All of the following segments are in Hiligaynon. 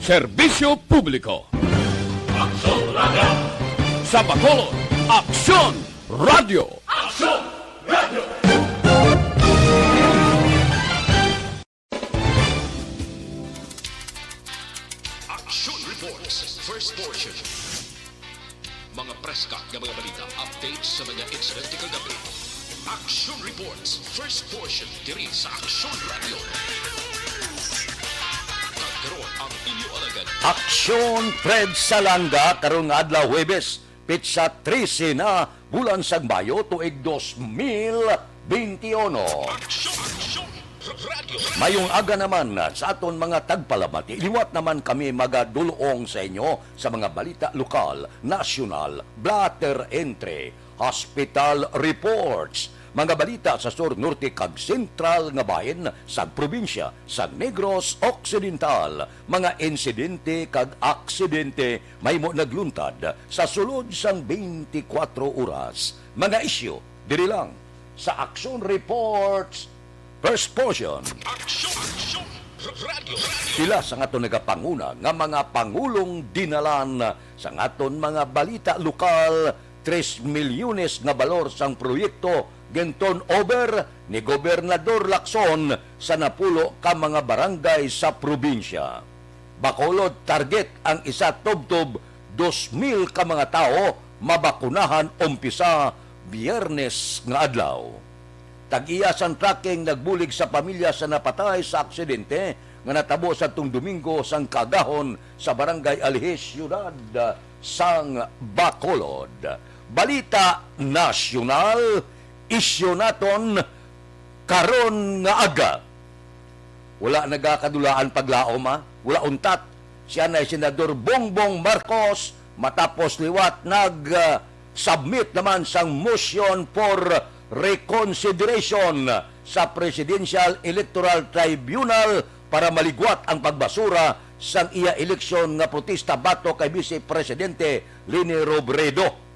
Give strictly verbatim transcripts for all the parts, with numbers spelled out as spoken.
Serbisyo publiko. Aksyon Radio. Sa Bacolod, Aksyon Radio. Aksyon Radio. Action Reports, first portion. Mga preska nga mga balita, updates sa mga insidente kagabi. Action Reports, first portion, diri sa Action Radio. Kag karon ang inyo alagad. Aksyon, Fred Salanga, karon nga adlaw, Huwebes, petsa trese na, bulan sang Mayo, tuig dos mil benti uno. Action, Action Radio. Mayong aga naman sa aton mga tagpalamati. Liwat naman kami magadulong sa inyo sa mga balita lokal, nasyonal, blotter entry, hospital reports, mga balita sa sur, norte, kag sentral nga bahin sa probinsya sa Negros Occidental, mga insidente kag aksidente mahimo nagluntad sa sulod sang twenty-four oras, mga isyu diri lang sa Action Reports, first portion. Action, Action Radio. Pila sa aton nagapanguna nga mga pangulong dinalan sa aton mga balita lokal, tres milyones nga balor sang proyekto gin-turn over ni Gobernador Lacson sa napulo ka mga barangay sa probinsya. Bacolod, target ang isa tubtob dos mil ka mga tawo mabakunahan umpisa Biyernes nga adlaw. Tag-iya sang tracking nagbulig sa pamilya sa napatay sa aksidente nga natabo sa tung Domingo sang kaagahon sa Barangay Alihis, siyudad sang Bacolod. Balita nasyonal, isyu naton karon nga aga. Wala nagakadulaan paglaom, ha? Wala untat. Si anay Senador Bongbong Marcos matapos liwat nag, ah, submit naman sang motion for reconsideration sa Presidential Electoral Tribunal para maligwat ang pagbasura sang iya eleksyon nga protesta batok kay Vice Presidente Leni Robredo.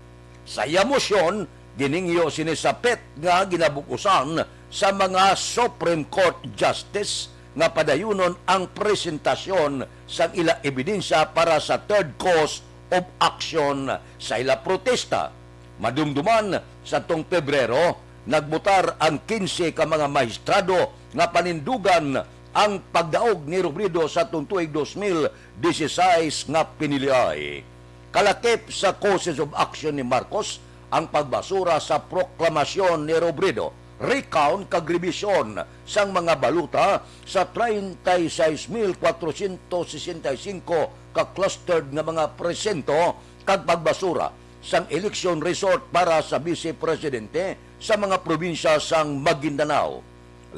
Sa iya mosyon, ginhingyo sini sa pet nga ginabug-usan sa mga Supreme Court Justice nga padayunon ang presentasyon sang ila ebidensya para sa third cause of action sa ila protesta. Madumduman, sa tung Pebrero, nagbotar ang kinse ka mga mahistrado nga panindugan ang pagdaog ni Robredo sa tung tuig dos mil disisais nga piniliay. Kalakip sa causes of action ni Marcos ang pagbasura sa proklamasyon ni Robredo, recount kag revision sang mga balota sa treinta y seis mil cuatrocientos sesenta y cinco ka clustered nga mga presinto kag pagbasura sang election result para sa bise presidente sa mga probinsya sang Maguindanao,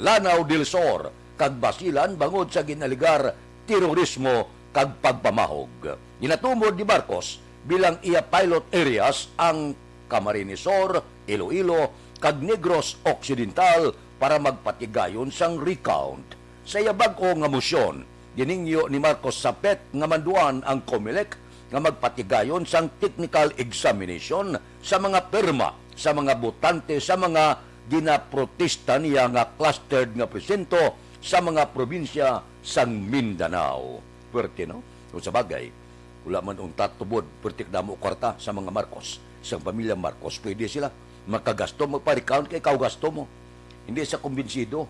Lanao del Sur, kag Basilan bangod sa gin-alegar terorismo kag pagpamahog. Ginatumod ni Marcos bilang iya pilot areas ang Camarines Sur, Iloilo, kag Negros Occidental para magpatigayon sang recount. Sa iya bag-o nga mosyon, ginhingyo ni Marcos sa pet nga manduan ang Comelec nga magpatigayon sang technical examination sa mga pirma sa mga botante sa mga ginaprotesta niya nga clustered nga presinto sa mga probinsya sang Mindanao. Puwerte, no? Kung sa bagay, wala man untat tubod, puwerte kadamo kwarta sa mga Marcos, sang pamilya Marcos, pwede sila makagasto, magpa-recount kay ikaw gasto mo. Hindi sa kumbinsido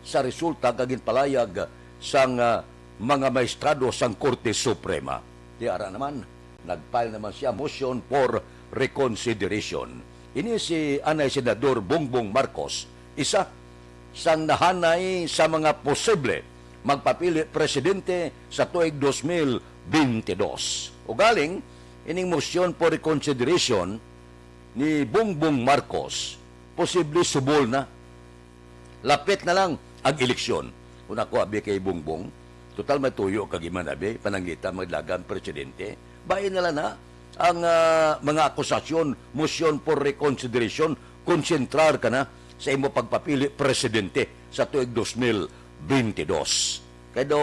sa resulta nga ginpalayag sang, ah, mga maestrado sang Korte Suprema. Di ara naman, nag-file naman siya motion for reconsideration. Ini si anay Senador Bongbong Marcos, isa sang nahanay sa mga posible magpapili presidente sa tuig dos mil benti dos. Ugaling, ining motion for reconsideration ni Bongbong Marcos posible subol na. Lapit na lang ang eleksyon. Kung ako, abi, kay Bongbong, total may tuyo ka giman, abi, pananglitan magdalagan presidente. Bain na lang na ang, ah, mga akusasyon, motion for reconsideration, konsentrar ka na sa imo pagpapili presidente sa tuig dos mil benti dos. Kay daw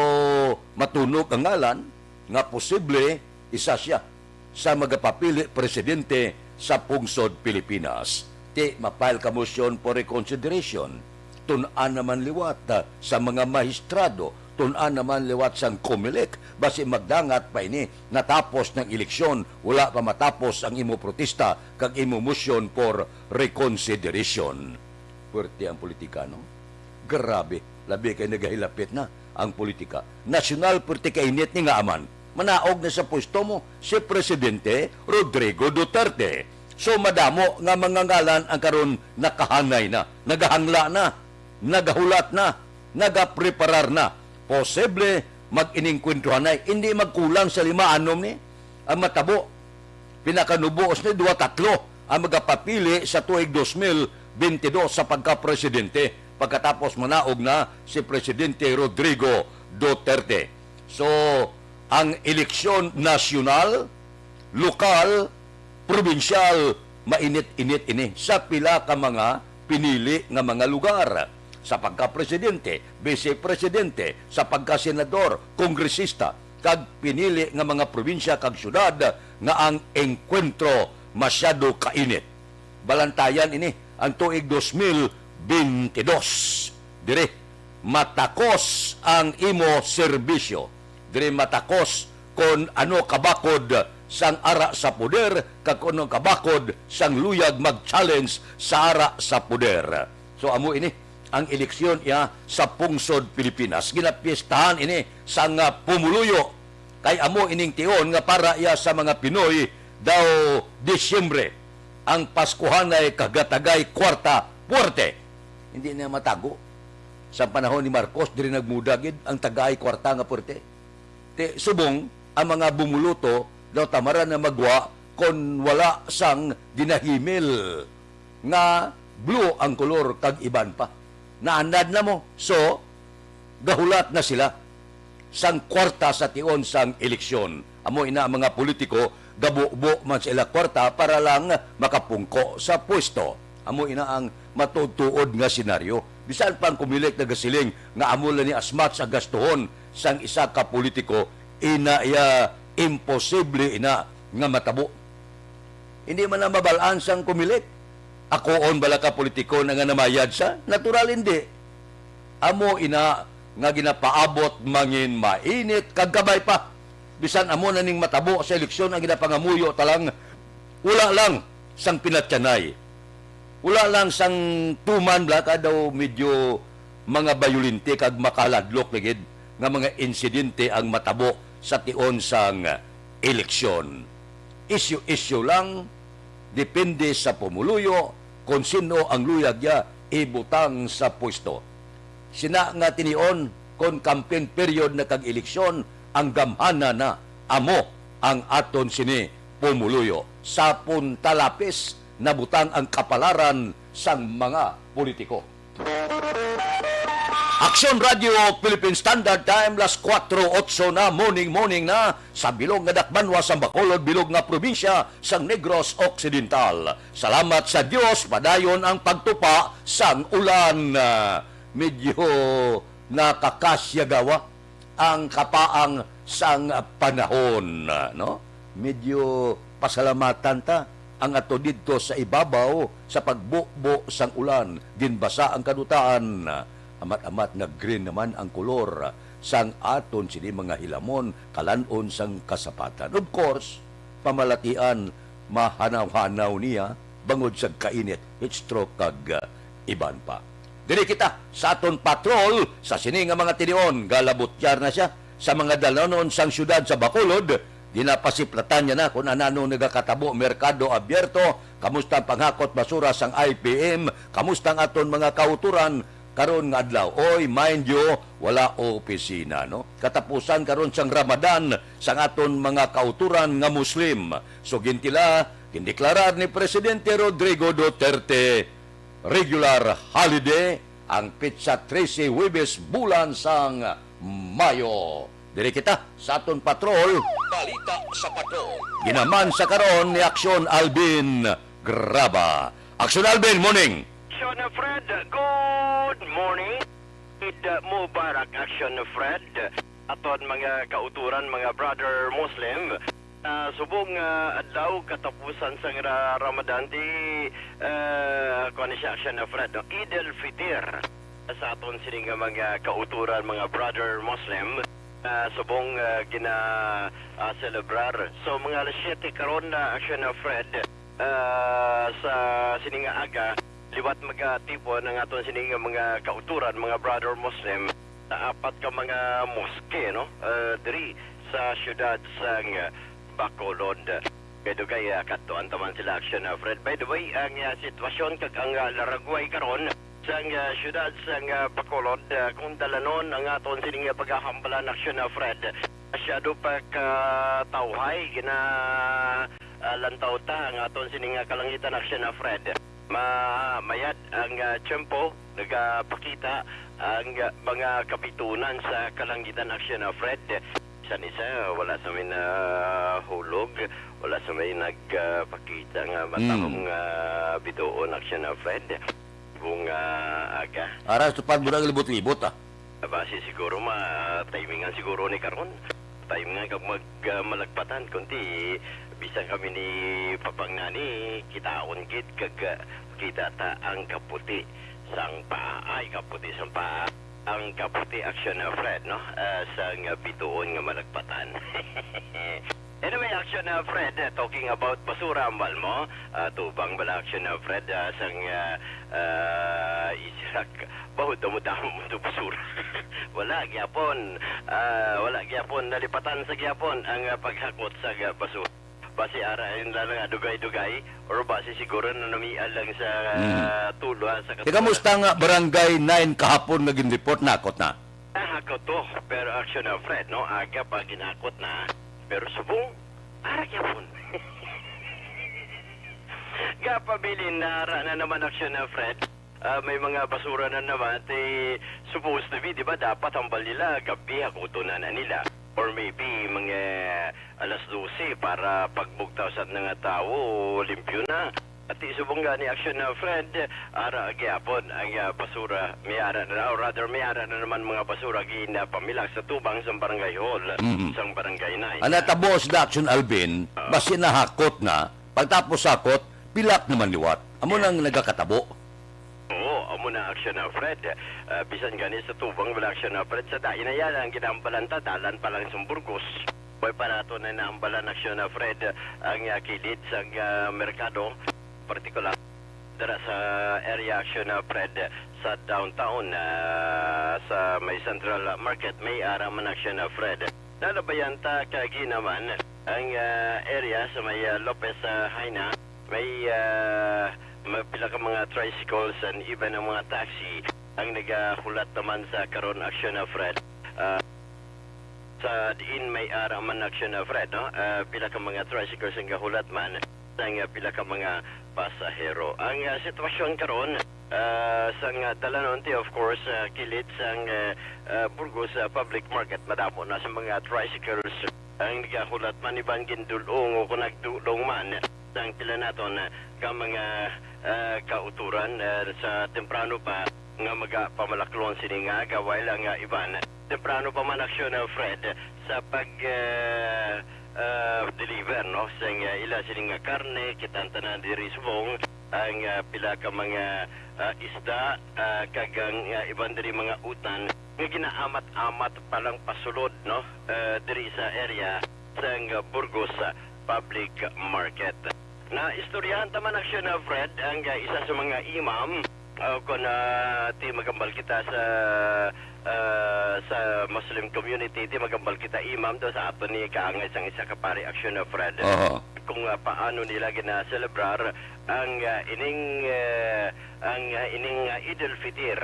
matunog ang ngalan nga posible isa siya sa magapapili presidente sa pungsod Pilipinas. Ti ma-file ka motion for reconsideration, tun-an naman liwat, ah, sa mga mahistrado Tun-an naman liwat sang Comelec, basi magdangat pa ini, natapos ng eleksyon, wala pa matapos ang imo protesta kag imo motion for reconsideration. Puwerte ang politika, no? Grabe, labi kay nagahilapit na ang politika. Nasyonal, puwerte kainit ni nga aman. Manaog na sa pwesto mo si Presidente Rodrigo Duterte. So, madamo nga mga ngalan ang karon nakahanay na, nagahangla na, nagahulat na, nagapreparar na. Posible mag-inengkwentruhanay, hindi magkulang sa lima anom ni ang matabo. Pinakanubo ni duwa tatlo ang magapapili sa tuig dos mil bentidós sa pagkapresidente, pagkatapos manaog na si Presidente Rodrigo Duterte. So, ang eleksyon nasyonal, lokal, probinsyal, mainit-init ini sa pila ka mga pinili nga mga lugar. Sa pagkapresidente, vice-presidente, sa pagkasenador, kongresista, kag pinili nga mga probinsya kag syudad nga ang engkwentro masyado kainit. Balantayan ini ang tuig dos mil bentidós. Diri matakos ang imo serbisyo. Diri matakos kon ano kabakod sang ara sa poder kag kon ano kabakod sang luyag mag-challenge sa ara sa poder. So, amo ini ang eleksyon iya sa pungsod Pilipinas. Ginapiestahan ini sang, ah, pumuluyo. Kay amo ining tion nga para iya sa mga Pinoy daw Disyembre ang Paskuhanay kagatagay kwarta puwerte. Hindi na matago. Sa panahon ni Marcos, diri nagmuda gid ang tagay kwarta nga puwerte. Ti, subong ang mga bumuluto daw tamaran na magwa kon wala sang ginahimil nga blue ang kolor kag iban pa. Naanad na mo. So, gahulat na sila sang kwarta sa tion sang eleksyon. Amo ina ang mga politiko, gabubo man sa ila kwarta para lang makapungko sa pwesto. Amo ina ang matuod-tuod nga senaryo. Bisan pa ang Comelec nagasiling nga amo lang ni as much ang gastuhon sang isa ka politiko, ina iya imposible ina nga matabo. Hindi man na mabal-an sang Comelec. Akoon bala ka politiko na nga namayad sa? Natural hindi. Amo ina nga ginapaabot mangin mainit kag kabay pa. Bisan amo na ning matabo sa eleksyon ang ginapangamuyo ta lang, wala lang sang pinatyanay. Wala lang sang tuman bala ka daw medyo mga bayolente kag makaladlok na gid nga mga insidente ang matabo sa tion sang eleksyon. Isyu-isyu lang, depende sa pumuluyo kon sino ang luyag niya ibutang sa pwesto. Sina nga tinion, kon campaign period na kag eleksyon, ang gamhanan na amo ang aton sini pumuluyo. Sa punta lapis, nabutang ang kapalaran sang mga politiko. Aksyon Radio Philippine Standard Time, las kuwatro otso na, morning, morning na, sa bilog nga dakbanwa sang Bacolod, bilog nga probinsya sang Negros Occidental. Salamat sa Dios, padayon ang pagtupa sang ulan. Ah, medyo nakakasyagawa ang kapaang sang panahon, no? Medyo pasalamatan ta ang ato didto sa ibabaw sa pagbubo sang ulan, ginbasa ang kadutaan. Amat-amat nag-green naman ang kolor sang aton sini mga hilamon, kalan-on sang kasapatan. Of course, pamalatian, mahanaw-hanaw niya bangod sa kainit, heat stroke kag, ah, iban pa. Diri kita sa aton patrol sa sini nga mga tinion. Galabutyar na siya sa mga dalanon sang siyudad sa Bacolod. Ginapasiplatan niya na kung anano nagakatabo merkado abierto, kamusta ang panghakot basura sang I P M, kamusta ang aton mga kauturan karon nga adlaw. Oy, mind you, wala opisina, no? Katapusan karon sang Ramadan sang aton mga kauturan nga Muslim. So, gintila, gindeklarar ni Presidente Rodrigo Duterte regular holiday ang petsa trese, Huwebes, bulan sang Mayo. Diri kita sa aton patrol. Balita sa patrol. Ginaman sa karon ni Aksyon Alvin Graba. Aksyon Alvin, morning. Aksyon Fred, good morning. Eid Mubarak, Aksyon Fred. Aton mga kauturan, mga brother Muslim. Ah, subong nga adlaw katapusan sang ra-, Ramadan, di, ah, kuwan ni siya, Aksyon Fred, no? Eid al-Fitr. sa aton sini nga mga kauturan, mga brother Muslim, ah, subong, ah, gina, ah, celebrar. So, mga alas siyete karon na, Action, ah, Fred, ah, sa sini nga aga, liwat magatipon ang aton sini nga mga kauturan, mga brother Muslim, sa apat ka mga mosque, no? Ah, diri sa siyudad sang Bacolod. Kay dugay, ah, kadtuan ta man sila, Action, ah, Fred. By the way, ang, ah, sitwasyon kag ang, ah, laragway karon sang, ah, siyudad sang, ah, Bacolod, ah, kung dalanon ang aton sining, ah, paghahambalan, Action, ah, Fred. Masyado pa ka tawhay, gina, ah, lantaw ta ang aton sining, ah, kalangitan, Action, ah, Fred. Ma-, mayad ang, ah, tiyempo, nagapakita ang, ah, mga kabitunan sa kalangitan, Action, ah, Fred. Bisan isa, wala sa may nahulog, wala sa may nagpakita nga matahom Mm. nga bituon, Action, ah, Fred. Kung, ah, aga. Aras tupad mo na ang libot-libot, ah. Base siguro ma-, timingan siguro ni karon. Timingan kag mag, ah, malagpatan, kundi bisan kami ni Papang Nani, kitaon gid kag, ah, kita ta ang kaputi sang paa. Ay, kaputi sang paa. Ang kaputi, Action, ah, Fred, no? Ah, sang bituon nga malagpatan. Anyway, Action, ah, Fred, ah, talking about basura, ambal mo, ah, tubang bala, Action, ah, Fred, ah, sang, ah, ah, Isaac, bahod damo-damo mo to basura. Wala gyapon, ah, wala gyapon, nalipatan sa gyapon ang, ah, paghakot sa ga-, basura. Basi ara, ayun lang nga, dugay-dugay, or basi siguro na namian lang sa, Mm. ah, tulo, ah, sa Teka, katulo. Musta nga barangay nine kahapon nga gin-report, nakot na? Ah, ako to, pero, Action, ah, Fred, no? Aga pa ginakot na, pero subong, ara gyapon. Gapabilin na ara na naman, Action, ah, Fred. Ah, may mga basura na naman, eh, supposed to be, di ba, dapat hambal nila, gabi, hakuton na na nila. Or maybe, mga alas dose para pagbugtaw sa mga tao, limpyo na. At di subong gani, Action, ah, Fred, ara gyapon ang, ah, basura, may ara na, or rather, may ara na naman mga basura ginapamilak sa tubang sang barangay hall, Mhm. sang barangay nine. Ang natabo sa Action, Alvin, Ah. basi nahakot na, pagtapos hakot, pilak naman liwat. Amo Yeah. nang nagakatabo. Oo, amo na, Action, ah, Fred. Ah, bisan gani sa tubang, wala, Action, ah, Fred. Sa dain na yan, ang ginambalan ta, dalan pa lang sa Burgos. Way pa nato na naambalan, Action, ah, Fred, ang, ah, kilid sa, ah, merkado, partikular dira sa area, Action, ah, Fred, sa downtown, ah, sa may Central Market, may ara man, Action, ah, Fred. Lalabayan ta kagi naman ang, ah, area sa may, ah, Lopez, ah, Jaena. May, ah, may pila ka mga tricycles and even ang mga taxi ang nagahulat naman sa karon, Action, ah, Fred. Ah, sa diin may ara man, Action, ah, Fred, no? Ah, pila ka mga tricycles ang gahulat man sang, ah, pila ka mga pasahero. Ang, ah, sitwasyon karon, ah, sang, ah, dalanon ti, of course, ah, kilid sang, ah, ah, Burgos, ah, Public Market, madamo na sa mga tricycles ang nagahulat man, iban gindul-ong o kung nagdulong man sang pila naton, ah, ka mga, ah, kauturan, ah, sa temprano pa nga magapamalaklon sini nga aga, while ang, ah, iban temprano pa man, Action, ah, Fred, sa pag, ah, ah, deliver, no, sa, ah, ila sini nga karne, kita tanan diri subong ang, ah, pila ka mga, ah, isda, ah, kag ang, ah, iban diri mga utan nga ginaamat-amat pa lang pasulod, no, ah, diri sa area sang Burgos, ah, Public Market. Naistoryahan ta man, Action, ah, Fred, ang, ah, isa sa mga imam, ah, kon, ah, ti magambal kita sa, ah, sa Muslim community, ti magambal kita imam do sa aton ni kaangay sang isa ka pari, Action, ah, Fred. Oho. Kung, ah, paano nila ginaselebrar ang, ah, ining, ah, ang, ah, ining, ah, Eid al-Fitr,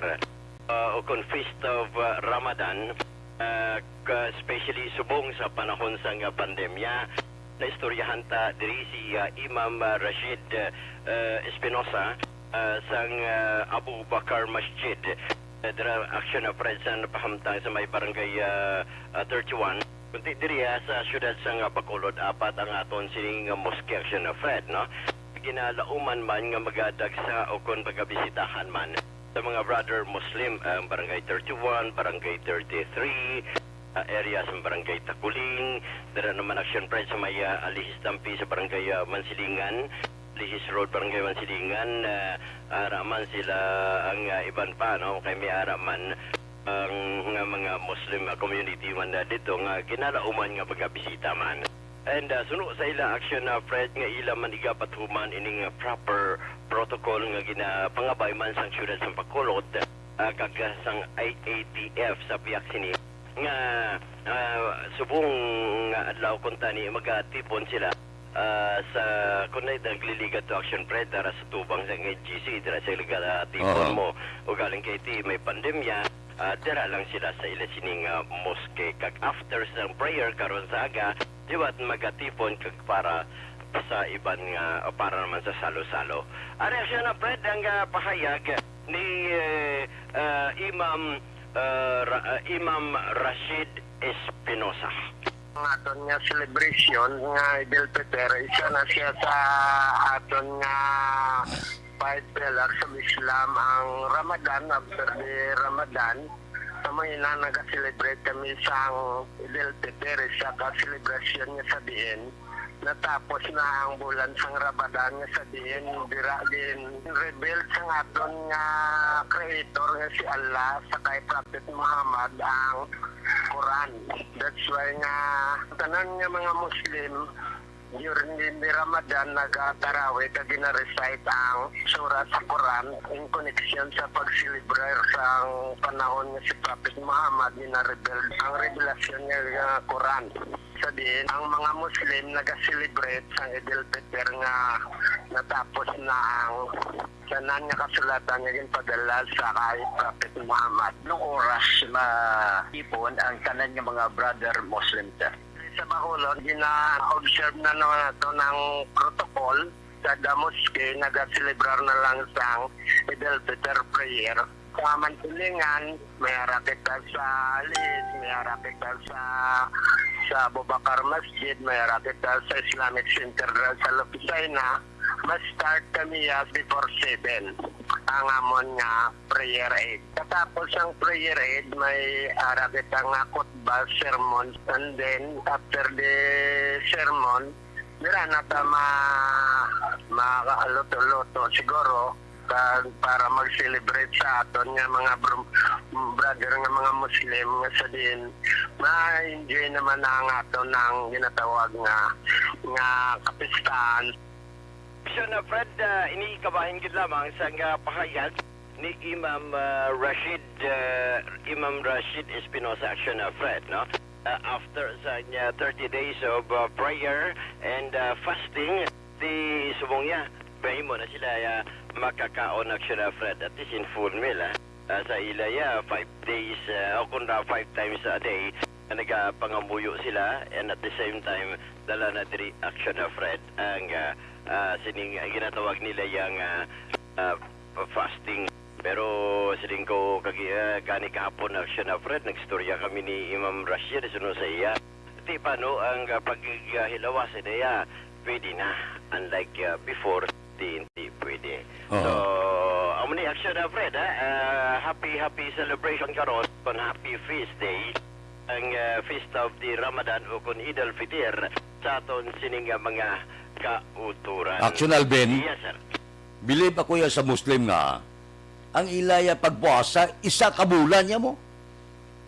ah, o kon Feast of, ah, Ramadan, ah, ka-, especially subong sa panahon sang, ah, pandemya. Naistoryahan ta diri si, ah, Imam, ah, Rashid, ah, Espinosa, ah, sang, ah, Abu Bakar Masjid, ah, dira, Action, ah, Fred, sa napahamtang sa may barangay, ah, ah, thirty-one. Kunti diri, ah, sa siyudad sang, ah, Bacolod, apat ang aton sining, ah, mosque, Action, ah, Fred, no? Ginalauman man nga magadagsa o kon pagabisitahan man sa mga brother Muslim, ang Barangay thirty-one, Barangay thirty-three, ah, area sa Barangay Taculing, dira naman, Action, Fred, sa may, ah, Alihis Tampi sa Barangay, ah, Mansilingan, His Road, Barangay Mansilingan, ah, ara man sila ang, ah, iban pa, no? Kay may ara man ang nga mga Muslim, ah, community man na dito nga ginalauman nga pagabisita man. And, ah, suno sa ila action, ah, Fred, nga ila man igapatuman ining, ah, proper protocol nga ginapangabay man sang siyudad sang Bacolod, ah, kag, ah, sang I A T F sa pihak sini nga, ah, subong nga adlaw kuntani magatipon sila, ah, sa, kung na nagliligad to action, Fred, dara sa tubang sa N G C, dira sa iliga, ah, tipon Oo. mo. O galing kay ti may pandemya, ah, dira lang sila sa ila sining, ah, mosque. Kag after sa prayer karon sa aga, di ba, magatipon kag para sa iban nga, o para naman sa salo-salo. Ari siya na, Fred, ang, ah, pahayag ni, eh, ah, Imam, ah, Ra-, ah, Imam Rashid Espinosa. Ang aton nga celebration nga Eid al-Fitr, isa na siya sa aton nga five pillars of Islam, ang Ramadan. After the Ramadan, sa mga ina, nag-celebrate kami sang Eid al-Fitr, isa ka celebration nga sa diin natapos na ang bulan sang Ramadan, nga sa diin dira gin-rebuild sang aton nga Creator nga si Allah sa kay Prophet Muhammad ang Quran. That's why nga tanan nga mga Muslim during the, the Ramadan nagatarawih kag gina-recite ang surah sa Quran in connection sa pag-celebrate sang panahon nga si Prophet Muhammad gina-rebuild ang revelasyon nga, nga Quran. Sa diin ang mga Muslim naga-celebrate sang Eid al-Fitr nga natapos na ang tanan nga kasulatan nga ginpadala sa kay Prophet Muhammad. Nung oras matipon ang tanan nga mga brother Muslim, sir? Sa Bacolod, gina-observe na naman nato ng protocol. Sa The Mosque, nagaselebrar na lang sang Eid al-Fitr prayer. Sa Mansilingan, may ara kita sa Liz, may ara kita sa, sa Abubakar Masjid, may ara kita sa Islamic Center sa Lopicina. Mas start kami, ah, before seven ang amon nga prayer Eid. Katapos ang prayer Eid, may ara kita nga khutbah, sermon, and then after the sermon, dira na ta ma-, makaluto-luto siguro, kag para mag-celebrate sa aton nga mga br-, brother nga mga Muslim nga sa din ma-enjoy naman ang aton ang ginatawag nga, nga kapistahan. Siya na, Fred, ah, ini kabahin gid lamang sa nga pahayag ni Imam, ah, Rashid, ah, Imam Rashid Espinosa, action, ah, Fred, no? Ah, after sa niya thirty days of, ah, prayer and, ah, fasting, di subong niya, mahimo na sila, ah, makakaon, action, ah, Fred, at least in full meal, ah. Ah, sa ila, ya, five days, ah, o kung na five times a day, na nagapangamuyo sila, and at the same time, dala na diri, action, ah, Fred, ang, ah, ah, sining, ang ginatawag nila yang, ah, ah, fasting. Pero siling ko kag, ah, gani kahapon, action, ah, Fred, nagstorya kami ni Imam Rashid, suno sa iya. Di pa, no, ang, ah, paghilawas sa iya, pwede na. Unlike, ah, before, di, hindi pwede. Oo. So, amo ni action, ah, Fred, ha? Ah, happy, happy celebration karon, kon happy feast day, ang, ah, Feast of the Ramadan o kon Eid al-Fitr sa aton sining nga mga kauturan. Action, Alvin. Yes, sir. Believe ako ya sa Muslim nga ang ilaya pagpuasa, isa ka bulan ya mo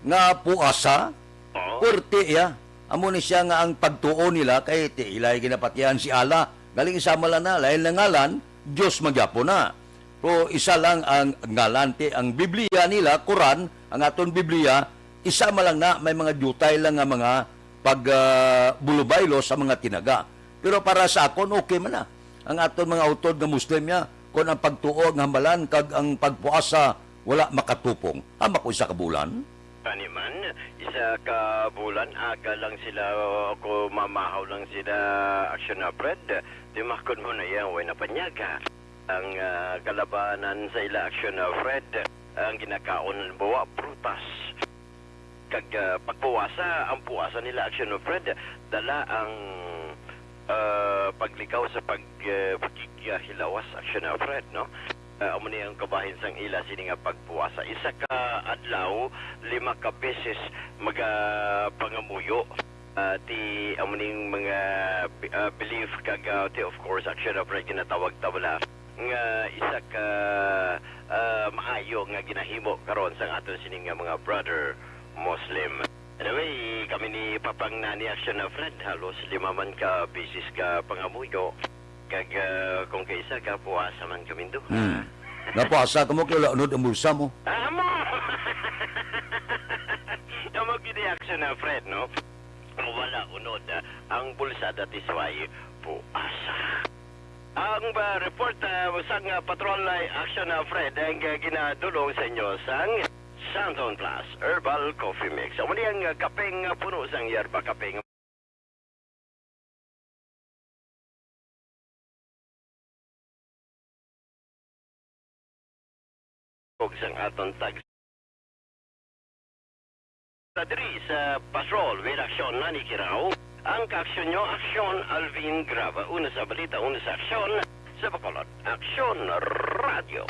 nga puasa, Oo. Purti iya. Amo ni siya nga ang pagtuo nila kay ti ilay ginapatihan si Allah. Galing isama lang na, lain na ngalan, Dios magyapon na. Pero isa lang ang ngalan, ti ang Biblia nila, Quran, ang aton Biblia, isama lang na, may mga diutay lang nga mga pag, ah, bulubaylo sa mga tinaga. Pero para sa akon, okay man na. Ang aton mga utod nga Muslim niya, kung ang pagtuo ang hambalan kag ang pagpuasa wala makatupong. Hamak ko isa ka bulan. Kani man, isa ka bulan, aga lang sila, o mamahaw lang sila, action na, Fred. Di makon mo na yan, way na panyaga. Ang, ah, kalabanan sa ila, action na, Fred, ang ginakaon, halimbawa, prutas. Kag, ah, pagpuasa, ang puasa nila, action na, Fred, dala ang, ah, paglikaw sa pag, ah, pagkikiahilawas, action na, Fred, no? Ah, amo ni ang kabahin sang ila sini nga pagpuasa. Isa ka adlaw, lima ka beses magapangamuyo. Ah, ti amo ning mga, ah, belief kag, ah, ti, of course, action of right ginatawag ta bala nga isa ka, ah, maayo nga ginahimo karon sang aton sini nga mga brother Muslim. Anyway, kami ni Papang Nani Action of Red, halos lima man ka beses ka pangamuyo. Kag, ah, kung kaisa ka, puasa man kami do. Hmm. Napuasa ka mo, kay wala unod ang bulsa mo. Ah, amo! Amo gid ang action na, Fred, no? Wala unod, ah, ang bulsa, that is why puasa. Ang, ah, report, ah, sang, ah, patrol ay action na, Fred, ang, ah, ginadulong sa inyo sang Santon Plus Herbal Coffee Mix. Amo ni ang, ah, kapeng, ah, puno sang yerba, kapeng ug sang aton tag-, sa diri sa Patrol with Aksyon Manny Kirao, ang kaaksyon nyo, Aksyon Alvin Graba. Una sa balita, una sa aksyon, sa Bacolod, Aksyon Radio.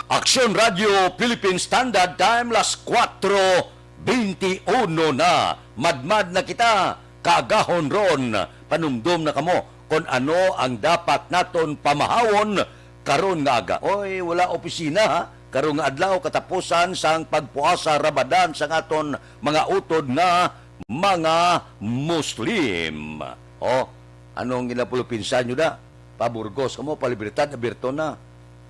Aksyon Radio Philippine Standard Time, las kuwatro beinti uno na. Madmad na kita, kaagahon ron. Panumdom na kamo kon ano ang dapat naton pamahawon karon nga aga. Oy, wala opisina, ha? Karon nga adlaw, katapusan sang pagpuasa Ramadan sang aton mga utod nga mga Muslim. Oh, anong ginapulupinsa nyo da? Pa Burgos kamo, pa Libertad, abierto na.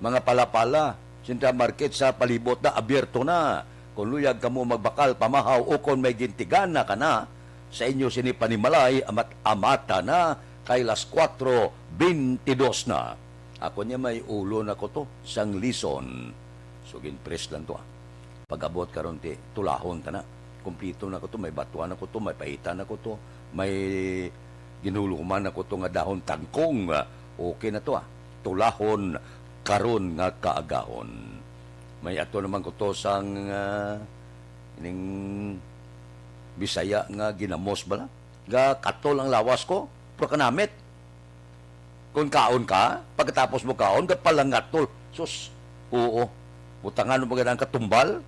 Mga Palapala, Central Market sa palibot na, abierto na. Kung luyag kamo magbakal, pamahaw, ukon may gintigana ka na sa inyo sini panimalay, amat-amata na kay las kuwatro beintidos na. Ako niya may ulo na ko to, sang lison. So, ginpress lang to, ah. Pag-abot karon ti tulahon ta na. Kumpleto na ko to, may batuan na ko to, may pahitan na ko to, may ginhuluman na ko to nga dahon tangkong. Okay na to, ah. Tulahon karon nga kaagahon. May ato naman ko to sang, ah, ining Bisaya nga ginamos bala. Ga katol ang lawas ko, pero kanamit. Kung kaon ka, pagkatapos mo kaon, gapalangatol. Sus, oo. Butangan mo gid ang katumbal,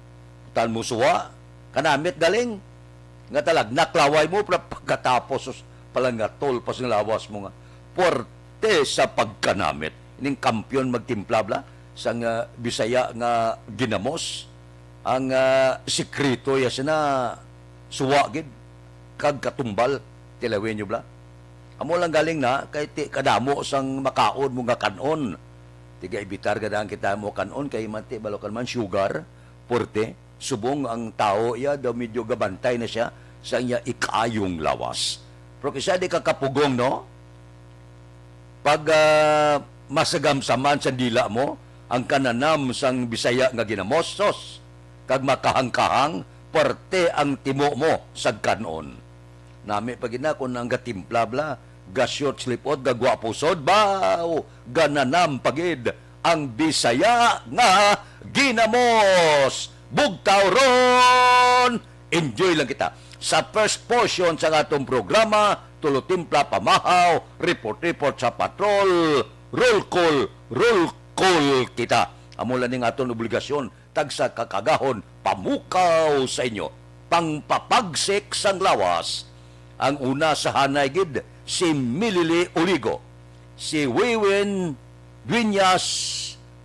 butangan mo suwa, kanamit galing. Nga talagnak laway mo, pero pagkatapos, sus, palangatol pa sing lawas mo nga. Puwerte sa pagkanamit. Ining kampiyon magtimpla bala sang, ah, Bisaya nga ginamos. Ang, ah, sikreto ya sina suwa gid kag katumbal, tilawin nyo bala. Amo lang galing na, kay ti kadamo sang makaon mo nga kan-on. Tiga-evitar gid ang kita mo kan-on, kay man ti balo ka naman sugar, puwerte, subong ang tawo iya daw medyo gabantay na siya sa iya ikayong lawas. Pero kisa di ka kapugong, no? Pag, ah, masagamsaman sa dila mo ang kananam sang Bisaya nga ginamos, sos, kag makahangkahang, puwerte ang timo mo sa kan-on. Nami pa gid na kung ang gatimpla bala, ga-short slip-on, gagwapo sod, baw, gananam pa gid ang Bisaya nga ginamos. Bugtaw ron! Enjoy lang kita. Sa first portion sa atong programa, Tulo Timpla Pamahaw, report-report sa patrol, roll call, roll call kita. Amo lang ning aton obligasyon, tagsa ka kaagahon, pamukaw sa inyo, pangpapagsik sang lawas. Ang una sa hanay gid, si Milili Oligo, si Wiwin Dueñas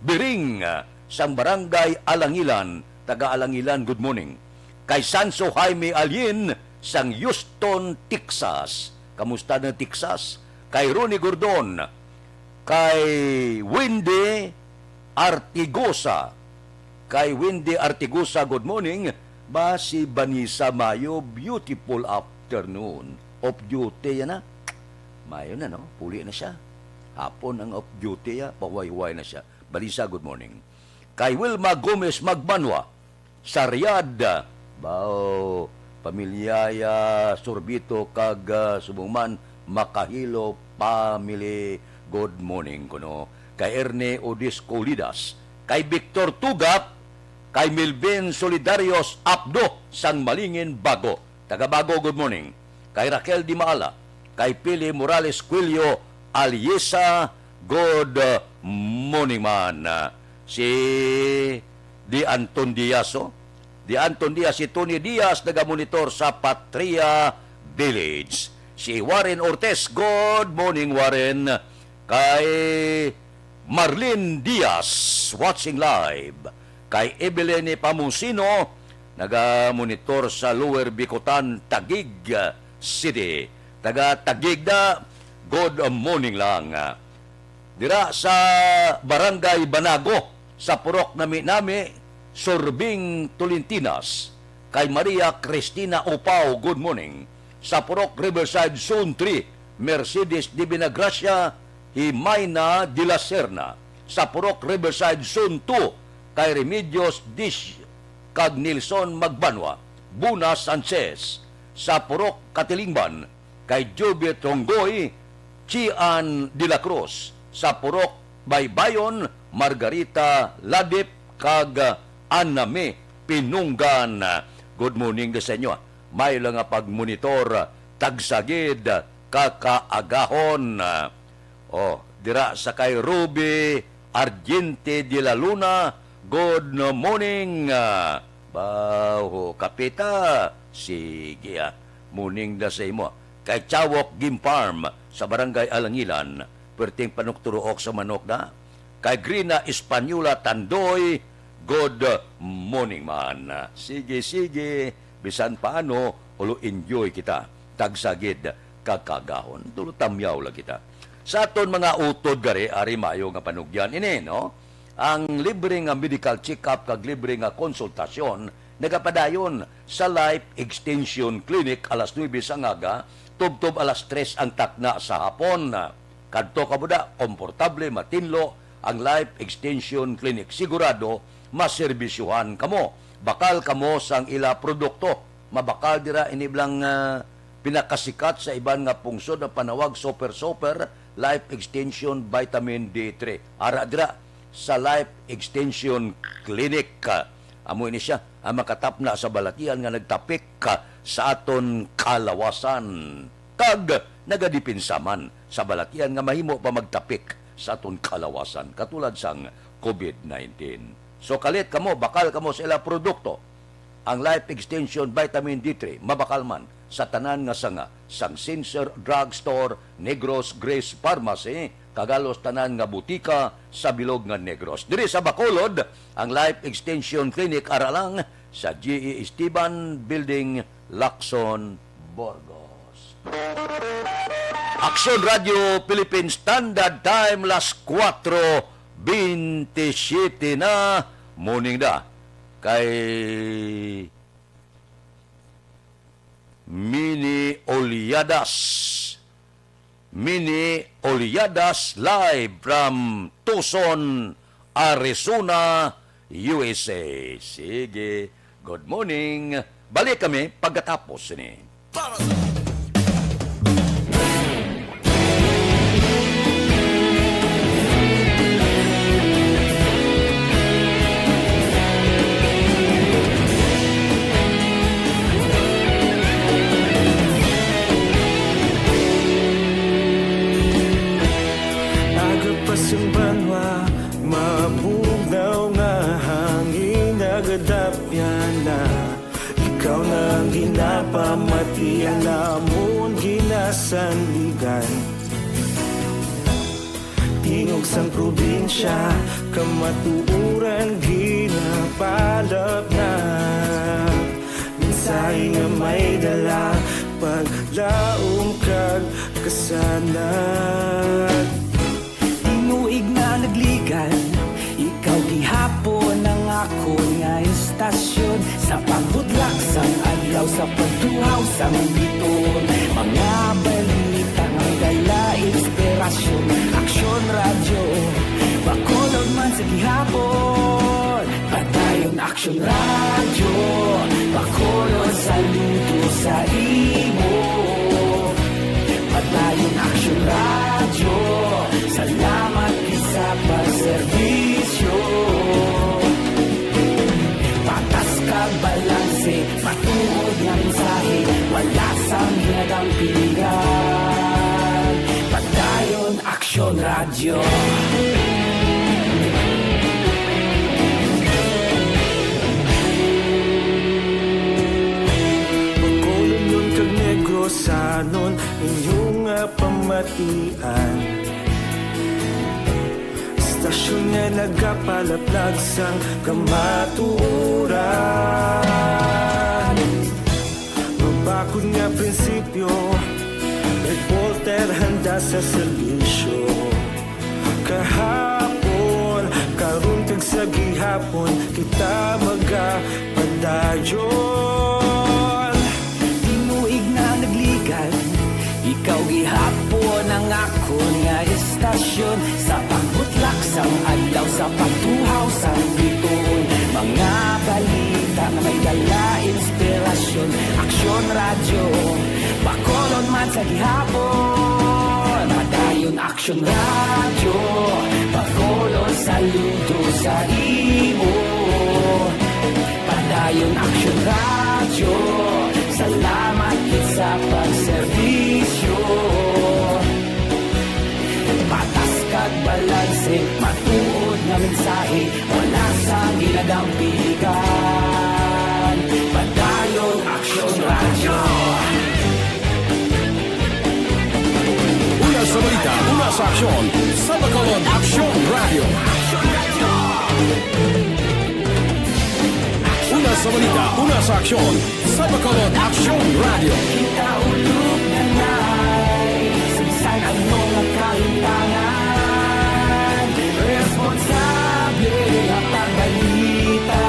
Biring, sang Barangay Alangilan, taga Alangilan, good morning. Kay Sanso Jaime Alyin, sang Houston, Texas. Kamusta na Texas? Kay Ronnie Gordon, kay Wendy Artigosa. Kay Wendy Artigosa, good morning. Ba si Vanessa Mayo, beautiful afternoon. Off duty yan na. Mayo na, no? Puli na siya. Hapon ang off duty, ya. Pahuway-huway na siya. Vanessa, good morning. Kay Wilma Gomez Magbanwa, sa Riyadh, bao, pamilya ya Sorbito kag, ah, subong man, Makahilo family, good morning kuno. Kay Ernie Odisco Lidas, kay Victor Tugap, kay Melvin Solidarios Abdo sang Malingin, Bago. Taga Bago, good morning. Kay Raquel Di Maala, kay Pili Morales Cuello Aliesa, good morning man. Si Di Anton Diaso, Di Anton Diaz, si Tony Diaz, nagamonitor sa Patria Village. Si Warren Ortiz, good morning, Warren. Kay Marlene Diaz, watching live. Kay Evelyn Pamusino, nagamonitor sa Lower Bicutan, Taguig City. Taga Taguig na, good morning lang. Dira sa Barangay Banago, sa Purok Nami-Nami, Surbing Tolentinas. Kay Maria Cristina Opao, good morning. Sa Purok Riverside, Zone three, Mercedes Divinagracia Jimaina de la Serna. Sa Purok Riverside, Zone two, kay Remedios Dish kag Nelson Magbanwa. Buna Sanchez. Sa Purok Katilingban, kay Jubit Ronggoy, Chian de la Cruz. Sa Purok Baybayon, Margarita Ladip kag Anami Pinunggan. Good morning da sa inyo. May lang nga pagmonitor, tagsagid, kakaagahon. Oh, dira sa kay Ruby Argente de la Luna, good morning. Ah, baho, kapita. Sige, ah. Morning na sa imo. Kay Chawok Game Farm sa Barangay Alangilan, perting panukturuok sa manok na. Kay Grina Española Tandoy, good morning man. Sige, sige. Bisan paano, ulo enjoy kita. Tagsagid, kag kaagahon. Tulo tamyaw lang kita. Sa aton mga utod gari, ari mayo nga panugyan ini, no? Ang libre nga medical check-up kag libre nga konsultasyon nagapadayon sa Life Extension Clinic alas nuebe sa ngaga, tubtob alas tres ang takna sa hapon. Kadto kamo da, komportable, matinlo ang Life Extension Clinic. Sigurado, maserbisyuhan kamo. Bakal kamo sang ila produkto. Mabakal dira ini blang, ah, pinakasikat sa iban nga pungsod ang panawag Super Super Life Extension Vitamin D three. Ara dira sa Life Extension Clinic. Amo ini sia ang makatapna sa balatian nga nagtapik, ah, sa aton kalawasan kag nagadipinsa man sa balatian nga mahimo pa magtapik sa aton kalawasan, katulad sang covid nineteen. So, kalit kamo, bakal kamo sa ila produkto. Ang Life Extension Vitamin D three, mabakal man sa tanan nga sanga, sang Sincere Drug Store, Negros Grace Pharmacy, kag halos tanan nga butika sa bilog nga Negros. Diri sa Bacolod, ang Life Extension Clinic ara lang sa G E Esteban Building, Lacson, Burgos. Aksyon Radio Philippines Standard Time, las kuwatro bintisiete na. Morning da kay Mini Olyadas. Mini Olyadas, live from Tucson, Arizona, U S A. Sige, good morning. Balik kami pagkatapos sini. Para sa Aga pa sang banwa, mabugnaw nga hangin nagadapyan na. Ikaw na ang ginapamatian namon, ginasandigan. Tingog sang probinsya, kamatuoran ginapalapnat. Mensahe nga may dala, paglaom kag kasanag. Tinuig na nagligan, ikaw gihapon ang akon nga istasyon. Sa pagbudlak sang adlaw, sa pagtuhaw sang bituon, mga balita nga dala inspirasyon. Aksyon Radyo, Bacolod man sa gihapon. Padayon Aksyon Radyo, Bacolod saludo sa imo. Padayon Aksyon Radyo, salamat gid sa pagserbisyo. Patas kag balanse, matuod nga mensahe, wala sang ginadampigan. Padayon Aksyon Radyo. Sanon inyong nga pamatian. Istasyon nga nagapalaplag sang kamatuoran. Mabakod nga prinsipyo, reporter handa sa serbisyo. Kahapon, karon kag sa gihapon, kita magapadayon. Tinuig na nagligad, ikaw gihapon ang akon nga istasyon. Sa pagbutlak sang adlaw, sa pagtuhaw sang bituon, mga balita nga may dala inspirasyon. Aksyon Radyo, Bacolod man sa gihapon. Padayon Aksyon Radyo, Bacolod saludo sa imo. Padayon Aksyon Radyo, salamat gid sa pagserbisyo. Patas kag balanse, matuod nga mensahe, wala sang ginagampigan. Padayon Aksyon Radyo. Una sa balita, una sa aksyon, sa Bacolod Aksyon Radyo. Una sa balita, una sa aksyon, sa Bacolod Aksyon Radyo. Kita ulog na nay, sa bisan ano nga kahimtangan, responsable nga pagbalita.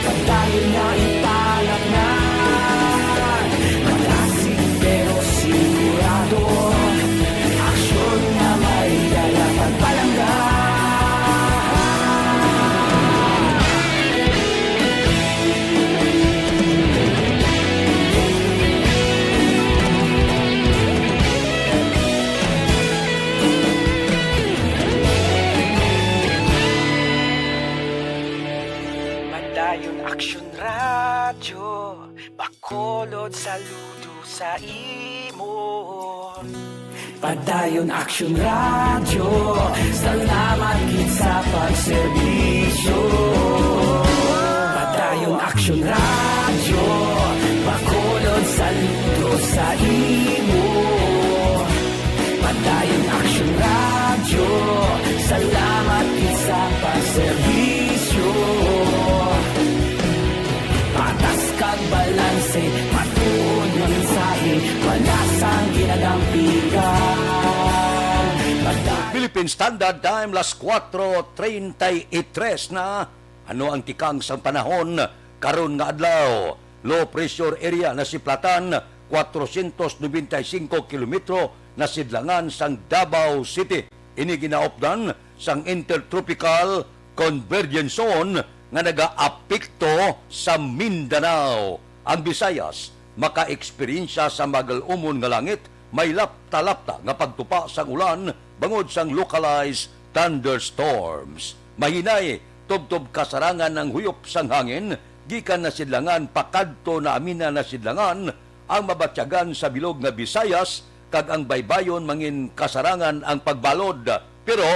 Padayon nga ipalatnan, malasig pero sigurado. Aksyon nga may dala pagpalangga. Padayon Aksyon Radyo, Bacolod saludo sa imo. Padayon Aksyon Radyo, salamat gid sa pagserbisyo. Padayon Aksyon Radyo, Bacolod saludo sa imo. Padayon Aksyon Radyo, salamat gid sa pagserbisyo. Patas kag balanse, matuod nga mensahe, wala sang ginagampigan. Padayon Philippine Standard Time, las kuwatro treinta y tres na. Ano ang tikang sang panahon karon nga adlaw? Low pressure area nasiplatan, kwatro syentos nobenta y singko kilometro nasidlangan sang Davao City. Ini ginaupdan sang Intertropical Convergence Zone nga nagaapekto sa Mindanao. Ang Visayas makaeksperyensya sa magal-umon nga langit, may lapta-lapta nga pagtupa sang ulan bangod sang localized thunderstorms. Mahinay, tubtob kasarangan ang huyop sang hangin gikan nasidlangan pakadto naaminan nasidlangan, ang mabatyagan sa bilog nga Visayas kag ang baybayon mangin kasarangan ang pagbalod. Pero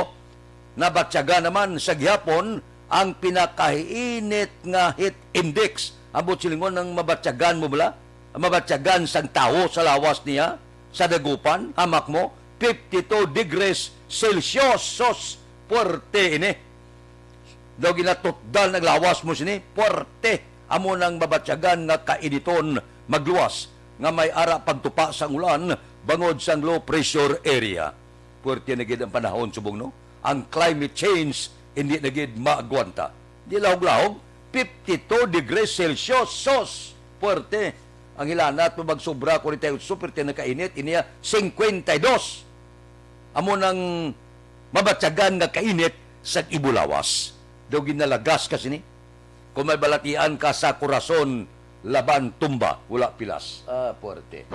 nabatyagan naman sa gihapon ang pinakahiinit nga heat index. Ambot silingon ang mabatyagan mo bala? Ang mabatyagan sang tawo sa lawas niya, sa Dagupan, hamak mo, fifty-two degrees Celsius. Sus, puwerte ini. Daw ginatutdan ang lawas mo sini, puwerte. Amo nang mabatyagan nga kainiton magluwas nga may ara pagtupa sang ulan bangod sang low pressure area. Puwerte na gid ang panahon subong, no? Ang climate change hindi na gid maagwanta. Di lahog-lahog, fifty-two degrees Celsius. Sus! Puwerte. Ang hilanat mo magsobra kwarenta y otso, puwerte na kainit, iniya cincuenta y dos. Amo nang mabatyagan nga kainit sa ibulawas. Daw ginalagas ka sini. Kung may balatian ka sa Corazon, Laban, Tumba, wala pilas. Ah, puwerte.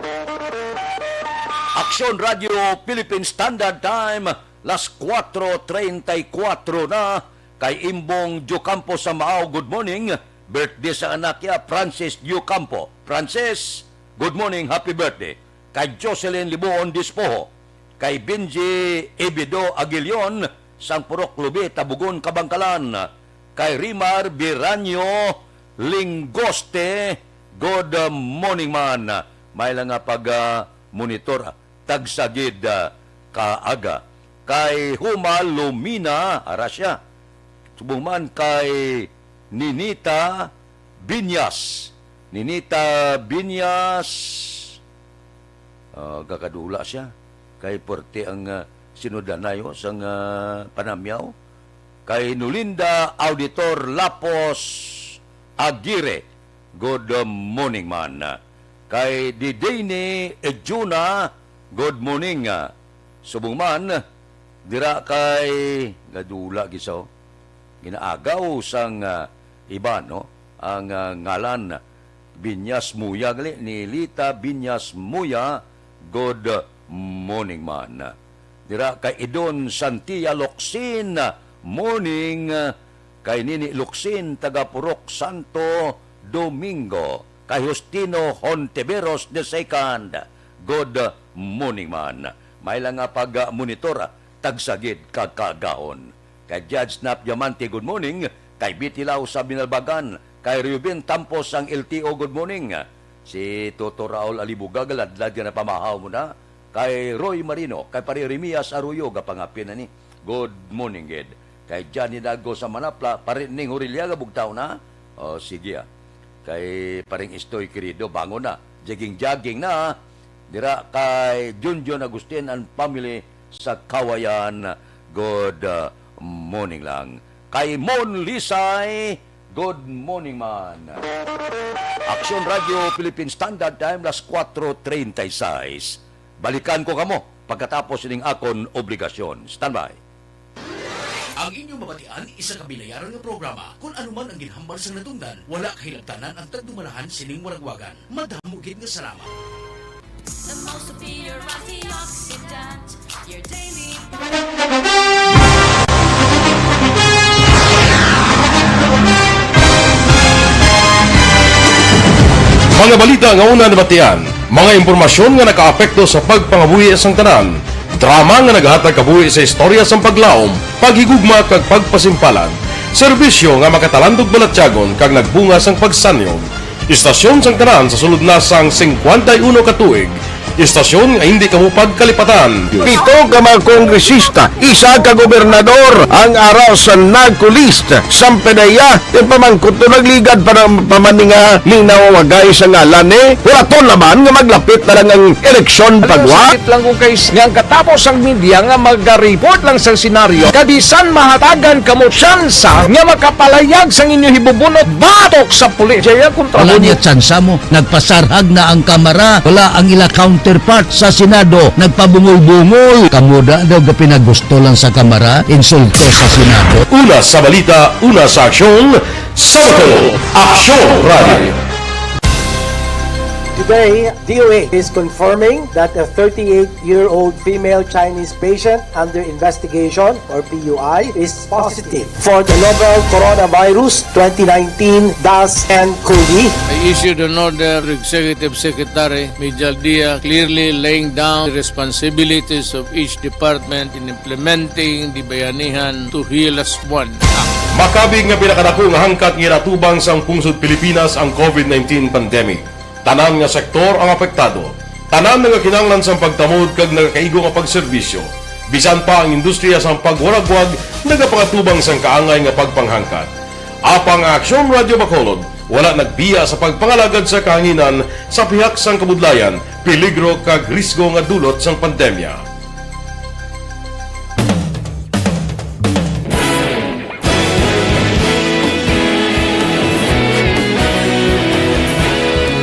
Aksyon Radio Philippine Standard Time, las kuwatro treinta y kuwatro na. Kay Imbong Diocampo sa Maao, good morning. Birthday sa anak niya, Francis Diocampo. Francis, good morning, happy birthday. Kay Jocelyn Libuon Dispoho, kay Benji Ebido Aguilion, sang Purok Lubi, Tabugon, Kabangkalan, kay Rimar Biranyo Lingoste, good morning man. May lang nga pag, ah, monitor, ah, tagsa gid, ah, kaaga. Kay Huma Lumina, ara siya. Subong man kay Ninita Binyas. Ninita Binyas, ah, gakadula siya. Kay puwerte ang, ah, sinudanayo sang, ah, panamyaw. Kay Nulinda Auditor Lapos Aguirre, good morning man. Kay Didini Ejuna, good morning. Subong man, dira kay gadula giso, ginaagaw sang, ah, iba, no? Ang, ah, ngalan, Binyas Muya gali, ni Lita Binyas Muya, good morning man. Dira kay Idon Santia Locsin, morning. Kay Nini Locsin, taga Purok Santo Domingo. Kay Justino Hontiveros the second, good morning man. May lang nga pag-monitor, tagsa gid ka kaagahon. Kay Judge Snap Diamante, good morning. Kay Betty Lau sa Binalbagan, kay Reuben Tampos ang L T O, good morning. Si Toto Raul Alibuga, galadlad nga napamahaw mo na. Kay Roy Marino, kay Pare Remias Arroyo, gapangapin na ni. Good morning, gid. Kay Johnny Dago sa Manapla, Pare Ning Huriliaga, bugtaw na. O, sige, ah. Kay Paring Istoy Querido, bangon na. Jogging-jogging na. Dira kay Junjun Agustin and family sa Kawayan, good, uh, morning lang. Kay Mon Lisay, good morning man. Aksyon Radio Philippine Standard Time, las cuatro treinta y seis. Balikan ko kamo pagkatapos ning akon obligasyon. Standby. Ang inyo mabatian, isa ka binayaran nga programa. Kun ano man ang ginhambal sang natungdan, wala kahilabtanan ang tagdumalahan sining waragwagan. Madamo gid nga salamat. The most superior antioxidant, your daily. Mga balita nga una nabatian, mga impormasyon nga nakaapekto sa pagpangabuhi sang tanan, drama nga nagahatag kabuhi sa istorya sang paglaom, paghigugma kag pagpasimpalan, serbisyo nga makatalandog balatyagon kag nagbunga sang pagsanyog. Istasyon sang tanan sa sulod na sang singkwenta y uno ka tuig. Istasyon nga hindi kamo pagkalipatan. Pito ka mga kongresista, isa ka gobernador ang ara sa NAGCO list. Sang PDEA, ipamangkot to, nagligad pa na, pa man ni nga ning nawawagay sa ngalan ni. Wala to laban nga maglapit na lang ang eleksyon. Alam mo, pagwa. Sakit lang kung kay s-, nga ang katapos ang media nga maga-report lang sang senaryo, kabisan mahatagan kamo tsansa nga makapalayag sang inyo hibubunot batok sa pulis. Jaya kontra. Wala mo niya tsansa mo. Nagpasarhag na ang Kamara. Wala ang ila counterpart sa Senado. Nagpabungol-bungol. Kamo da daw gapinagusto lang sa Kamara. Insulto sa Senado. Una sa balita, una sa aksyon, sa Bacolod, Aksyon Radio. Today, D O H is confirming that a thirty-eight-year-old female Chinese patient under investigation, or P U I, is positive for the novel Coronavirus twenty nineteen dash N COVID. I issued an order to Executive Secretary Mijal Dia, clearly laying down the responsibilities of each department in implementing the Bayanihan to Heal Us One Act. Makabig nga pinakadako nga hangkat nga ginatubang sang pungsod Pilipinas ang COVID nineteen pandemic. Tanan nga sektor ang apektado. Tanan nga kinahanglan sang pagtamod kag nagakaigo nga pagserbisyo. Bisan pa ang industriya sang pagwaragwag nagapangatubang sang kaangay nga pagpanghangkat. Apang ang Aksyon Radio Bacolod wala nagbiya sa pagpangalagad sa kahanginan sa pihak sang kabudlayan, peligro kag risgo nga dulot sang pandemya.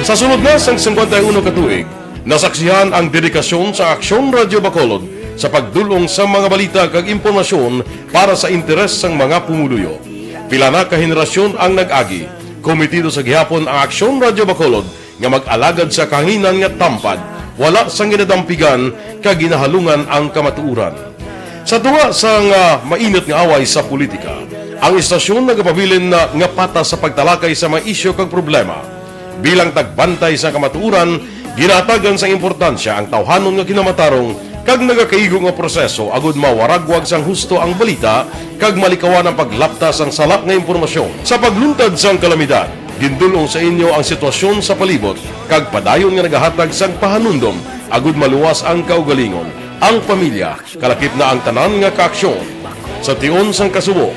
Sa sulod na sang singkwenta y uno ka tuig, nasaksihan ang dedikasyon sa Aksyon Radio Bacolod sa pagdul-ong sa mga balita kag impormasyon para sa interes sang mga pumuluyo. Pila na ka henerasyon ang nag-agi. Komitido sa gihapon ang Aksyon Radio Bacolod nga mag-alagad sa kahanginan nga tampad, wala sang ginadampigan kag ginahalungan ang kamatuoran. Sa tunga sang, ah, mainit nga away sa politika, ang istasyon nagapabilin na nga patas sa pagtalakay sa mga isyu kag problema. Bilang tagbantay sa kamatuoran, ginahatagan sang importansya ang tawhanon nga kinamatarong kag nagakaigo nga proseso agud mawaragwag sang husto ang balita kag malikawan ang paglapta sang sala nga impormasyon. Sa pagluntad sang kalamidad, Gindul-ong sa inyo ang sitwasyon sa palibot kag padayon nga nagahatag sang pahanumdom agud maluwas ang kaugalingon, ang pamilya, kalakip na ang tanan nga kaaksyon. Sa tion sang kasubo,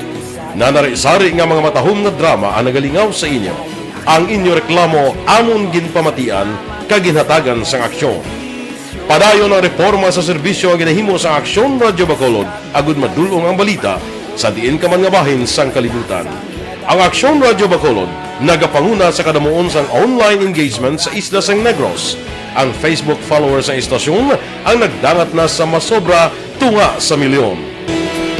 nanari-sari nga mga matahom nga drama ang nagalingaw sa inyo. Ang inyo reklamo amon ginpamatian kag ginhatagan sang aksyon. Padayon ang reporma sa serbisyo nga ginahimo sang Aksyon Radyo Bacolod agud madul-ong ang balita sa diin ka man nga bahin sang kalibutan. Ang Aksyon Radyo Bacolod nagapanguna sa kadamuon sang online engagement sa isla sang Negros. Ang Facebook followers sang istasyon ang nagdangat na sa masobra tunga sa milyon.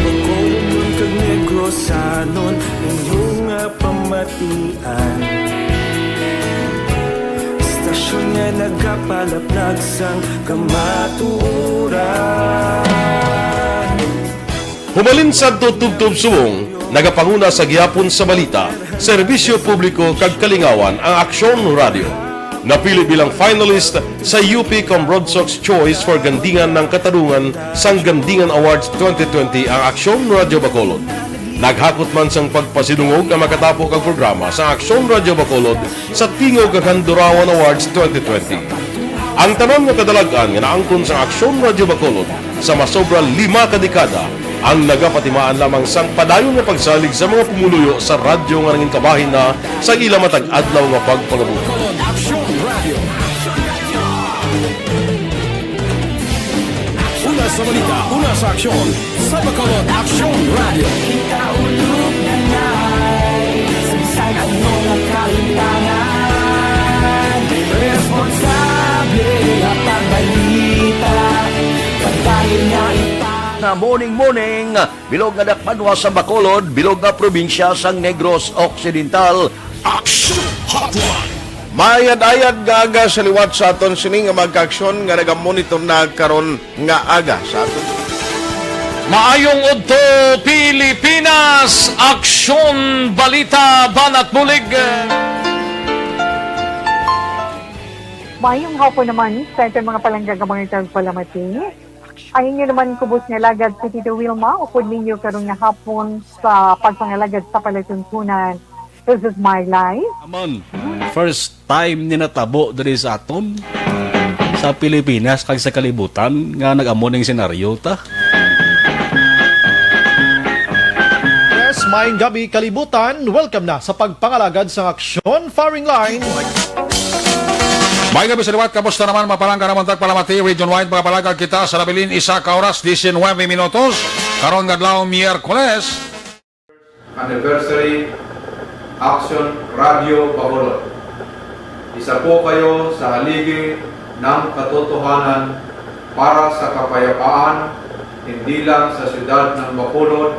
Bacolodnon kag Negrosanon, inyo nga pamatian. Istasyon nga nagapalaplag sang kamatuoran. Hubalin sadto tubtob subong, nagapanguna sa gihapon sa balita, serbisyo publiko kag kalingawan ang Aksyon Radyo. Napili bilang finalist sa U P Cambronsox Choice for Gandingan ng Katarungan sang Gandingan Awards twenty twenty ang Aksyon Radyo Bacolod. Naghakot man sang pagpasidungog ang makatapo kag programa sa Aksyon Radyo Bacolod sa Tingog kag Handurawan Awards twenty twenty. Ang tanan nga kadalag-an nga naangkon sang Aksyon Radyo Bacolod sa masobra lima ka dekada ang nagapatimaan lamang sang padayon nga pagsalig sa mga pumuluyo sa radyo nga nangin kabahin na sang ila matag adlaw nga pagpangabuhi. Aksyon Radio. Una sa balita, una sa aksyon, sa Bacolod Aksyon Radio. Kita ulog na nai, sa bisan ano nga kalimtangan, responsable nga pagbalita, pagbayo nga ipa- Na morning, morning, bilog nga dakpanwa sa Bacolod, bilog nga probinsya sang Negros Occidental. Aksyon Hotline. Maayad-ayad nga aga sa liwat sa aton sini nga mga kaaksyon nga nagamonitor na karon nga aga sa aton. Maayong udto, Pilipinas! Aksyon, balita, banat bulig. Maayong hapon naman sa aton mga palangga nga mga tagpalamati. Ang inyo naman kubos nga alagad si Tito Wilma, upod ninyo karon nga hapon sa pagpangalagad sa palatuntunan. This is my life. Amon, first time ni natabo diri sa aton, sa Pilipinas kag sa kalibutan nga nag-amo ning senaryo ta. Yes, maayong gabi, kalibutan. Welcome na sa pagpangalagad sang aksyon, firing line. Maayong gabi sa liwat. Kamusta naman, mga palangga namon tagpalamati, region wide, mga palangga, kita sa nabilin isa ka oras, diecinuebe minutos. Karon nga adlaw, Miyerkules. Anniversary Action Radio Bacolod. Isa po kayo sa haligi ng katotohanan para sa kapayapaan, hindi lang sa siyudad ng Bacolod,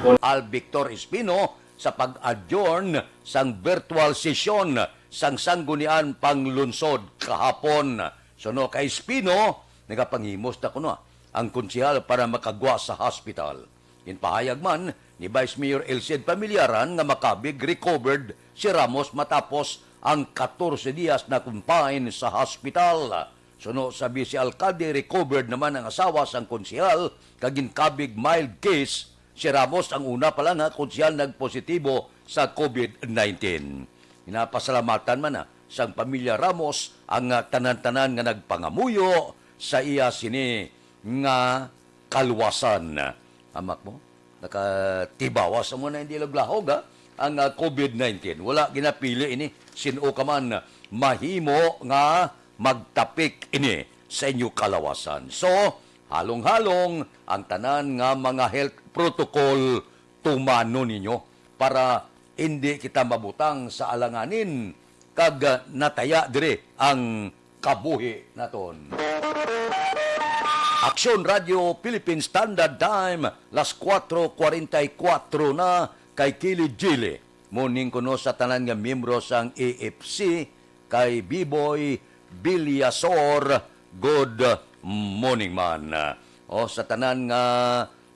kun- Al Victor Espino sa pag-adjourn sang virtual session sang Sangguniang Panglungsod kahapon. Suno kay Espino, nagapanghimos na kuno ang konsehal para makagwa sa hospital. Ginpahayag man ni Vice Mayor Elcid Familiaran nga makabig, recovered si Ramos matapos ang katorse dias na confine sa hospital. Suno sa Vice Alcalde, recovered naman ang asawa sang konsehal kag ginkabig, mild case si Ramos. Ang una pa lang nga konsehal nagpositibo sa COVID nineteen. Ginapasalamatan man na sang pamilya Ramos ang, ah, tanan-tanan nga nagpangamuyo sa iya sini nga kaluwasan. Amak mo, nakatibawas mo na hindi laglahog, ha? Ang, ah, COVID nineteen. Wala ginapili ini. Sin-o ka man mahimo nga magtapik ini sa inyo kalawasan. So, halong-halong ang tanan nga mga health protocol tumanon ninyo para hindi kita mabutang sa alanganin kag, ah, nataya diri ang kabuhi naton. Aksyon Radio Philippine Standard Time, las kuwatro kuwarenta y kuwatro na kay Kili Jili. Morning kuno sa tanan nga miyembro sang A F C, kay Biboy Villasor, good morning man. O, sa tanan nga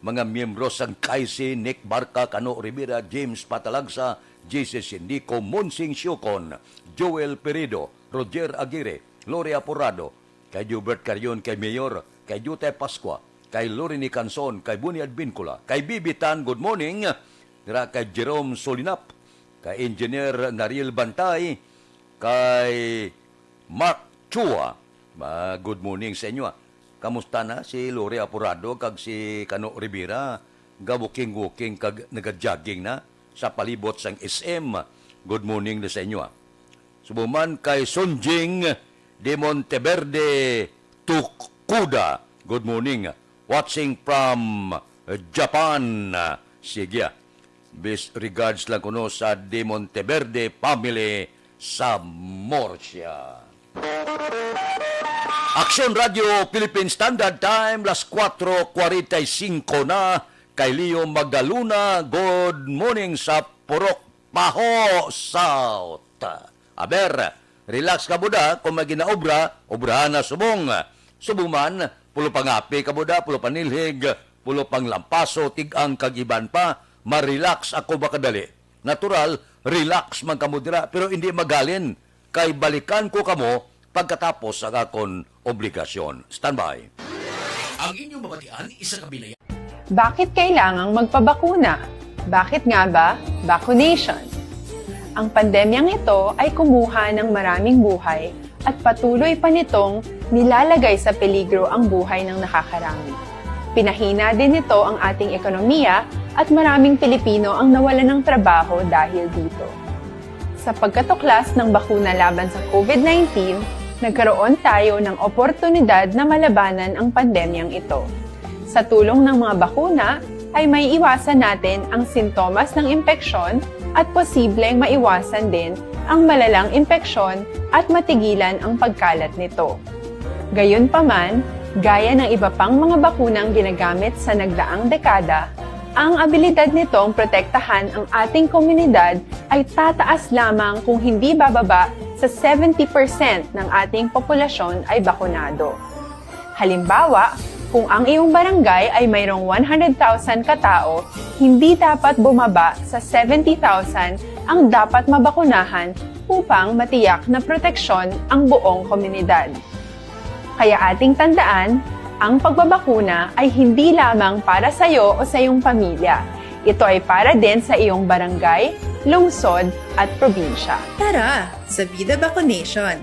mga miyembro sang K I C, Nick Barca, Cano Rivera, James Patalagsa, J C Sindico, Monsing Siocon, Joel Peredo, Roger Aguirre, Lori Aporado, kay Jubert Carion, kay Mayor, kay Jutay Pascua, kay Lorini Canson, kay Buni Advincula, kay Bibi Tan, good morning, dira kay Jerome Solinap, kay Engineer Nariel Bantay, kay Mark Chua. Ma-, good morning sa inyo, ah. Kamusta na si Lori Aporado kag si Kano Rivera? Ga-walking-walking kag naga-jogging na sa palibot sang S M. Good morning na sa inyo, ah. Subong man kay Sunjing de Monteverde Tukuda. Good morning. Watching from Japan. Sige, ah. Best regards lang kuno sa De Monteverde family sa Murcia. Aksyon Radio Philippine Standard Time, las kuwatro kwarenta y singko na. Kay Leo Magaluna, good morning sa Purok Paho South. Aber, relax ka buda kung may ginaobra, obrahan na subong. Subong man, pulo pangapi ka buda, pulo panilhig, pulo panglampaso, tig-ang kag iban pa, ma-relax ako makadali. Natural, relax man kamo dira, pero hindi magalin, kay balikan ko kamo pagkatapos ang akon obligasyon. Standby. Ang inyong mabatian, isa ka bilay. Bakit kailangang magpabakuna? Bakit nga ba? Vaccination. Ang pandemyang ito ay kumuha ng maraming buhay at patuloy pa nitong nilalagay sa peligro ang buhay ng nakakarami. Pinahina din nito ang ating ekonomiya at maraming Pilipino ang nawalan ng trabaho dahil dito. Sa pagkatuklas ng bakuna laban sa COVID nineteen, nagkaroon tayo ng oportunidad na malabanan ang pandemyang ito. Sa tulong ng mga bakuna, ay maiiwasan natin ang sintomas ng impeksyon at posibleng maiwasan din ang malalang impeksyon at matigilan ang pagkalat nito. Gayunpaman, gaya ng iba pang mga bakunang ginagamit sa nagdaang dekada, ang abilidad nitong protektahan ang ating komunidad ay tataas lamang kung hindi bababa sa seventy percent ng ating populasyon ay bakunado. Halimbawa, kung ang iyong barangay ay mayroong one hundred thousand katao, hindi dapat bumaba sa seventy thousand ang dapat mabakunahan upang matiyak na proteksyon ang buong komunidad. Kaya ating tandaan, ang pagbabakuna ay hindi lamang para sa iyo o sa iyong pamilya. Ito ay para din sa iyong barangay, lungsod, at probinsya. Tara, sa Vida Vaccination!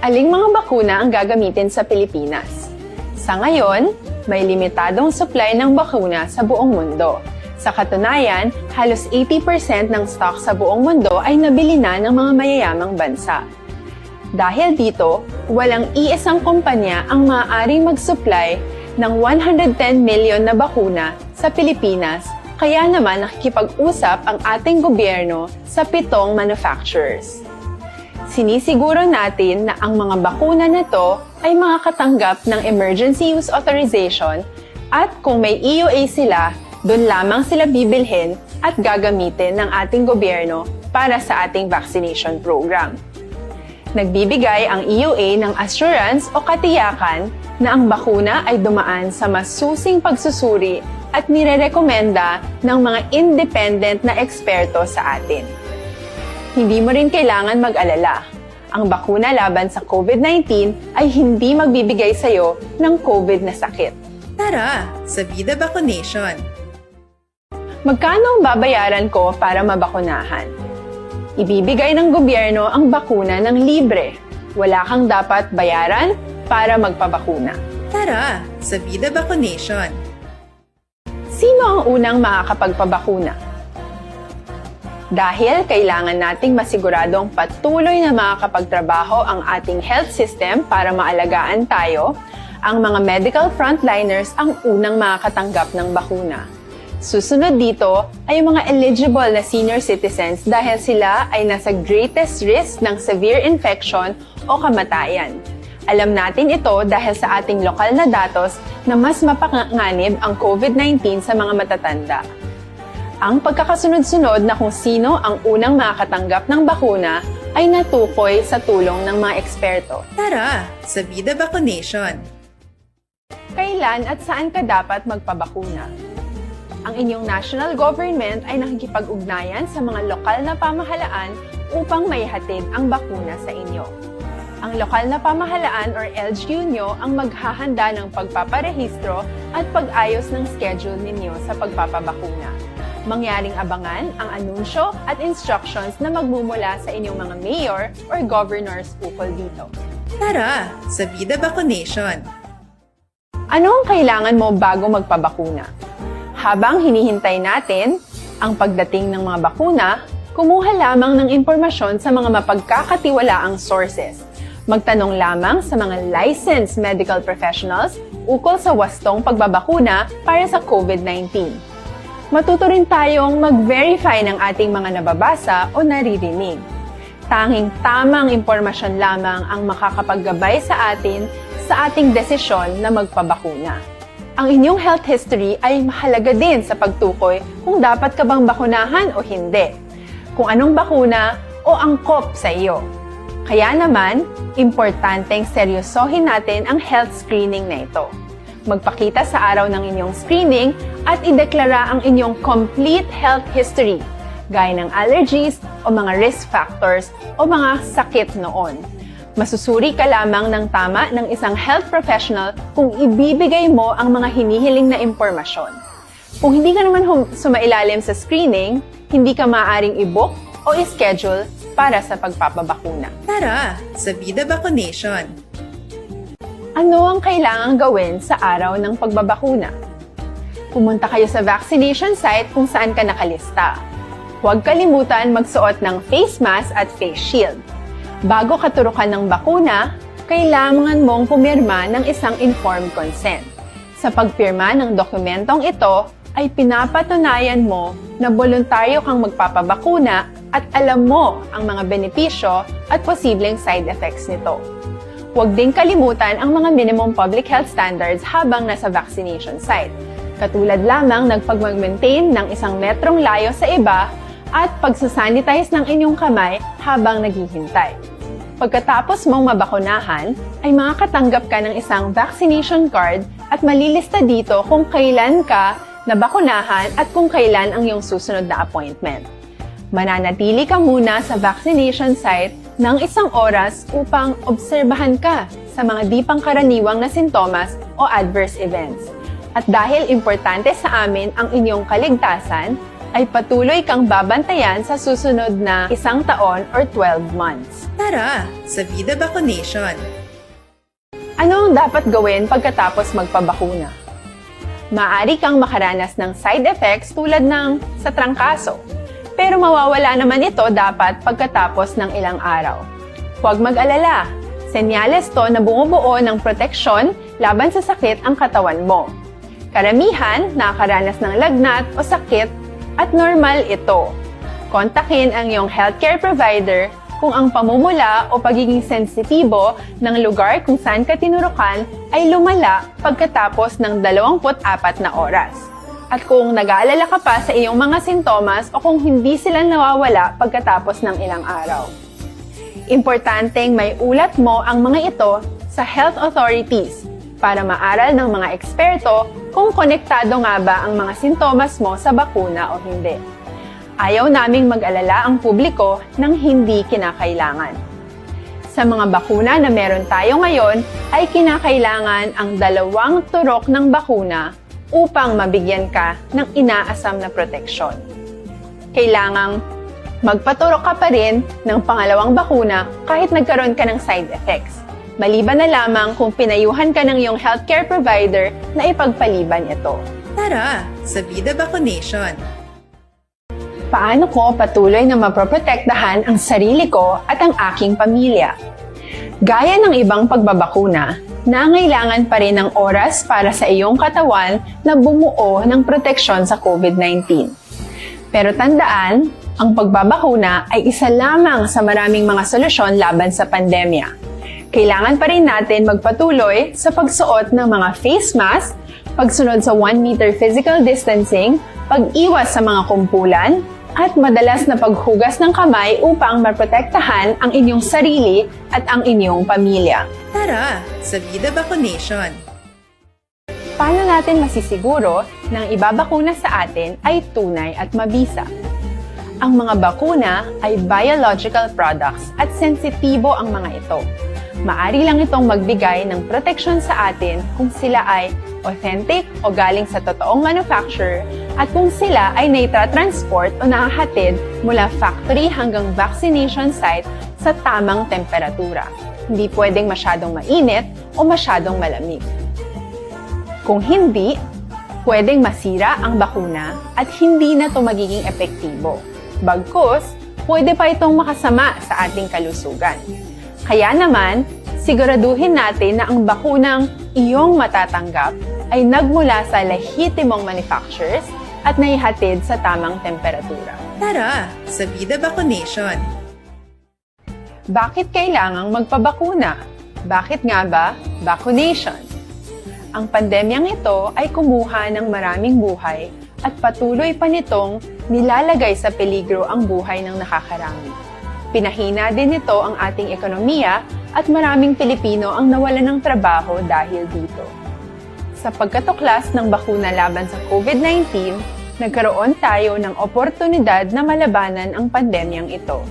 Aling mga bakuna ang gagamitin sa Pilipinas? Sa ngayon, may limitadong supply ng bakuna sa buong mundo. Sa katunayan, halos eighty percent ng stock sa buong mundo ay nabili na ng mga mayayamang bansa. Dahil dito, walang iisang kumpanya ang maaaring mag-supply ng one hundred ten million na bakuna sa Pilipinas, kaya naman nakikipag-usap ang ating gobyerno sa pitong manufacturers. Sinisiguro natin na ang mga bakuna na to ay makakatanggap ng emergency use authorization at kung may E U A sila, doon lamang sila bibilhin at gagamitin ng ating gobyerno para sa ating vaccination program. Nagbibigay ang E U A ng assurance o katiyakan na ang bakuna ay dumaan sa masusing pagsusuri at nirerekomenda ng mga independent na eksperto sa atin. Hindi mo rin kailangan mag-alala. Ang bakuna laban sa COVID nineteen ay hindi magbibigay sa iyo ng COVID na sakit. Tara, sa Vida Vaccination! Magkano ang babayaran ko para mabakunahan? Ibibigay ng gobyerno ang bakuna ng libre. Wala kang dapat bayaran para magpabakuna. Tara, sa Vida Vaccination! Sino ang unang makakapagpabakuna? Dahil kailangan nating masiguradong patuloy na makakapagtrabaho ang ating health system para maalagaan tayo, ang mga medical frontliners ang unang makakatanggap ng bakuna. Susunod dito ay ang mga eligible na senior citizens dahil sila ay nasa greatest risk ng severe infection o kamatayan. Alam natin ito dahil sa ating lokal na datos na mas mapanganib ang COVID nineteen sa mga matatanda. Ang pagkakasunod-sunod na kung sino ang unang makakatanggap ng bakuna ay natukoy sa tulong ng mga eksperto. Tara, sa Vida Vaccination! Kailan at saan ka dapat magpabakuna? Ang inyong national government ay nakikipag-ugnayan sa mga lokal na pamahalaan upang maihatid ang bakuna sa inyo. Ang lokal na pamahalaan or L G U nyo ang maghahanda ng pagpaparehistro at pag-ayos ng schedule ninyo sa pagpapabakuna. Mangyaring abangan ang anunsyo at instructions na magmumula sa inyong mga mayor or governors ukol dito. Tara sa Vida Vaccination! Ano ang kailangan mo bago magpabakuna? Habang hinihintay natin ang pagdating ng mga bakuna, kumuha lamang ng impormasyon sa mga mapagkakatiwalaang sources. Magtanong lamang sa mga licensed medical professionals ukol sa wastong pagbabakuna para sa COVID nineteen. Matuto rin tayong mag-verify ng ating mga nababasa o naririnig. Tanging tamang impormasyon lamang ang makakapaggabay sa atin sa ating desisyon na magpabakuna. Ang inyong health history ay mahalaga din sa pagtukoy kung dapat ka bang bakunahan o hindi, kung anong bakuna o angkop sa iyo. Kaya naman, importanteng seryosohin natin ang health screening na ito. Magpakita sa araw ng inyong screening at ideklara ang inyong complete health history, gaya ng allergies o mga risk factors o mga sakit noon. Masusuri ka lamang ng tama ng isang health professional kung ibibigay mo ang mga hinihiling na impormasyon. Kung hindi ka naman hum- sumailalim sa screening, hindi ka maaaring i-book o i-schedule para sa pagpapabakuna. Tara sa Vida Vaccination! Ano ang kailangang gawin sa araw ng pagbabakuna? Pumunta kayo sa vaccination site kung saan ka nakalista. Huwag kalimutan magsuot ng face mask at face shield. Bago katurukan ng bakuna, kailangan mong pumirma ng isang informed consent. Sa pagpirma ng dokumentong ito, ay pinapatunayan mo na boluntaryo kang magpapabakuna at alam mo ang mga benepisyo at posibleng side effects nito. Huwag ding kalimutan ang mga minimum public health standards habang nasa vaccination site, katulad lamang ng pagmag-maintain ng isang metrong layo sa iba at pagsasanitize ng inyong kamay habang naghihintay. Pagkatapos mong mabakunahan, ay makakatanggap ka ng isang vaccination card at malilista dito kung kailan ka nabakunahan at kung kailan ang iyong susunod na appointment. Mananatili ka muna sa vaccination site ng isang oras upang obserbahan ka sa mga di pangkaraniwang na sintomas o adverse events. At dahil importante sa amin ang inyong kaligtasan, ay patuloy kang babantayan sa susunod na isang taon or twelve months. Tara sa Vida Vaccination! Ano ang dapat gawin pagkatapos magpabakuna? Maaari kang makaranas ng side effects tulad ng sa trangkaso, pero mawawala naman ito dapat pagkatapos ng ilang araw. Huwag mag-alala, senyales to na bumubuo ng proteksyon laban sa sakit ang katawan mo. Karamihan nakakaranas ng lagnat o sakit at normal ito. Kontakin ang iyong healthcare provider kung ang pamumula o pagiging sensitibo ng lugar kung saan ka tinurukan ay lumala pagkatapos ng dalawampu't apat na oras, at kung nag-aalala ka pa sa iyong mga sintomas o kung hindi sila nawawala pagkatapos ng ilang araw. Importanteng maiulat mo ang mga ito sa health authorities para maaral ng mga eksperto kung konektado nga ba ang mga sintomas mo sa bakuna o hindi. Ayaw naming mag-alala ang publiko ng hindi kinakailangan. Sa mga bakuna na meron tayo ngayon, ay kinakailangan ang dalawang turok ng bakuna upang mabigyan ka ng inaasam na proteksyon. Kailangang magpaturok ka pa rin ng pangalawang bakuna kahit nagkaroon ka ng side effects, maliban na lamang kung pinayuhan ka ng iyong healthcare provider na ipagpaliban ito. Tara sa Vida Vaccination! Paano ko patuloy na mapoprotektahan ang sarili ko at ang aking pamilya? Gaya ng ibang pagbabakuna, nangailangan pa rin ng oras para sa iyong katawan na bumuo ng proteksyon sa COVID nineteen. Pero tandaan, ang pagbabakuna ay isa lamang sa maraming mga solusyon laban sa pandemya. Kailangan pa rin natin magpatuloy sa pagsuot ng mga face mask, pagsunod sa one meter physical distancing, pag-iwas sa mga kumpulan, at madalas na paghugas ng kamay upang maprotektahan ang inyong sarili at ang inyong pamilya. Tara sa Vida Vaccination! Paano natin masisiguro na ang ibabakuna sa atin ay tunay at mabisa? Ang mga bakuna ay biological products at sensitibo ang mga ito. Maari lang itong magbigay ng proteksyon sa atin kung sila ay authentic o galing sa totoong manufacturer at kung sila ay naitra-transport o nahahatid mula factory hanggang vaccination site sa tamang temperatura. Hindi pwedeng masyadong mainit o masyadong malamig. Kung hindi, pwedeng masira ang bakuna at hindi na ito magiging epektibo. Bagkus, pwede pa itong makasama sa ating kalusugan. Kaya naman, siguraduhin natin na ang bakunang iyong matatanggap ay nagmula sa lehitimong manufacturers at naihatid sa tamang temperatura. Tara, sa Bida Vaccination! Bakit kailangang magpabakuna? Bakit nga ba vaccination? Ang pandemyang ito ay kumuha ng maraming buhay at patuloy pa nitong nilalagay sa peligro ang buhay ng nakakarami. Pinahina din nito ang ating ekonomiya at maraming Pilipino ang nawalan ng trabaho dahil dito. Sa pagkatuklas ng bakuna laban sa COVID nineteen, nagkaroon tayo ng oportunidad na malabanan ang pandemyang ito.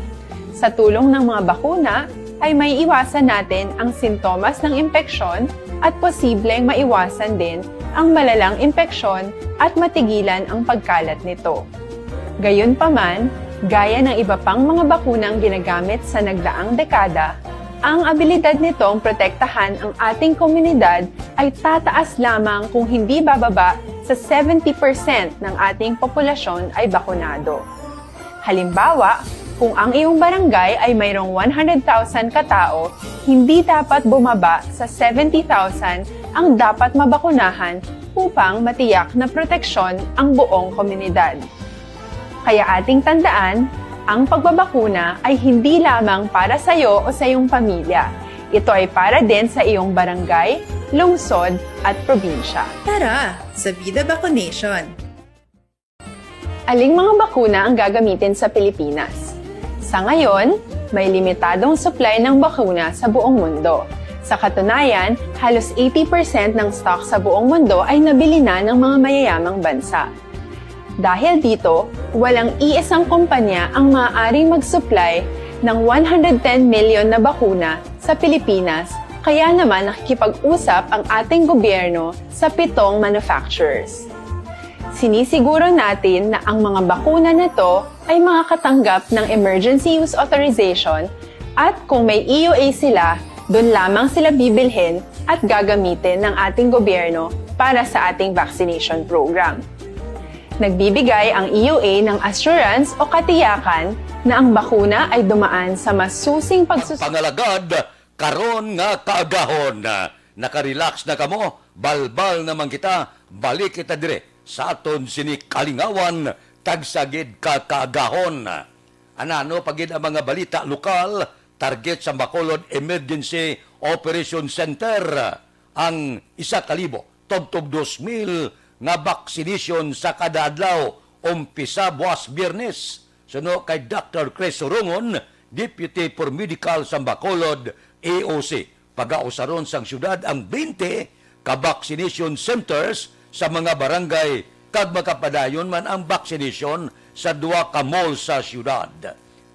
Sa tulong ng mga bakuna, ay maiiwasan natin ang sintomas ng impeksyon at posibleng maiwasan din ang malalang impeksyon at matigilan ang pagkalat nito. Gayunpaman, gaya ng iba pang mga bakunang ginagamit sa nagdaang dekada, ang abilidad nitong protektahan ang ating komunidad ay tataas lamang kung hindi bababa sa seventy percent ng ating populasyon ay bakunado. Halimbawa, kung ang iyong barangay ay mayroong one hundred thousand ka tao, hindi dapat bumaba sa seventy thousand ang dapat mabakunahan upang matiyak na proteksyon ang buong komunidad. Kaya ating tandaan, ang pagbabakuna ay hindi lamang para sa iyo o sa iyong pamilya. Ito ay para din sa iyong barangay, lungsod, at probinsya. Tara, sa Bida Vaccination! Aling mga bakuna ang gagamitin sa Pilipinas? Sa ngayon, may limitadong supply ng bakuna sa buong mundo. Sa katunayan, halos eighty percent ng stock sa buong mundo ay nabili na ng mga mayayamang bansa. Dahil dito, walang iisang kumpanya ang maaaring mag-supply ng one hundred ten million na bakuna sa Pilipinas, kaya naman nakikipag-usap ang ating gobyerno sa pitong manufacturers. Sinisiguro natin na ang mga bakuna na to ay makakatanggap ng emergency use authorization at kung may E U A sila, doon lamang sila bibilhin at gagamitin ng ating gobyerno para sa ating vaccination program. Nagbibigay ang E U A ng assurance o katiyakan na ang bakuna ay dumaan sa masusing pagsus- Pangalagad, karon nga kaagahon, nakarelax na kamo, balbal naman kita, balik kita dire sa aton sini kalingawan, tagsa gid ka kaagahon. Anano pa gid ang mga balita lokal, target sa Bacolod Emergency Operation Center ang isa ka libo tubtob dos mil nga vaccination sa kada adlaw, umpisa buwas Biyernes. Suno kay Doctor Chris Surongon, Deputy for Medical sa Bacolod E O C, pagausaron sang siyudad ang twenty ka vaccination centers sa mga barangay kag magapadayon man ang vaccination sa duha ka mall sa siyudad.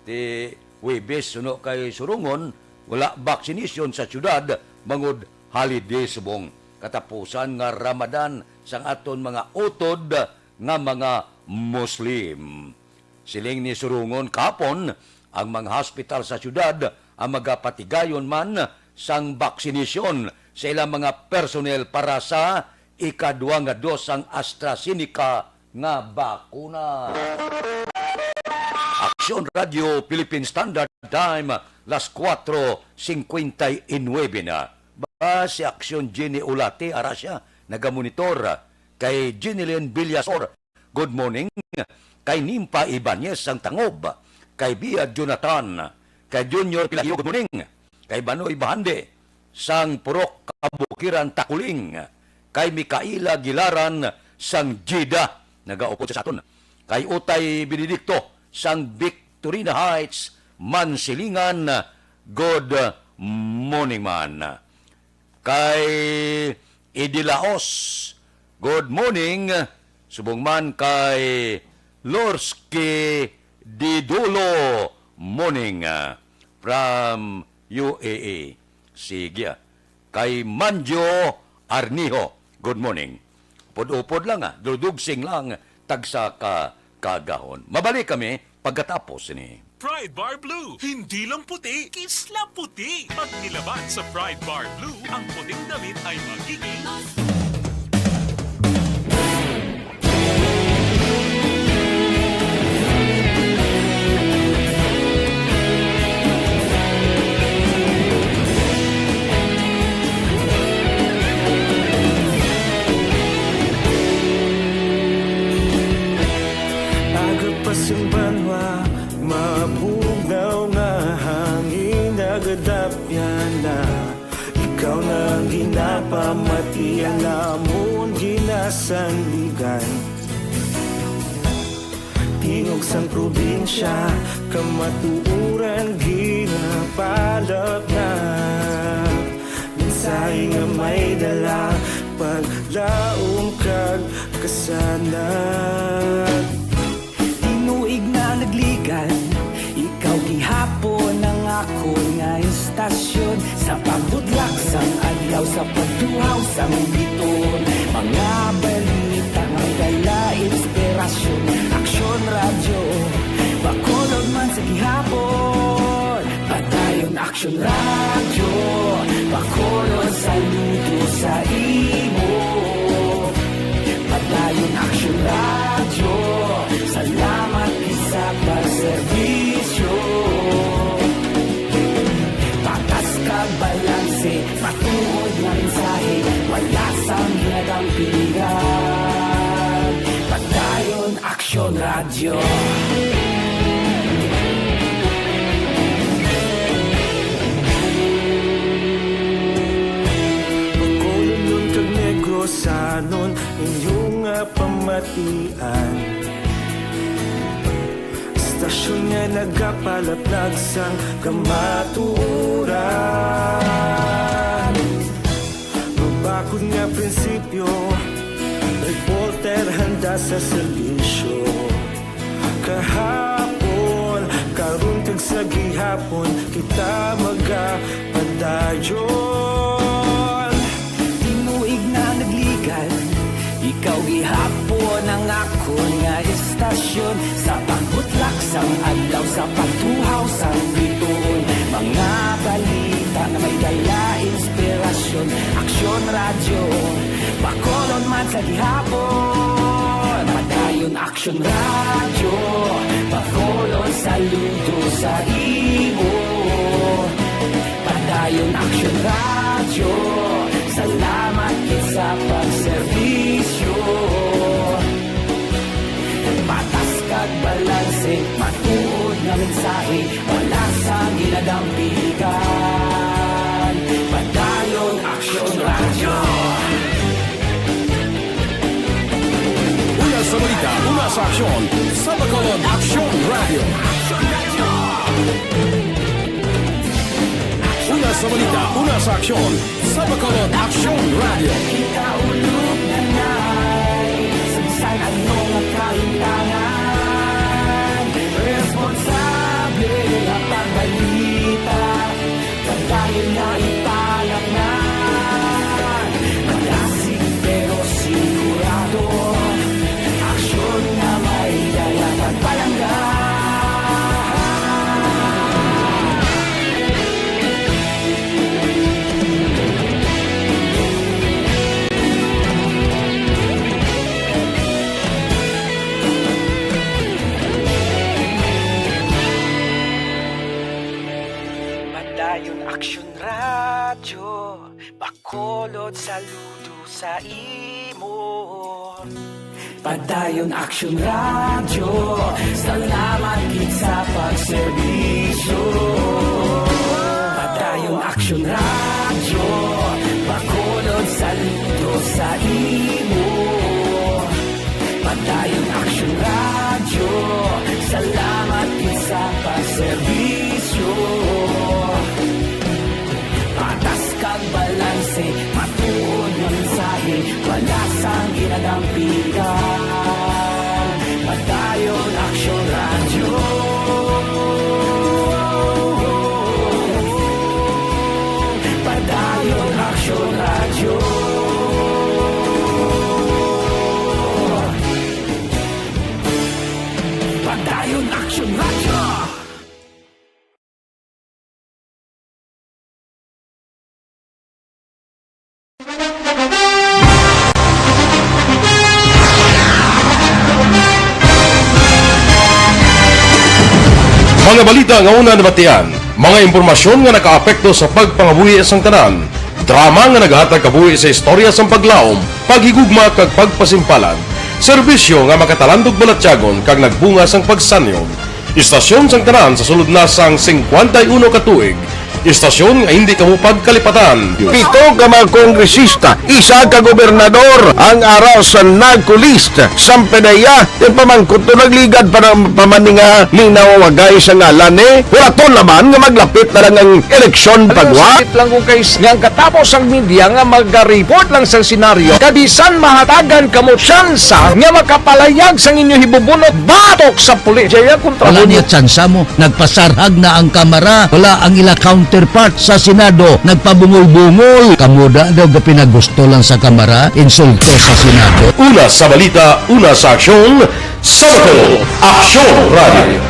Ti Huwebes, suno kay Surongon, wala vaccination sa siyudad bangod holiday subong katapusan nga Ramadan sang aton mga utod nga mga Muslim. Siling ni Surongon kahapon, ang mga hospital sa siyudad ang magapatigayon man sang vaccination sa ilang mga personnel para sa ikadua nga dos sang AstraZeneca nga bakuna. Aksyon Radio Philippine Standard Time, las kuwatro singkwenta y nuebe na. Ba si Aksyon Jenny Ulate, ara siya, nagamonitor. Kay Jenilyn Villasor, good morning. Kay Nimpa Ibanez sang Tangob. Kay Bia Jonathan. Kay Junior Pilagio, good morning. Kay Banoy Bahande sang Purok Kabukiran, Takuling. Kay Mikaela Gilaran sang Jeddah, nagaupod sa aton. Kay Utay Benedicto sang Victorina Heights, Mansilingan, good morning man. Kay Idilaos, good morning. Subong man kay Lorski Didulo, morning, ah, from U A E. Sige, ah. Kay Manjo Arniho, good morning. Upod-upod lang, ah. Dudugsing lang, tagsa ka kagahon. Mabalik kami pagkatapos ni. Pride Bar Blue, hindi lang puti, kisla puti. Pag nilaban sa Pride Bar Blue, ang puting damit ay magiging Aga pa sing banwa, mabugnaw nga hangin nagadapyan na. Ikaw na ang ginapamati, ang amon ginasandigan. Tingog sang probinsya, kamatuoran ginapalapnag. Mensahe nga may dala, paglaom kag kasanag. Tinuig na nagligan, ikaw gihapon ang akon nga istasyon. Sa pagbutlak sang adlaw, sa pagtuhaw sang biton, mga balita may dala inspirasyon. Aksyon Radyo, Bacolod man sa gihapon. Padayon Aksyon Radyo, Bacolod, saludo sa imo. Padayon Aksyon Radyo, salamat gid sa pagserbisyo. Patas kag balanse, matuod nga mensahe, wala sang ginadampigan. Padayon Aksyon Radyo. Bacolodnon kag Negrosanon, inyo nga pamatian. Istasyon nga nagapalaplag sang kamatuoran. Mabakod nga prinsipyo, reporter handa sa serbisyo. Kahapon, karon kag sa gihapon, kita magapadayon. Tinuig na nagligan, ikaw gihapon ang akon nga istasyon. Sa pagbutlak sang adlaw, sa pagtuhaw sang bituon, mga balita nga may dala inspirasyon. Aksyon Radyo, Bacolod man sa gihapon. Padayon Aksyon Radyo, Bacolod, saludo sa imo. Padayon Aksyon Radyo, salamat gid sa pagserbisyo. Patas kag balanse, matuod nga mensahe, wala sang ginadampigan. Padayon Aksyon Radyo. Una sa balita, una sa aksyon, sa Bacolod Aksyon Radyo. Una sa balita, una sa aksyon, sa Bacolod Aksyon Radyo. Kita ulog na nay, sa bisan ano nga kahintangan, responsable nga pagbalita, pagdayon na ipalaknag. Madasig pero sigurado, aksyon nga may dala pagpalangga. Padayon Aksyon Radyo, Bacolod, saludo sa imo. Padayon Aksyon Radyo, salamat gid sa pagserbisyo. Padayon Aksyon Radyo, Bacolod, saludo sa imo. Padayon Aksyon Radyo, salamat gid sa pagserbisyo. Patas kag balanse, matuod nga mensahe, wala sang ginadampigan. Padayon Aksyon Radyo. Aksyon Radyo. Pagdayon, Aksyon Radyo. Mga balita nga una nabatian, mga impormasyon nga nakaapekto sa pagpangabuhi sang tanan, drama nga nagahatag kabuhi sa istorya sang paglaom, paghigugma kag pagpasimpalan, serbisyo nga makatalandog balatyagon kag nagbunga sang pagsanyon. Istasyon sang tanan sa sulod na sang singkwenta y uno ka tuig. Istasyon nga hindi kamo pagkalipatan. Pito ka mga kongresista, isa ka gobernador ang ara sa NAGCO list. Sang P D E A, di pa man kuto nagligad para pa man ni nga linawagay sa ngalan ni. Wala to naman nga maglapit na lang ang eleksyon. Ano pagwa? Sakit lang kung kay s-, nga ang katapos ang media nga maga-report lang sa senaryo, kabisan mahatagan kamo tsansa nga makapalayag sang inyo hibubunot batok sa pulis. Jaya kontra Wala mo. Niya tsansa mo. Nagpasarhag na ang Kamara. Wala ang ila counterpart sa Senado. Nagpabungol-bungol. Kamo da daw gapinagusto lang sa Kamara. Insulto sa Senado. Una sa balita, una sa aksyon, sa Bacolod, Aksyon Radio.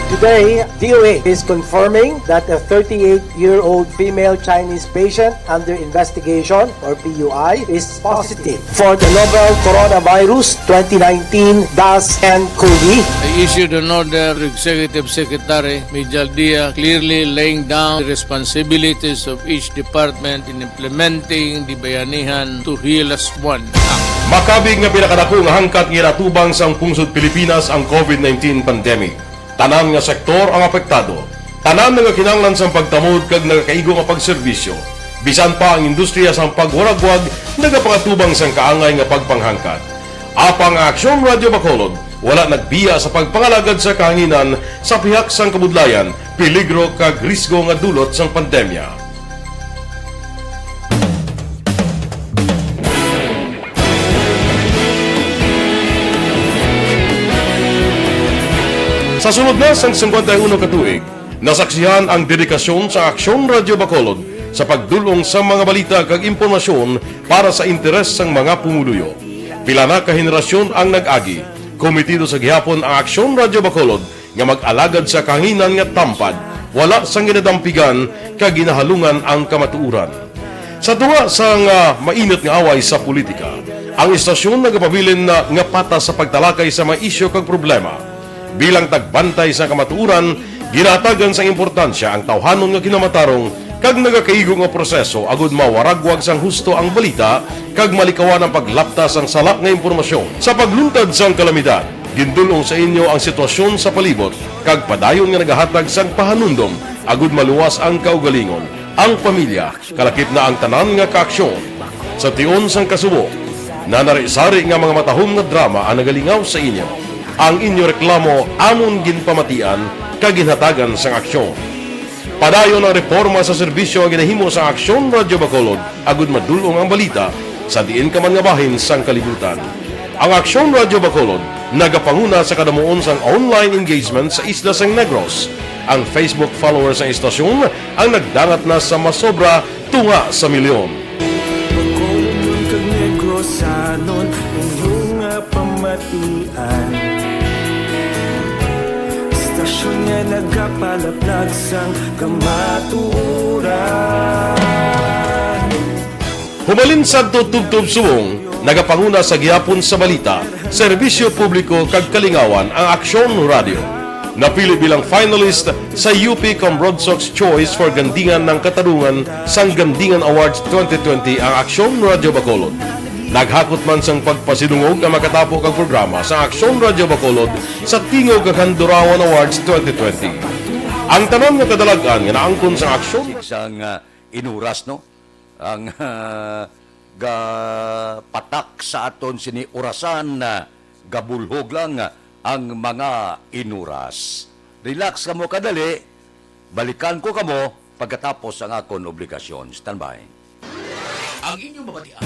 Today, D O A is confirming that a thirty-eight-year-old female Chinese patient under investigation, or P U I, is positive for the novel coronavirus twenty nineteen dash N COVID. I issued an order to Executive Secretary Mijal Dia, clearly laying down the responsibilities of each department in implementing the Bayanihan to Heal Us One Act. Makabig nga pinakadako nga hangkat nga ginatubang sang pungsod Pilipinas ang COVID nineteen pandemic. Tanan nga sektor ang apektado. Tanan nga kinahanglan sang pagtamod kag nagakaigo nga pagserbisyo. Bisan pa ang industriya sang pagwaragwag nagapangatubang sang kaangay nga pagpanghangkat. Apang ang Aksyon Radyo Bacolod wala nagbiya sa pagpangalagad sa kahanginan sa pihak sang kabudlayan, peligro kag risgo nga dulot sang pandemya. Sa sulod na sang singkwenta y uno ka tuig, nasaksihan ang dedikasyon sa Aksyon Radyo Bacolod sa pagdul-ong sa mga balita kag impormasyon para sa interes sang mga pumuluyo. Pila na ka henerasyon ang nag-agi. Komitido sa gihapon ang Aksyon Radyo Bacolod nga mag-alagad sa kahanginan nga tampad, wala sang ginadampigan kag ginahalungan ang kamatuoran. Sa tunga sang, ah, mainit nga away sa politika, ang istasyon nagapabilin na nga patas sa pagtalakay sa mga isyu kag problema. Bilang tagbantay sa kamatuoran, ginahatagan sang importansya ang tawhanon nga kinamatarong kag nagakaigo nga proseso agud mawaragwag sang husto ang balita kag malikawan ang paglapta sang sala nga impormasyon. Sa pagluntad sang kalamidad, gindul-ong sa inyo ang sitwasyon sa palibot kag padayon nga nagahatag sang pahanumdom agud maluwas ang kaugalingon, ang pamilya, kalakip na ang tanan nga kaaksyon. Sa tion sang kasubo, nanari-sari nga mga matahom nga drama ang nagalingaw sa inyo. Ang inyo reklamo amon ginpamatian kag ginhatagan sang aksyon. Padayon ang reporma sa serbisyo nga ginahimo sa Aksyon Radyo Bacolod agud madul-ong ang balita sa diin ka man nga bahin sang kalibutan. Ang Aksyon Radyo Bacolod nagapanguna sa kadamuon sang online engagement sa isla sang Negros. Ang Facebook followers sang istasyon ang nagdangat na sa masobra tunga sa milyon. Bacolodnon kag Negrosanon, inyo nga pamatian. Istasyon nga nagapalaplag sang kamatuoran. Hubalin sadto tubtob subong, nagapanguna sa gihapon sa balita, serbisyo publiko kag kalingawan ang Aksyon Radyo. Napili bilang finalist sa U P Cambronsox Choice for Gandingan ng Katarungan sang Gandingan Awards twenty twenty ang Aksyon Radyo Bacolod. Naghakot man sang pagpasidungog ang makatapo kag programa sa Aksyon Radyo Bacolod sa Tingog kag Handurawan Awards twenty twenty. Ang tanan nga kadalag-an nga naangkon sang Aksyon sang, ah, inuras, no? Ang, ah, gapatak sa aton sini orasan, ah, gabulhog lang, ah, ang mga inuras. Relax kamo kadali. Balikan ko kamo pagkatapos ang akon obligasyon. Standby. Ang inyong mabatian.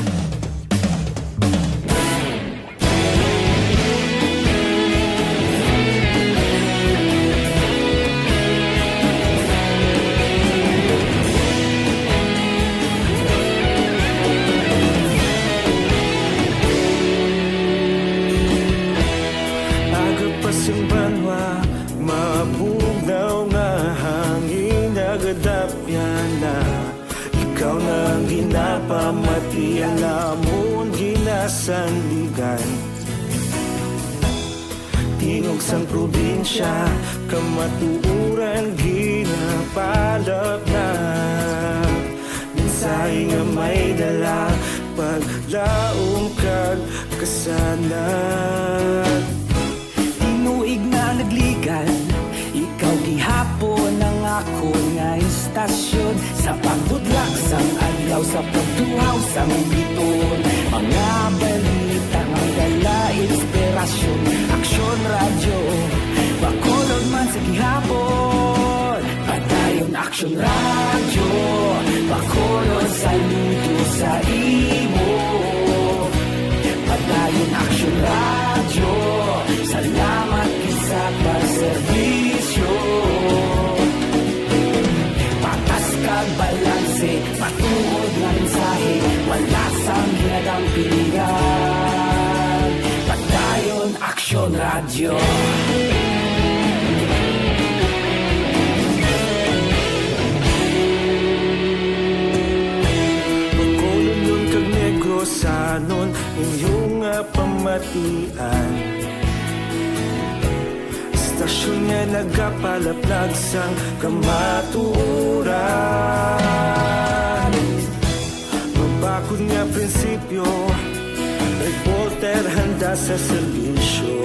Ang ginapamati namon ginasandigan, tingog sang probinsya, kamatuoran ginapalapnag. Mensahe nga may dala, paglaom kag kasanag. Tinuig na nagligan, ikaw gihapon ang akon nga istasyon. Sa pagbudlak sang adlaw, sa pagtuhaw sang biton, mga balita nga dala inspirasyon. Aksyon Radyo, Bacolod man sa gihapon. Padayon Aksyon Radyo, Bacolod, saludo sa imo. Padayon Aksyon Radyo, salamat gid sa pagserbisyo. Patas kag balanse, matuod nga mensahe, wala sang ginadampigan. Padayon Aksyon Radyo. Bacolodnon kag Negrosanon, inyo nga pamatian. Istasyon nga nagapalaplag sang kamatuoran. Mabakod nga prinsipyo, reporter handa sa serbisyo.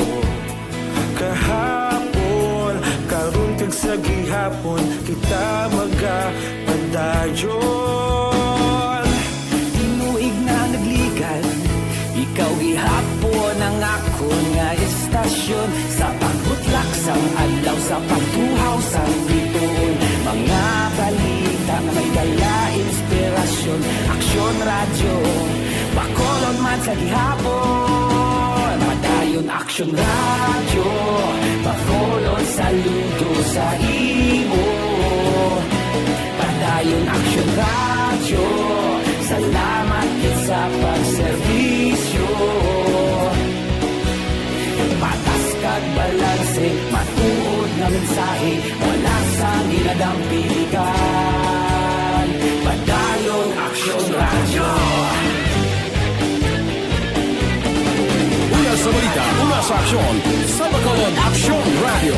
Kahapon, karon kag sa gihapon, kita magapadayon. Tinuig na nagligan, ikaw gihapon ang akon nga istasyon. Sa pagbutlak sang adlaw, sa pagtuhaw sang bituon, mga balita nga may dala inspirasyon. Aksyon Radyo, Bacolod man sa gihapon. Padayon Aksyon Radyo, Bacolod, saludo sa imo. Padayon Aksyon Radyo, salamat gid sa pagserbisyo. Patas kag balanse, matuod nga mensahe, wala sang ginadampigan. Padayon Aksyon Radyo. Una sa balita, una sa aksyon, sa Bacolod Aksyon Radyo.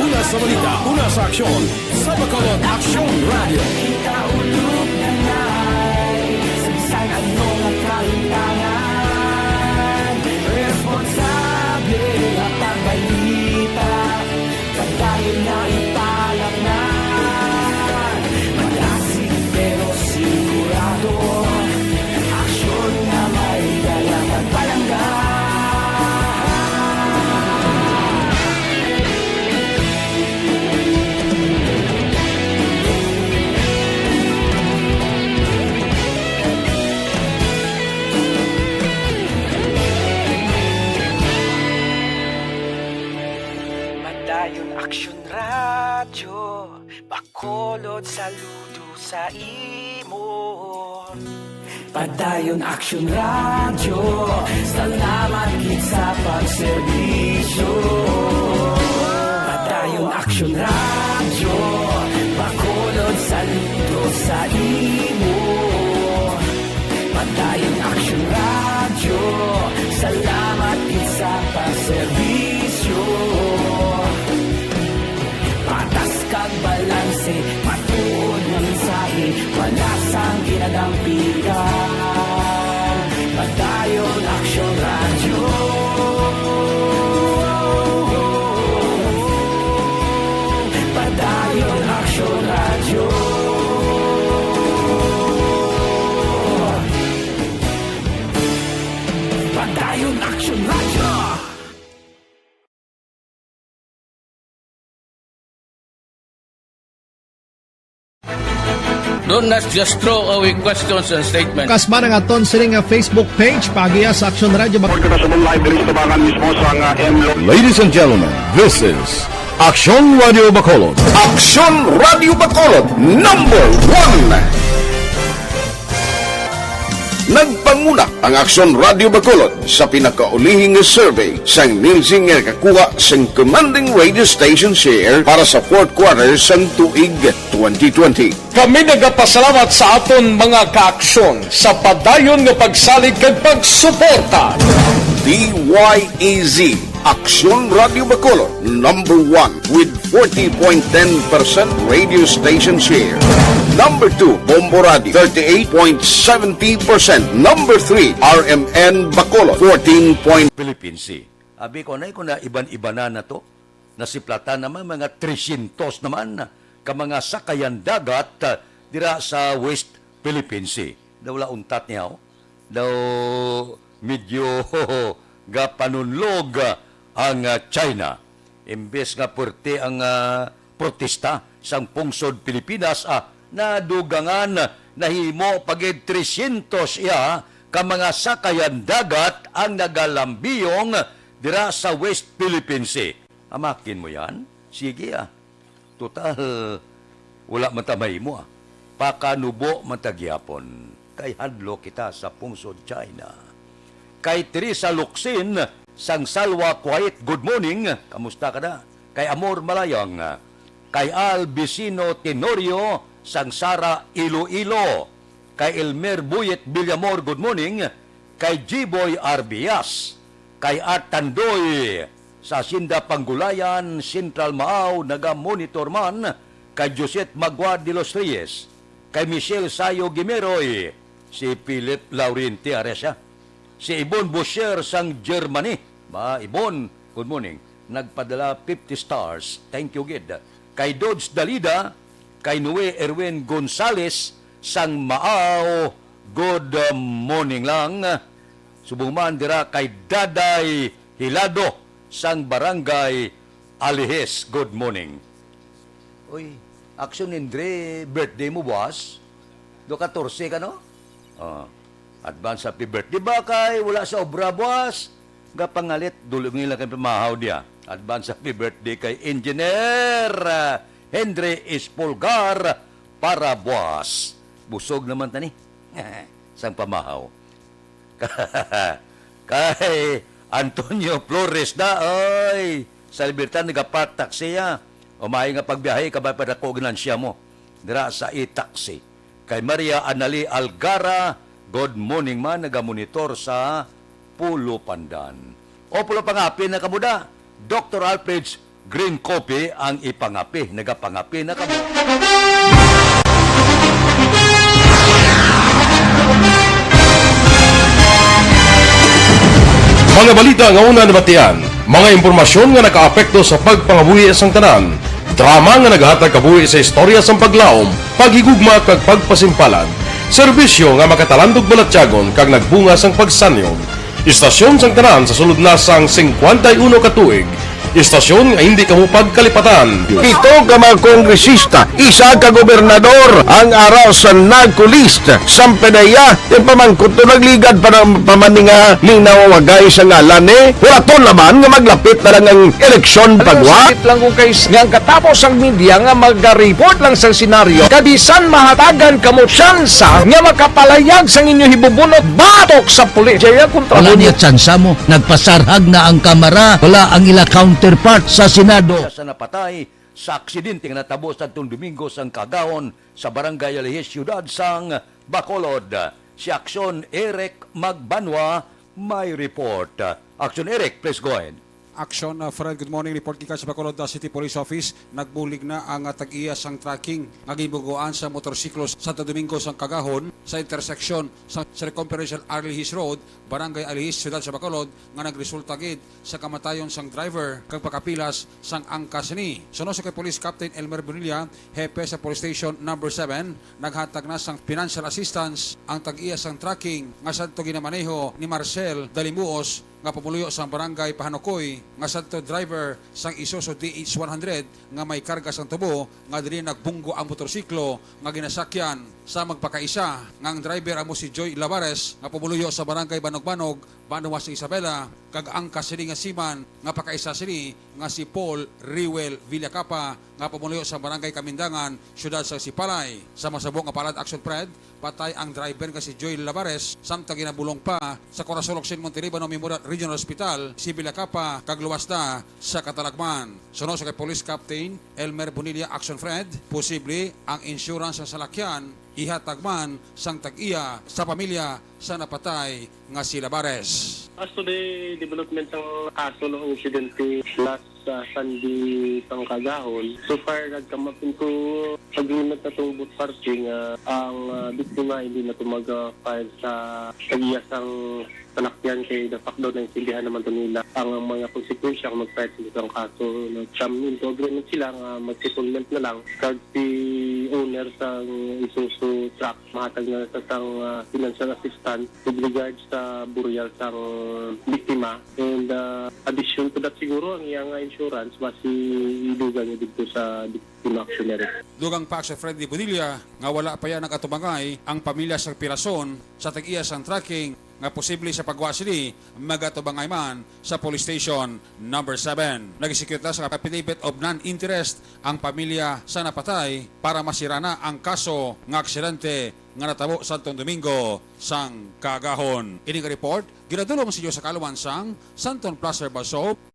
Una sa balita, una sa aksyon, sa Bacolod Aksyon Radyo. Kita ulog na nay, sa bisan ano nga kahimtangan, responsable nga pagbalita. Padayon na ipalapnan, madasig pero sigurado, aksyon nga may dala kag palangga. Padayon Aksyon Radyo, Bacolod, saludo sa imo. Padayon Aksyon Radyo, salamat gid sa pagserbisyo. Padayon Aksyon Radyo, Bacolod, saludo sa imo. Padayon Aksyon Radyo, salamat gid sa pagserbisyo. Patas kag balanse, matuod nga mensahe, wala sang ginadampigan. Padayon Aksyon Radyo. Padayon Aksyon Radyo. Padayon Aksyon Radyo. Do not just throw away questions and statements. Kasba nga aton sini nga Facebook page, paagiha sa Aksyon Radyo Bac- Report kita sa live diri sa tabangan mismo sang, ah, M L O. Ladies and gentlemen, this is Aksyon Radio Bacolod. Aksyon Radio Bacolod, number one. Nagpanguna ang Aksyon Radio Bacolod sa pinakaulihi nga survey sang Nielsen nga nakakuha sang commanding radio station share para sa fourth quarter sang tuig twenty twenty. Kami nagapasalamat sa aton mga kaaksyon sa padayon nga pagsalig kag pagsuporta. D Y E Z, Aksyon Radio Bacolod, number one with forty point ten percent radio station share. Number two, Bombo Radio, thirty-eight point seventy percent. Number three, R M N Bacolod, fourteen point Philippine Sea. Abi ko, anay ko na iban-ibanan na to. Nasiplatan naman, mga trescientos naman ka mga sakayan dagat, ah, dira sa West Philippine Sea. Daw wala untat niya, oh. Daw medyo gapanunlog, ah, ang, ah, China. Imbes nga puwerte ang, ah, protesta sang pungsod Pilipinas, ah, nadugangan, nahimo pa gid trescientos iya ka mga sakayan dagat ang nagalambiyong dira sa West Philippine Sea. Amakin mo yan? Sige, ah. Total, wala man ta mahimo, ah. Pakanubo man ta gihapon. Kay hadlok kita sa pungsod China. Kay Teresa Locsin sang Salwa Kuwait, good morning. Kamusta ka na? Kay Amor Malayang, kay Al Vicino Tenorio sang Sara, Iloilo, kay Elmer Buyet Villamor, good morning, kay G-Boy Arbias, kay Art Tandoy sa Hacienda Panggulayan, Central Maao, naga-monitor man, kay Josette Magua de los Reyes, kay Michelle Sayo Gimeroy, si Philip Laurenti Aresia, si Ibon Bosher sang Germany. Ma Ibon, good morning. Nagpadala fifty stars. Thank you gid. Kay Dodge Dalida, kay Noe Erwin Gonzales sang Maao, good, uh, morning lang. Subong man dira kay Daday Hilado sang Barangay Alihis. Good morning. Uy, Action Indre, birthday mo buwas? Do katorse ka, no? Oh, advance happy birthday. Di ba kay wala sa obra buwas? Gapangalit, dulungi lang kay pamahaw diya. Advance happy birthday kay Engineer, ah, Henry Espulgar para buwas. Busog naman tani. Sang pamahaw. Kay Antonio Flores na, oy. Sa Libertad, nagapark taxi, ah. O, maayo nga pagbiyahe, kabay pa dako ginansya mo. Dira sa e-taxi. Kay Maria Anali Algara, good morning man, nagamonitor sa Pulo Pandan. O, Pulo Pangapi na kamo da. Doctor Alfred's Green Coffee ang ipangapi. Nagapangapi na kamo. Mga balita nga una nabatian, mga impormasyon nga nakaapekto sa pagpangabuhi sang tanan, drama nga nagahatag kabuhi sa istorya sang paglaom, paghigugma kag pagpasimpalan, serbisyo nga makatalandog balatyagon kag nagbunga sang pagsanyog. Istasyon sang tanan sa sulod na sang cincuenta y uno ka tuig. Istasyon nga hindi kamo pagkalipatan. Pito ka mga kongresista, isa ka gobernador ang ara sa NAGCO list. Sang PDEA, ipamangkot to, nagligad pa na, pa man ni nga linawagay sa ngalan, eh. Hulaton naman nga maglapit na lang ang eleksyon. Alam mo, pagwa. Sakit lang kung kay s-, nga ang katapos ang media nga maga-report lang sa senaryo, kabisan mahatagan kamo tsansa nga makapalayag sang inyo hibubunot batok sa pulis. Jaya kontra. Wala niya tsansa mo. Nagpasarhag na ang kamara. Wala ang ila counterpart sa Senado. Sa napatay sa aksidente nga natabo sa Domingo sang kagahon sa Barangay Alihis, Siyudad sang Bacolod. Si Action Eric Magbanwa may report. Action Eric, please go ahead. Action, uh, Fred, good morning. Report gikan sa Bacolod, uh, City Police Office. Nagbulig na ang, uh, tag-iya sang tracking nga ginbugoan sa motorsiklo sa Santo Domingo sang Kagahon sa intersection sa Circumferential Alihis Road, Barangay Alihis, Siyudad sa Bacolod, nga nagresulta gid sa kamatayon sang driver kag pagkapilas sang angkas sini. Suno sa kay Police Captain Elmer Bonilla, hepe sa Police Station Number Seven, naghatag na sang financial assistance ang tag-iya sang tracking nga sadto ginamaneho ni Marcel Dalimuos nga pumuluyo sang Barangay Pahanukoy, nga sadto driver sang Isuzu D H one hundred nga may karga sang tubo nga diri nagbunggo ang motorsiklo nga ginasakyan. Sa magpakaisa nga ang driver amo si Joy Lavares nga pumuluyo sa Barangay Banogbanog, banwa sa Isabela, kag ang kasilingasiman nga pakaisa sini nga si Paul Riwel Villacapa nga pumuluyo sa Barangay Kamindangan, Siyudad sa Sipalay. Sa masubo nga palad, Action Fred, patay ang driver nga si Joy Lavares, samtang ginabulong pa sa Corazon Locsin Montelibano Memorial Regional Hospital si Villacapa kag luwas na sa katalagman. Suno sa kay Police Captain Elmer Bonilla, Action Fred, posible ang insurance sa salakyan ihatag man sang tag-iya sa pamilya sa napatay nga si Lavares. As to the development ng kaso ng insidente last sa Sunday pangkagahon, so far nag-come up into agreement na tong both party nga ang, ah, biktima hindi na to mag-file sa tag-iya sang salakyan kay the fact daw naintindihan naman to nila ang mga konsekwensya kung mag-file sila sang kaso. Nag-come into agreement sila nga mag-settlement na lang kag si owner sang Isuzu truck mahatag na sa sang, ah, financial assistance with regards sa burial sang biktima. And, ah, addition to that siguro ang iyang, ah, insurance basi idugang niya dito sa biktima actionary. Dugang pa si Freddy Bonilla nga wala pa yan nagatubangay ang pamilya sa pirason sa tag-iya sang trucking nga posible sa pagwa sini magatubangay man sa Police Station Number Seven. Nag-execute na sa affidavit of non-interest ang pamilya sa napatay para masira na ang kaso nga aksidente nga natabo Santo Domingo sang kagahon. Ini nga report ginadulong sa inyo sa kaluman sang Santon Plaza Herbal Soap.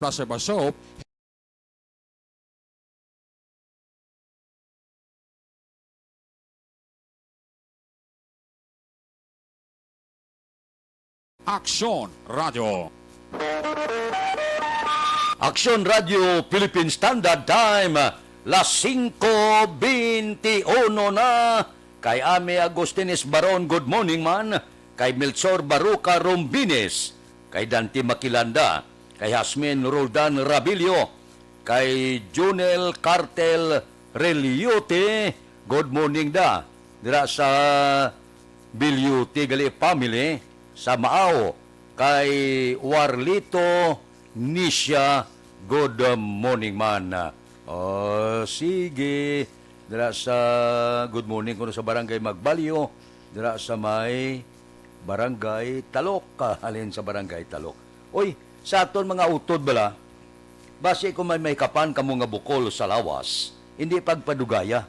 Plaza Herbal Soap. Aksyon Radio. Aksyon Radio Philippine Standard Time, las singko bente uno na. Kay Ami Agustines Baron, good morning man. Kay Melchor Baruca Rombines, kay Dante Maquilanda, kay Jasmine Roldan Rabilio, kay Junel Cartel Reliote, good morning da. Dira sa Biliote gali family sa Maao, kay Warlito Nisha, good morning man. Oh, sige. Dira sa, good morning kuno sa Barangay Magbalyo, dira sa may Barangay Talok, ah, halin sa Barangay Talok. Oy, sa aton mga utod bala, basi kung may, may kapan kamo nga bukol sa lawas, hindi pagpadugaya.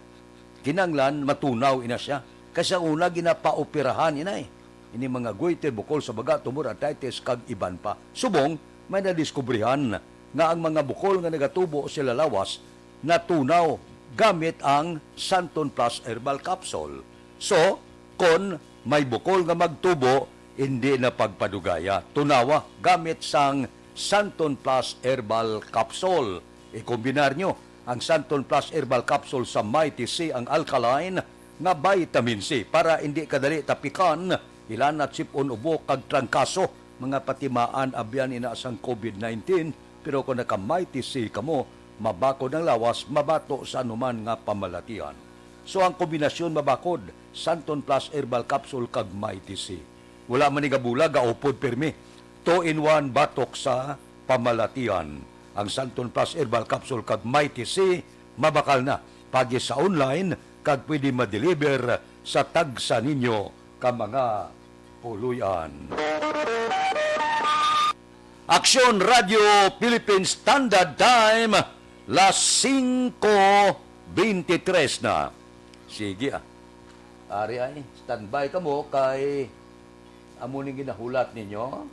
Kinanglan matunaw ina siya. Kay sa una ginapaoperahan ina eh. Ini mga goiter, bukol sa baga, tumor, arthritis, kag iban pa. Subong, may nadiskubrihan nga ang mga bukol nga nagatubo sa ila lawas natunaw gamit ang Santon Plus Herbal Capsule. So, kon may bukol nga magtubo, hindi na pagpadugaya. Tunawa gamit sang Santon Plus Herbal Capsule. Ikombinar nyo ang Santon Plus Herbal Capsule sa Mighty C, ang alkaline nga vitamin C, para hindi kadali tapikan, hilanat, sip-on, ubo, kag trangkaso, mga patimaan, abyan ina sang covid nineteen. Pero kung naka-Mighty C kamo, mabakod ang lawas, mabato sa anuman nga pamalatian. So, ang kombinasyon mabakod, Santon Plus Herbal Capsule kag Mighty C. Wala man ni gabulag, gaupod pirmi. Two-in-one batok sa pamalatian. Ang Santon Plus Herbal Capsule kag Mighty C mabakal na pagi sa online kag pwede ma-deliver sa tagsa ninyo ka mga puloy-an. Aksyon Radio Philippine Standard Time, las singko bente tres na. Sige, ah. Ari ay, standby kamo kay amo ning ginahulat ninyo.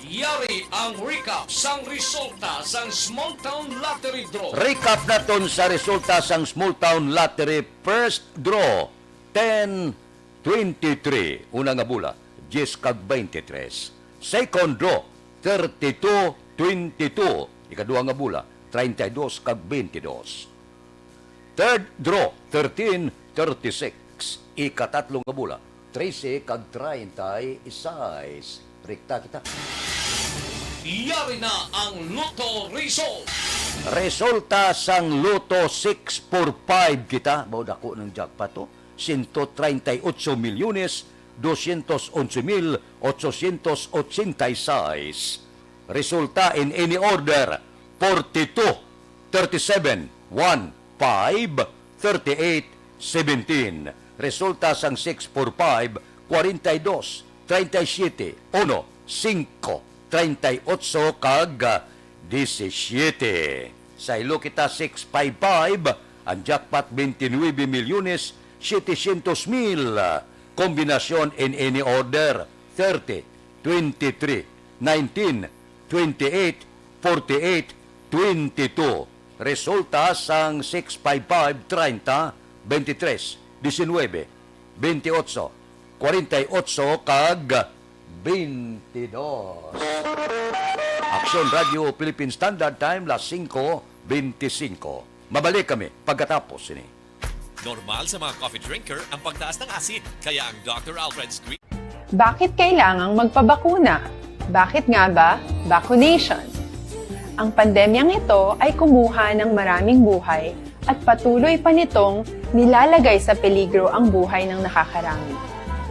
Yari ang recap sang resulta sang Small Town Lottery Draw. Recap naton sa resulta sang Small Town Lottery first draw, ten twenty-three. Una nga bola, diyes kag twenty-three. Second draw, thirty-two twenty-two. Ikaduha nga bola, treinta y dos kag twenty-dos. Third draw, thirteen thirty-six. Ikatatlo nga bola, trese kag treinta y seis. Rekta kita. Yari na ang Lotto Result. Resulta sang Lotto six four five kita. Mao dako ng jackpot to. Sento treinta y ocho milyones doscientos once mil ochocientos ochenta y seis. Resulta in any order, forty-two, thirty-seven, one, five, thirty-eight, seventeen. Resulta sang six four five, forty-two, treinta y siete, uno, cinco, treinta y ocho, kag, ah, diecisiete. Sa Ilokita six five five, ang jackpot, twenty-nuebe milyones setecientos mil. Kombinasyon in any order, thirty, twenty-three, nineteen, twenty-eight, forty-eight, twenty-two. Resulta sang six five five, treinta, veintitrés, diecinuebe, veintiocho, cuarenta y ocho, kag veintidós. Aksyon Radio Philippine Standard Time, las singko beintisinko. Mabalik kami pagkatapos sini. Normal sa mga coffee drinker ang pagtaas ng asid, kaya ang Doctor Alfred's Green Bakit kailangang magpabakuna? Bakit nga ba vaccination? Ang pandemyang ito ay kumuha ng maraming buhay at patuloy pa nitong nilalagay sa peligro ang buhay ng nakakarami.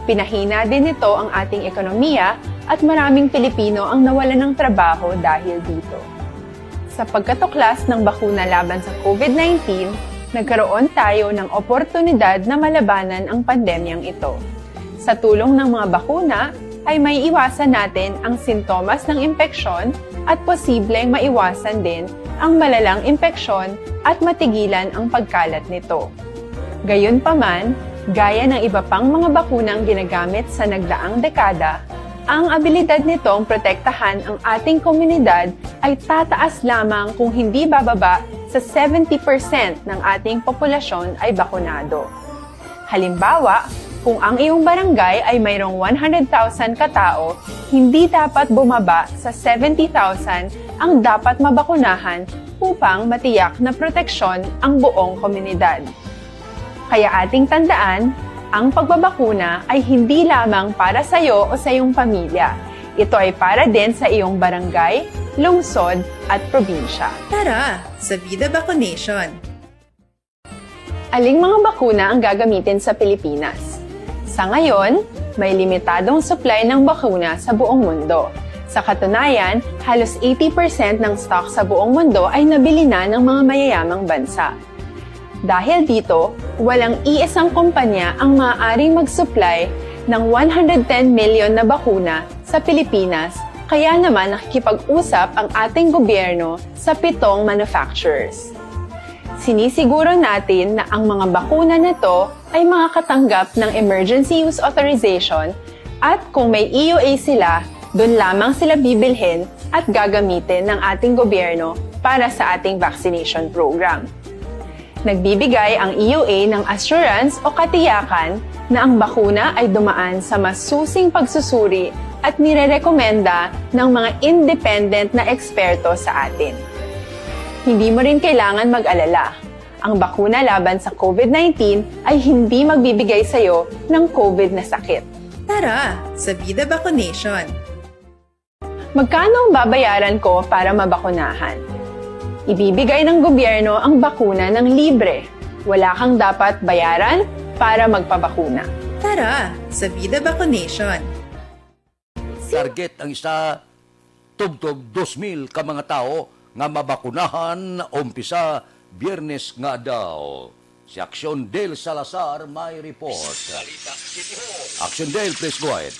Pinahina din nito ang ating ekonomiya at maraming Pilipino ang nawalan ng trabaho dahil dito. Sa pagkatuklas ng bakuna laban sa COVID nineteen, nagkaroon tayo ng oportunidad na malabanan ang pandemyang ito. Sa tulong ng mga bakuna, ay maiiwasan natin ang sintomas ng impeksyon at posibleng maiwasan din ang malalang impeksyon at matigilan ang pagkalat nito. Gayunpaman, gaya ng iba pang mga bakunang ginagamit sa nagdaang dekada, ang abilidad nitong protektahan ang ating komunidad ay tataas lamang kung hindi bababa sa seventy percent ng ating populasyon ay bakunado. Halimbawa, kung ang iyong barangay ay mayroong one hundred thousand ka tao, hindi dapat bumaba sa seventy thousand ang dapat mabakunahan upang matiyak na proteksyon ang buong komunidad. Kaya ating tandaan, ang pagbabakuna ay hindi lamang para sa iyo o sa iyong pamilya. Ito ay para din sa iyong barangay, lungsod, at probinsya. Tara, sa Vida Vaccination! Aling mga bakuna ang gagamitin sa Pilipinas? Sa ngayon, may limitadong supply ng bakuna sa buong mundo. Sa katunayan, halos eighty percent ng stock sa buong mundo ay nabili na ng mga mayayamang bansa. Dahil dito, walang iisang kumpanya ang maaaring mag-supply ng one hundred ten million na bakuna sa Pilipinas, kaya naman nakikipag-usap ang ating gobyerno sa pitong manufacturers. Sinisiguro natin na ang mga bakuna na to ay makakatanggap ng emergency use authorization at kung may E U A sila, dun lamang sila bibilhin at gagamitin ng ating gobyerno para sa ating vaccination program. Nagbibigay ang E U A ng assurance o katiyakan na ang bakuna ay dumaan sa masusing pagsusuri at nirerekomenda ng mga independent na eksperto sa atin. Hindi mo rin kailangan mag-alala. Ang bakuna laban sa COVID nineteen ay hindi magbibigay sa iyo ng COVID na sakit. Tara, sa Vida Vaccination! Magkano ang babayaran ko para mabakunahan? Ibibigay ng gobyerno ang bakuna ng libre. Wala kang dapat bayaran para magpabakuna. Tara, sa Vida Vaccination! Target ang isa tubtob dos mil ka mga tawo nga mabakunahan umpisa Biyernes nga adlaw. Si Action Del Salazar may report. Action Del, please go ahead.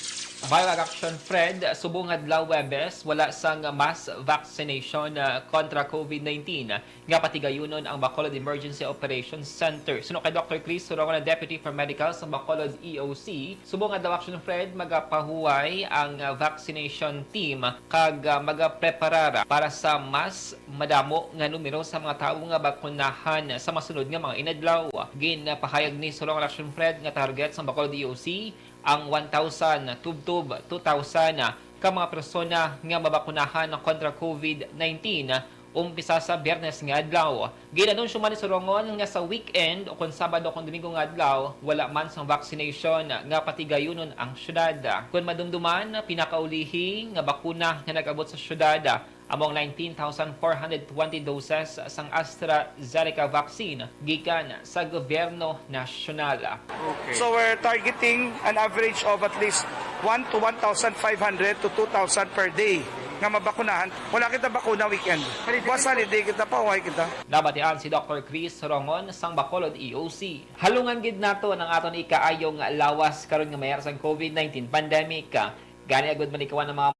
Mayong aga, Action Fred, subong adlaw Huwebes, wala sang mass vaccination, ah, kontra COVID nineteen nga patigayunon ang Bacolod Emergency Operations Center. Suno kay Doctor Chris Surongon, ang Deputy for Medical sa Bacolod E O C, subong adlaw, Action Fred, magapahuway ang, ah, vaccination team kag, ah, magapreparar para sa mas madamo nga numero sa mga tawo nga bakunahan sa masunod nga mga inadlaw. Ginpahayag ni Surongon, Action Fred, nga target sang Bacolod E O C ang one thousand tubtob two thousand ka mga persona nga mabakunahan kontra COVID nineteen umpisa sa Biyernes nga adlaw. Gin-anunsyo man ni Surongon nga sa weekend o kon Sabado kon Domingo nga adlaw, wala man sang vaccination nga patigayunon ang syudad. Kon madumduman, pinakaulihi nga bakuna nga nag-abot sa syudad Amo ang nineteen thousand four hundred twenty doses sang AstraZeneca vaccine gikan sa gobyerno nasyonal. Okay. So we're targeting an average of at least one to one thousand five hundred to two thousand per day nga mabakunahan. Wala kita bakuna weekend. Holiday. Buwas holiday kita, pauhay kita. Nabatian si Doctor Chris Rongon sang Bacolod E O C. Halungan gid naton ang aton ikaayong lawas karon nga may ara sang COVID nineteen pandemic. Gani, agud malikawan ang mga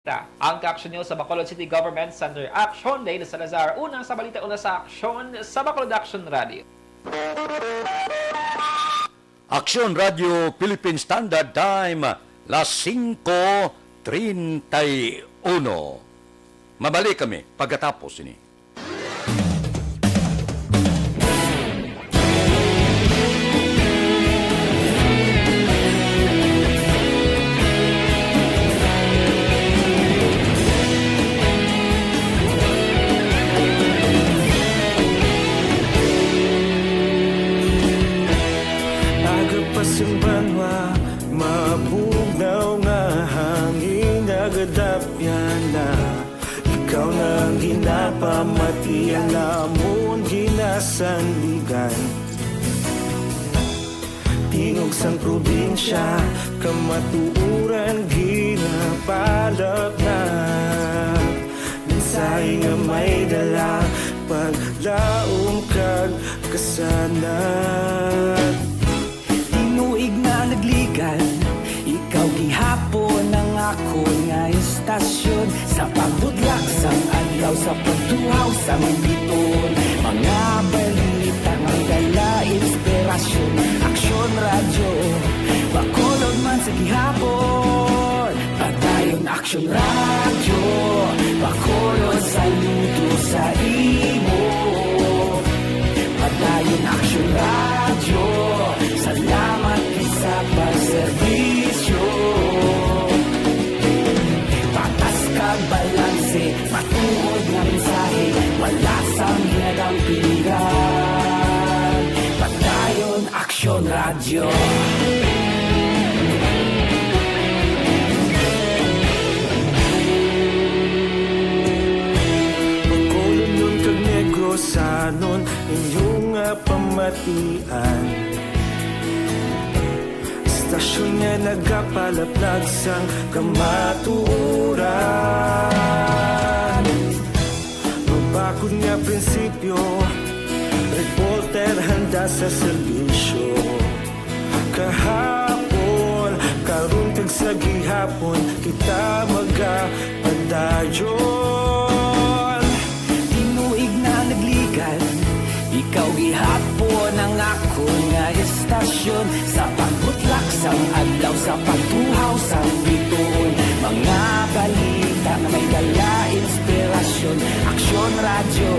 Ta. Ang kaaksyon niyo sa Bacolod City Government Center Action, Dale Salazar. Una sa balita, una sa aksyon sa Bacolod Action Radio. Aksyon Radio Philippine Standard Time, las singko treinta y uno. Mabalik kami pagkatapos ini. Aga pa sang banwa, mabugnaw nga hangin nagadapyan na. Ikaw na ang ginapamati, ang amon ginasandigan. Tingog sang probinsya, kamatuoran ginapalapnap. Mensahe nga may dala, paglaom kag kasanag. Tinuig na nagligan, ikaw gihapon ang akon nga istasyon. Sa pagbudlak sang adlaw, sa pagtuhaw sang biton, mga balita may dala inspirasyon. Aksyon Radyo, Bacolod man sa gihapon. Padayon Aksyon Radyo, Bacolod, saludo sa imo. Padayon Aksyon Radyo, salamat gid sa pagserbisyo. Patas kag balanse, matuod nga mensahe, wala sang ginadampingan. Padayon Aksyon Radyo. Bacolodnon kag Negrosanon, inyo nga pamatian. Istasyon nga nagapalaplag sang kamatuoran. Mabakod nga prinsipyo, reporter handa sa serbisyo. Kahapon, karon kag sa gihapon, kita magapadayon. Tinuig na nagligan, ikaw gihapon ang akon nga istasyon. Sa pagbutlak sang adlaw, sa pagtuhaw sang bituon, mga balita nga may dala inspirasyon. Aksyon Radyo,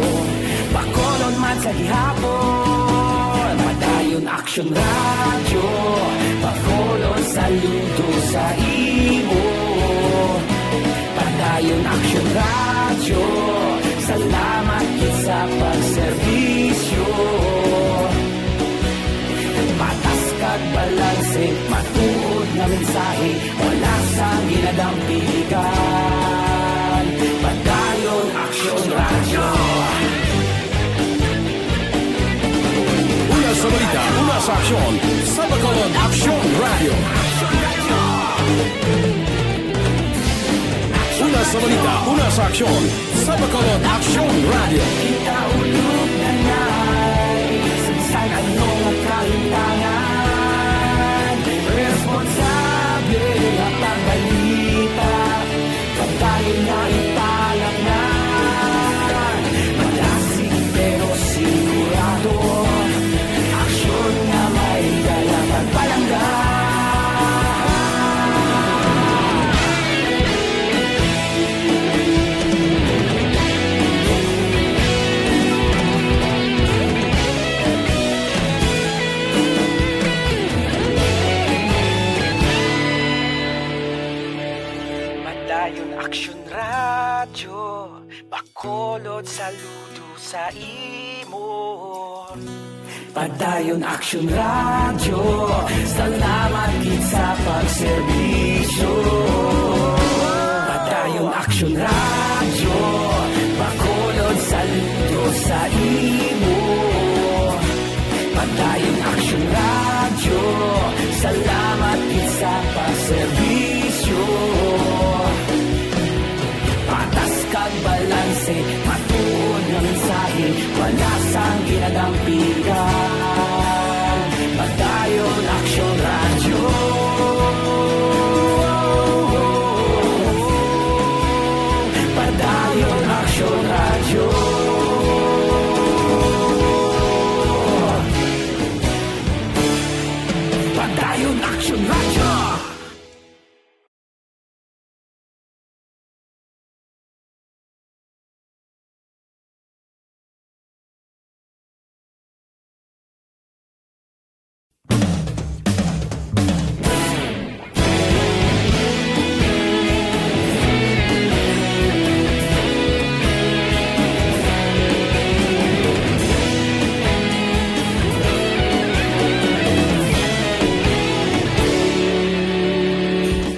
Bacolod man sa gihapon. Padayon Aksyon Radyo, Bacolod, saludo sa imo. Padayon Aksyon Radyo, salamat gid sa pagserbisyo. Patas kag balanse, matuod nga mensahe. Tahi, wala sang ginadampigan. Padayon Aksyon Radyo. Una sa balita, una sa aksyon, sa Bacolod Aksyon Radyo. Una sa balita, una sa aksyon, sa Bacolod Aksyon Radyo. Kita ulog na nai, sa bisan ano nga kahintangan, responsable nga pagbalita, pagdayon nga ipalangnan. Malasig pero sigurado, aksyon nga may dala pagpalangga. Padayon Aksyon Radyo, Bacolod, saludo sa imo. Padayon Aksyon Radyo, salamat gid sa pagserbisyo. Padayon Aksyon Radyo, Bacolod, saludo sa imo. Padayon Aksyon Radyo, salamat gid sa pagserbisyo. Patas kag balanse, matuod nga mensahe, wala sang ginadampigan. Padayon Aksyon Radyo. Padayon Aksyon Radyo. Padayon Aksyon Radyo.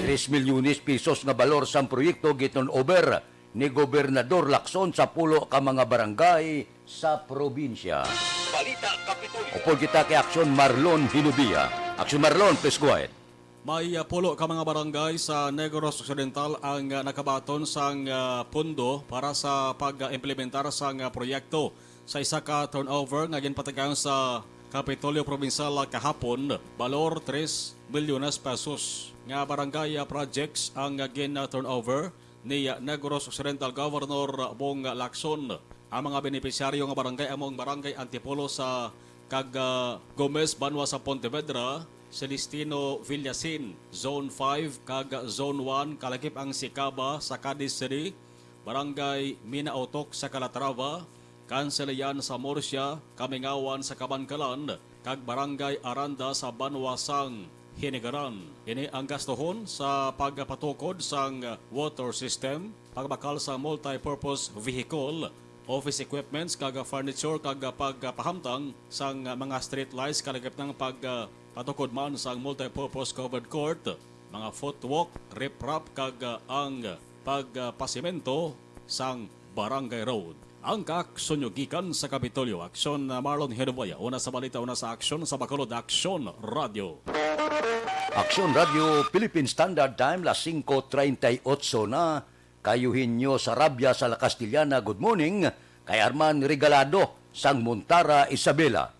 Tres milyones pesos nga balor sang proyekto giturnover ni Gobernador Lacson sa pulo ka mga barangay sa probinsya. Balita Kapitolyo. Upod kita kay Aksyon Marlon Hinubia. Aksyon Marlon, please go ahead. May, ah, pulo ka mga barangay sa Negros Occidental ang, ah, nakabaton sang, ah, pondo para sa pag-implementar sang, ah, proyekto. Sa isa ka turnover nga ginpatigayon sa Kapitolyo Provincial kahapon, balor tres milyones pesos nga barangay, ah, projects ang, ah, gin-turnover ni Negros Occidental Governor Bong Lacson. Ang mga benepisyaryo nga barangay amo ang Barangay Antipolo sa kag, ah, Gomez, banwa sa Pontevedra, Celestino Villasin, Zone five, kag Zone one, kalakip ang Sicaba sa Cadiz City, Barangay Minautok sa Calatrava, Cancelayan sa Murcia, Kamingawan sa Kabankalan, kag Barangay Aranda sa banwa sang Hinigaran. Ini ang gastuhon sa pagpatukod sang water system, pagbakal sa multi-purpose vehicle, office equipments kag furniture, kag pagpahamtang sang mga street lights, kalakip ang pagpatukod man sang multi-purpose covered court, mga footwalk, riprap, kag ang pagpasemento sang Barangay Road. Ang kaaksyon nyo gikan sa Kapitolyo. Aksyon, uh, Marlon Hinuboya. Una sa balita, una sa aksyon, sa Bacolod Aksyon Radio. Aksyon Radio, Philippine Standard Time, las singko treinta y ocho na. Kay Eugenio Sarabia sa La Castellana, good morning. Kay Arman Regalado sang Montara, Isabela.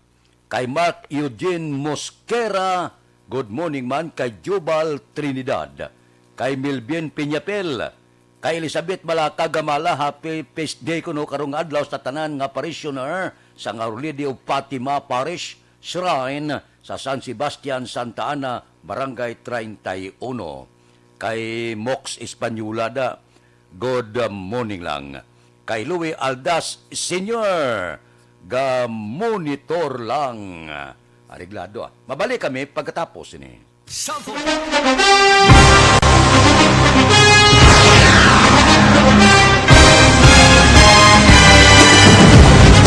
Kay Mark Eugene Mosquera, good morning man. Kay Jubal Trinidad, kay Melvin Peñapel, kay Elizabeth Malaka Gamala, happy feast day kuno karong adlaw sa tanan nga parishioner sa Our Lady of Fatima Parish Shrine sa San Sebastian, Santa Ana, Barangay treinta y uno. Kay Mox Española da, good morning lang. Kay Louie Aldas Senior, ga-monitor lang. Areglado, ah. Mabalik kami pagkatapos ini. Sample.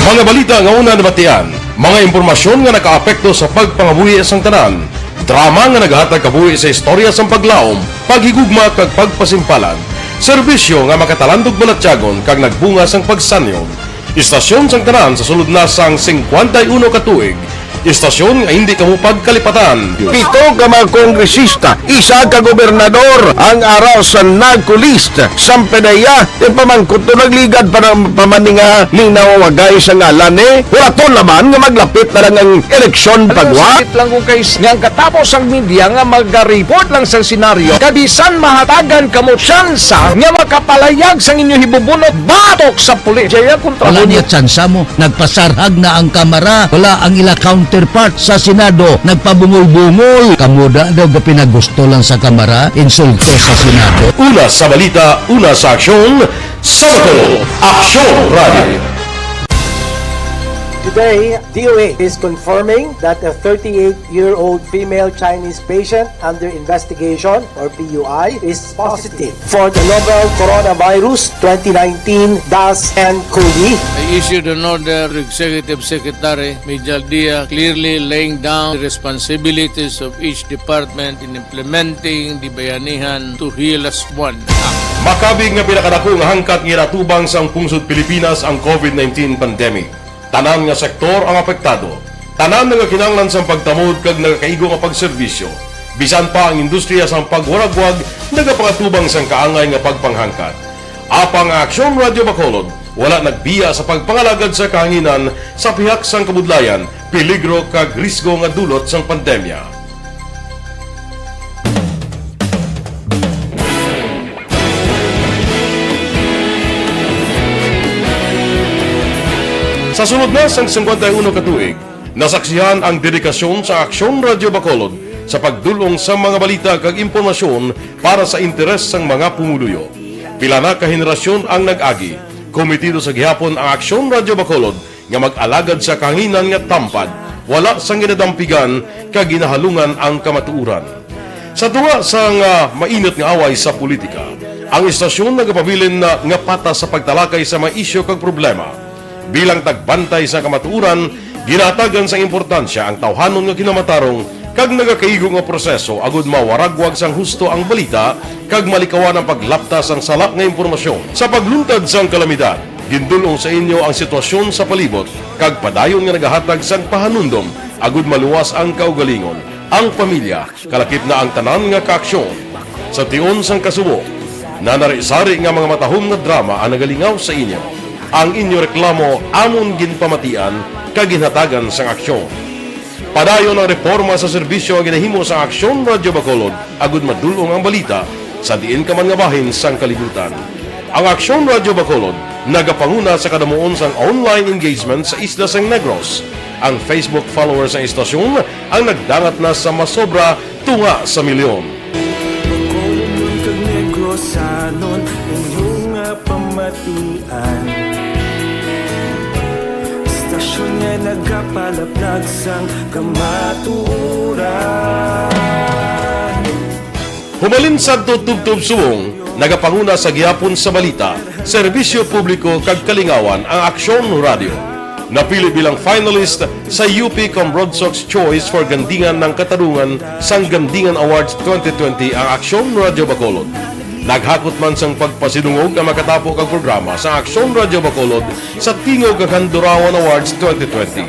Mga balita nga una nabatian, mga impormasyon nga nakaapekto sa pagpangabuhi sang tanan, Drama nga nagahatag kabuhi sa istorya sang paglaom, paghigugma, kag pagpasimpalan. Serbisyo nga makatalandog balatyagon kag nagbunga sang pagsanyon. Istasyon sang tanan sa sulod na sang singkwenta y uno ka tuig. Istasyon nga hindi kamo pagkalipatan. Pito ka mga kongresista, isa ka gobernador ang ara sa NAGCO list. Sang P D E A, ipamangkot to, nagligad pa ng pamaninga ning nawawagay sa ngalan ni Horaton naman nga maglapit na lang ang eleksyon. Alam mo, pagwa. Sakit lang kung kay s-, nga ang katapos ang media nga magariport lang sa senaryo, kabisan mahatagan kamo tsansa nga makapalayag sang inyo hibubunot batok sa pulis. Jaya kontra. Wala mo niya tsansa mo. Nagpasarhag na ang Kamara. Wala ang ila counterpart sa Senado. Nagpabungol-bungol. Kamo da daw gapinagusto lang sa Kamara, insulto sa Senado. Una sa balita, una sa aksyon, sa Bacolod, Aksyon Radio. Today, D O A is confirming that a thirty-eight-year-old female Chinese patient under investigation, or P U I, is positive for the novel coronavirus twenty nineteen dash N COVID. I issued an order to Executive Secretary Major Dia, clearly laying down the responsibilities of each department in implementing the Bayanihan to Heal Us One Act. Makabig nga pinakadako nga hangkat nga ginatubang sang pungsod Pilipinas ang COVID nineteen pandemic. Tanan nga sektor ang apektado. Tanan nagakinahanglan sang pagtamod kag nagakaigo nga pagserbisyo. Bisan pa ang industriya sang pagwaragwag nagapangatubang sang kaangay nga pagpanghangkat. Apang ang Aksyon Radio Bacolod wala nagbiya sa pagpangalagad sa kahanginan sa pihak sang kabudlayan, peligro kag risgo nga dulot sang pandemya. Sa sulod na sang singkwenta y uno ka tuig, nasaksihan ang dedikasyon sa Aksyon Radio Bacolod sa pagdul-ong sa mga balita kag impormasyon para sa interes sang mga pumuluyo. Pila na ka henerasyon ang nag-agi. Kometido sa gihapon ang Aksyon Radio Bacolod nga mag-alagad sa kahanginan nga tampad, wala sang ginadampigan kag ginahalungan ang kamatuoran. Sa tunga sang, ah, mainit nga away sa politika, ang istasyon nagapabilin na nga patas sa pagtalakay sa mga isyu kag problema. Bilang tagbantay sa kamatuoran, ginahatagan sang importansya ang tawhanon nga kinamatarong kag nagakaigo nga proseso agud mawaragwag sang husto ang balita kag malikawan ang paglapta sang sala nga impormasyon. Sa pagluntad sang kalamidad, gindul-ong sa inyo ang sitwasyon sa palibot kag padayon nga nagahatag sang pahanumdom agud maluwas ang kaugalingon, ang pamilya, kalakip na ang tanan nga kaaksyon. Sa tion sang kasubo, nanari-sari nga mga matahom nga drama ang nagalingaw sa inyo. Ang inyo reklamo amon ginpamatian kag ginhatagan sang aksyon. Padayon ang reporma sa serbisyo nga ginahimo sang Aksyon Radio Bacolod agud madul-ong ang balita sa diin ka man nga bahin sang kalibutan. Ang Aksyon Radio Bacolod nagapanguna sa kadamuon sang online engagement sa isla sang Negros. Ang Facebook followers sang istasyon ang nagdangat na sa masobra tunga sa milyon. Bacolodnon kag Negrosanon, inyo nga pamatian. Istasyon nga nagapalaplag sang kamatuoran. Humalin sadto tubtob subong, nagapanguna sa gihapon sa balita, serbisyo publiko kag kalingawan ang Aksyon Radio. Napili bilang finalist sa U P Cambrodsoc's Choice for Gandingan ng Katarungan sang Gandingan Awards twenty twenty ang Aksyon Radio Bacolod. Naghakot man sang pagpasidungog ang makatapo kag programa sa Aksyon Radio Bacolod sa Tingog kag Handurawan Awards twenty twenty.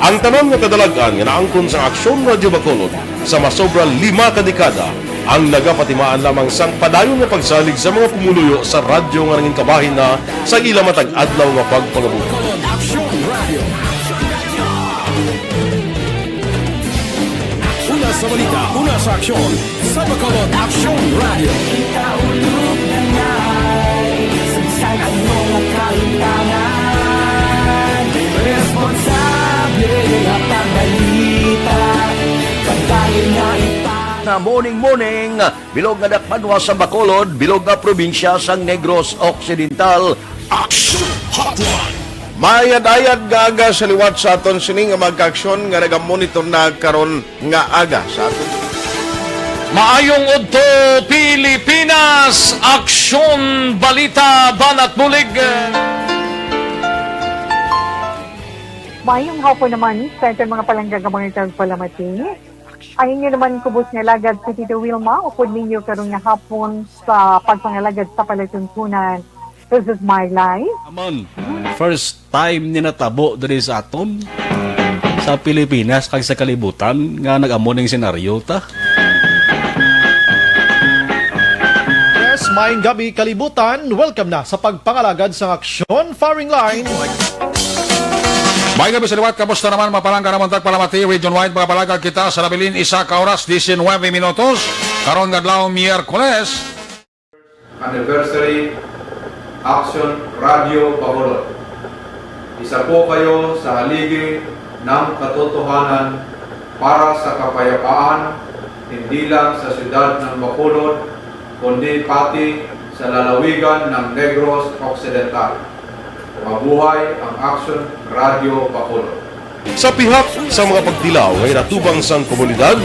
Ang tanan nga kadalag-an nga naangkon sa Aksyon Radio Bacolod sa masobra lima ka dekada ang nagapatimaan lamang sang padayon nga pagsalig sa mga pumuluyo sa radyo nga nangin kabahin na sa ila matag adlaw nga pagpangabuhi. Aksyon Radio. Una sa balita, una sa aksyon, sa Bacolod Aksyon Radio. Kita ulog na ngay, sa bisan ano nga kalimtangan. Responsable nga pagbalita, pagdali nga ipa- Na morning, morning. Bilog nga dakpanwa sa Bacolod, bilog nga probinsya sang Negros Occidental. Action Hotline. Maayad-ayad nga aga sa liwat sa aton sini nga mga kaaksyon nga nagamonitor na karon nga aga sa aton. Maayong udto, Pilipinas! Aksyon, balita, banat bulig. Maayong hapon naman sa aton mga palangga nga mga tagpalamati. Ang inyo naman kubos nga alagad si Tito Wilma, upod ninyo karon nga hapon sa pagpangalagad sa palatuntunan. This is my life. Amon, first time ni natabo diri sa aton, sa Pilipinas kag sa kalibutan nga nag-amo ning senaryo ta. Yes, maayong gabi, kalibutan. Welcome na sa pagpangalagad sang Aksyon Firing Line. May gabi sa liwat, kamusta naman? Mapalangga naman tagpalamati, Region Wide, mga palagad kita sa nabilin, isa ka oras, diecinuebe minutos. Karon nga adlaw, Miyerkules. Anniversary, Aksyon Radio Bacolod. Isa po kayo sa haligi ng katotohanan para sa kapayapaan, hindi lang sa siyudad ng Bacolod, kundi pati sa lalawigan ng Negros Occidental. Mabuhay ang Aksyon Radio Bacolod. Sa pihak sa mga pagtilaw nga ginatubang sang komunidad,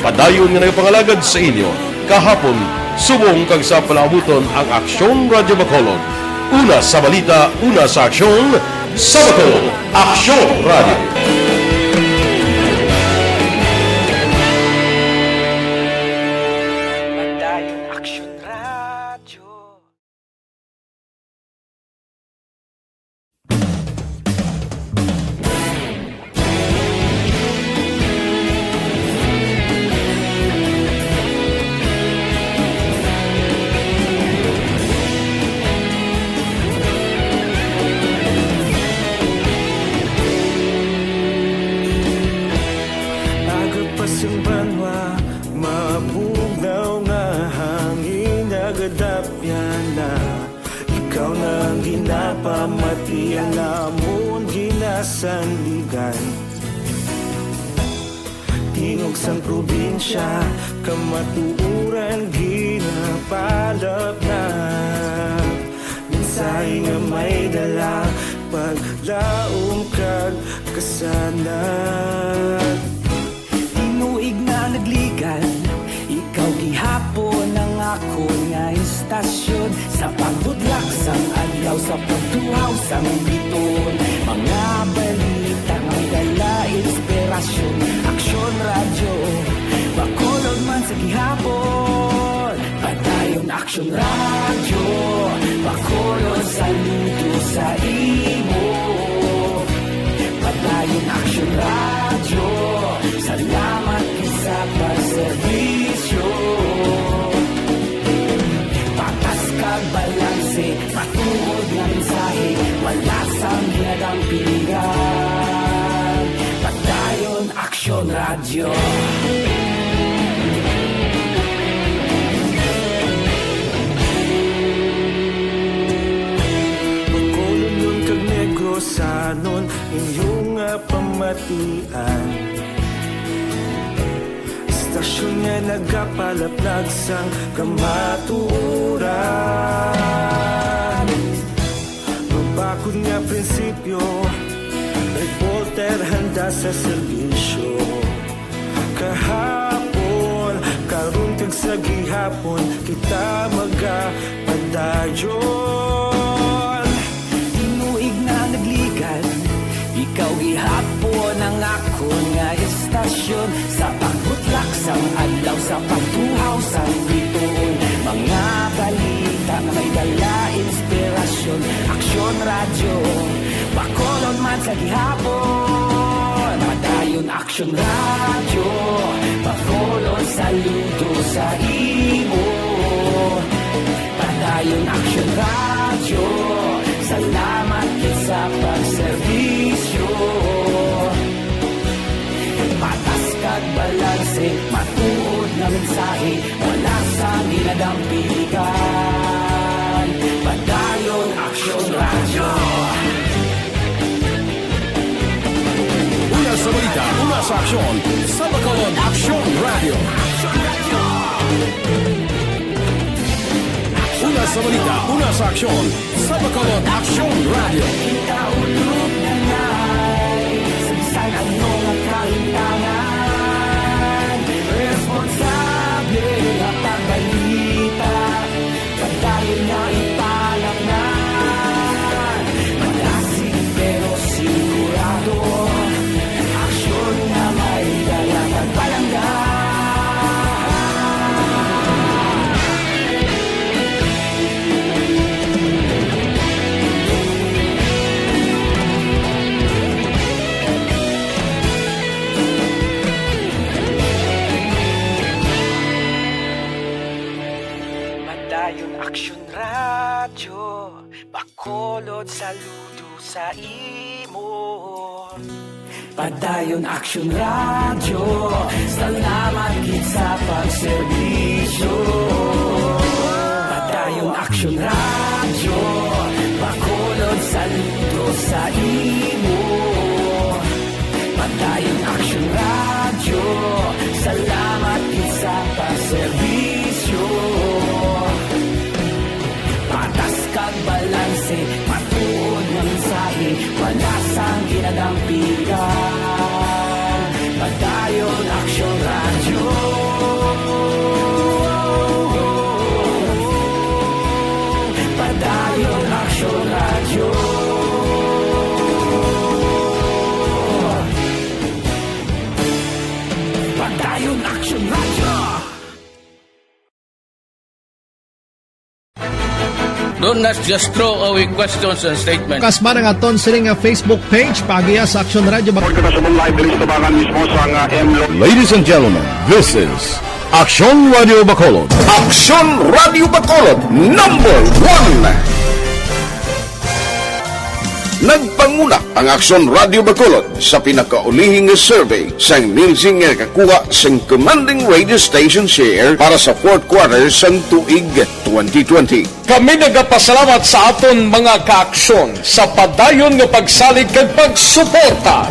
padayon nga nagapangalagad sa inyo kahapon, subong kag sa palaabuton ang Aksyon Radio Bacolod. Una sa balita, una sa aksyon, sa Bacolod, Aksyon Radio. Padayon Aksyon Radio. Aga pa sing banwa, mabugnaw nga hangin nagadapyan na. Ikaw na ang ginapamati, ang amon ginasandigan. Tingog sang probinsya, kamatuoran ginapalapnap. Mensahe nga may dala, paglaom kag kasanag. Tinuig na nagligad, ikaw gihapon ang akon nga istasyon. Sa pagbudlak sang adlaw, sa pagtuhaw sang bituon, mga balita nga may dala inspirasyon. Aksyon Radyo, Bacolod man sa gihapon. Padayon Aksyon Radyo, Bacolod, saludo sa imo. Padayon Aksyon Radyo, salamat gid sa pagserbisyo. Patas kag balanse, matuod nga mensahe, wala sang ginadampigan. Padayon Aksyon Radyo. Bacolodnon kag Negrosanon, inyo nga pamatian. Istasyon nga nagapalaplag sang kamatuoran. Mabakod nga prinsipyo, reporter handa sa serbisyo. Kahapon, karon kag sa gihapon, kita magapadayon. Tinuig na nagligad, ikaw gihapon ang akon nga istasyon. Sa pagbutlak sang adlaw, sa pagtuhaw sang bituon, mga balita nga may dala inspirasyon. Aksyon Radyo, Bacolod man sa gihapon. Padayon Aksyon Radyo, Bacolod, saludo sa imo. Padayon Aksyon Radyo, salamat gid sa pagserbisyo. Patas kag balanse, matuod nga mensahe, wala sang ginadampigan. Padayon Aksyon Radyo. Una sa balita, una sa aksyon, sa Bacolod Aksyon Radyo. Una sa balita, una sa aksyon, sa Bacolod Aksyon Radyo. Kita ulog na ngay, sa bisan ano nga kahintangan, responsable nga pagbalita. Padayon nga ipalangga, malasig pero sigurado. Aksyon nga may dala kag palangga. Saludo sa imo. Padayon Aksyon Radyo, salamat gid sa pagserbisyo. Padayon Aksyon Radyo, Bacolod, saludo sa imo. Padayon Aksyon Radyo, salamat gid sa pagserbisyo. Patas kag balanse, matuod nga mensahe, wala sang ginadampigan. Padayon Aksyon Radyo. Padayon Aksyon Radyo. Padayon Aksyon Radyo. Do not just throw away questions and statements. Kasma ang aton sini nga Facebook page, paagiha sa Aksyon Radyo Bacolod. Kita sa live diri sa tabangan mismo sa nga M Lo- Ladies and gentlemen, this is Aksyon Radyo Bacolod. Aksyon Radyo Bacolod, number one. Nagpanguna ang Aksyon Radyo Bacolod sa pinakaulihing survey sang Nielsen nga nakakuha sang commanding radio station share para sa fourth quarter sang tuig twenty twenty. Kami nagapasalamat sa aton mga kaaksyon sa padayon nga pagsalig kag pagsuporta.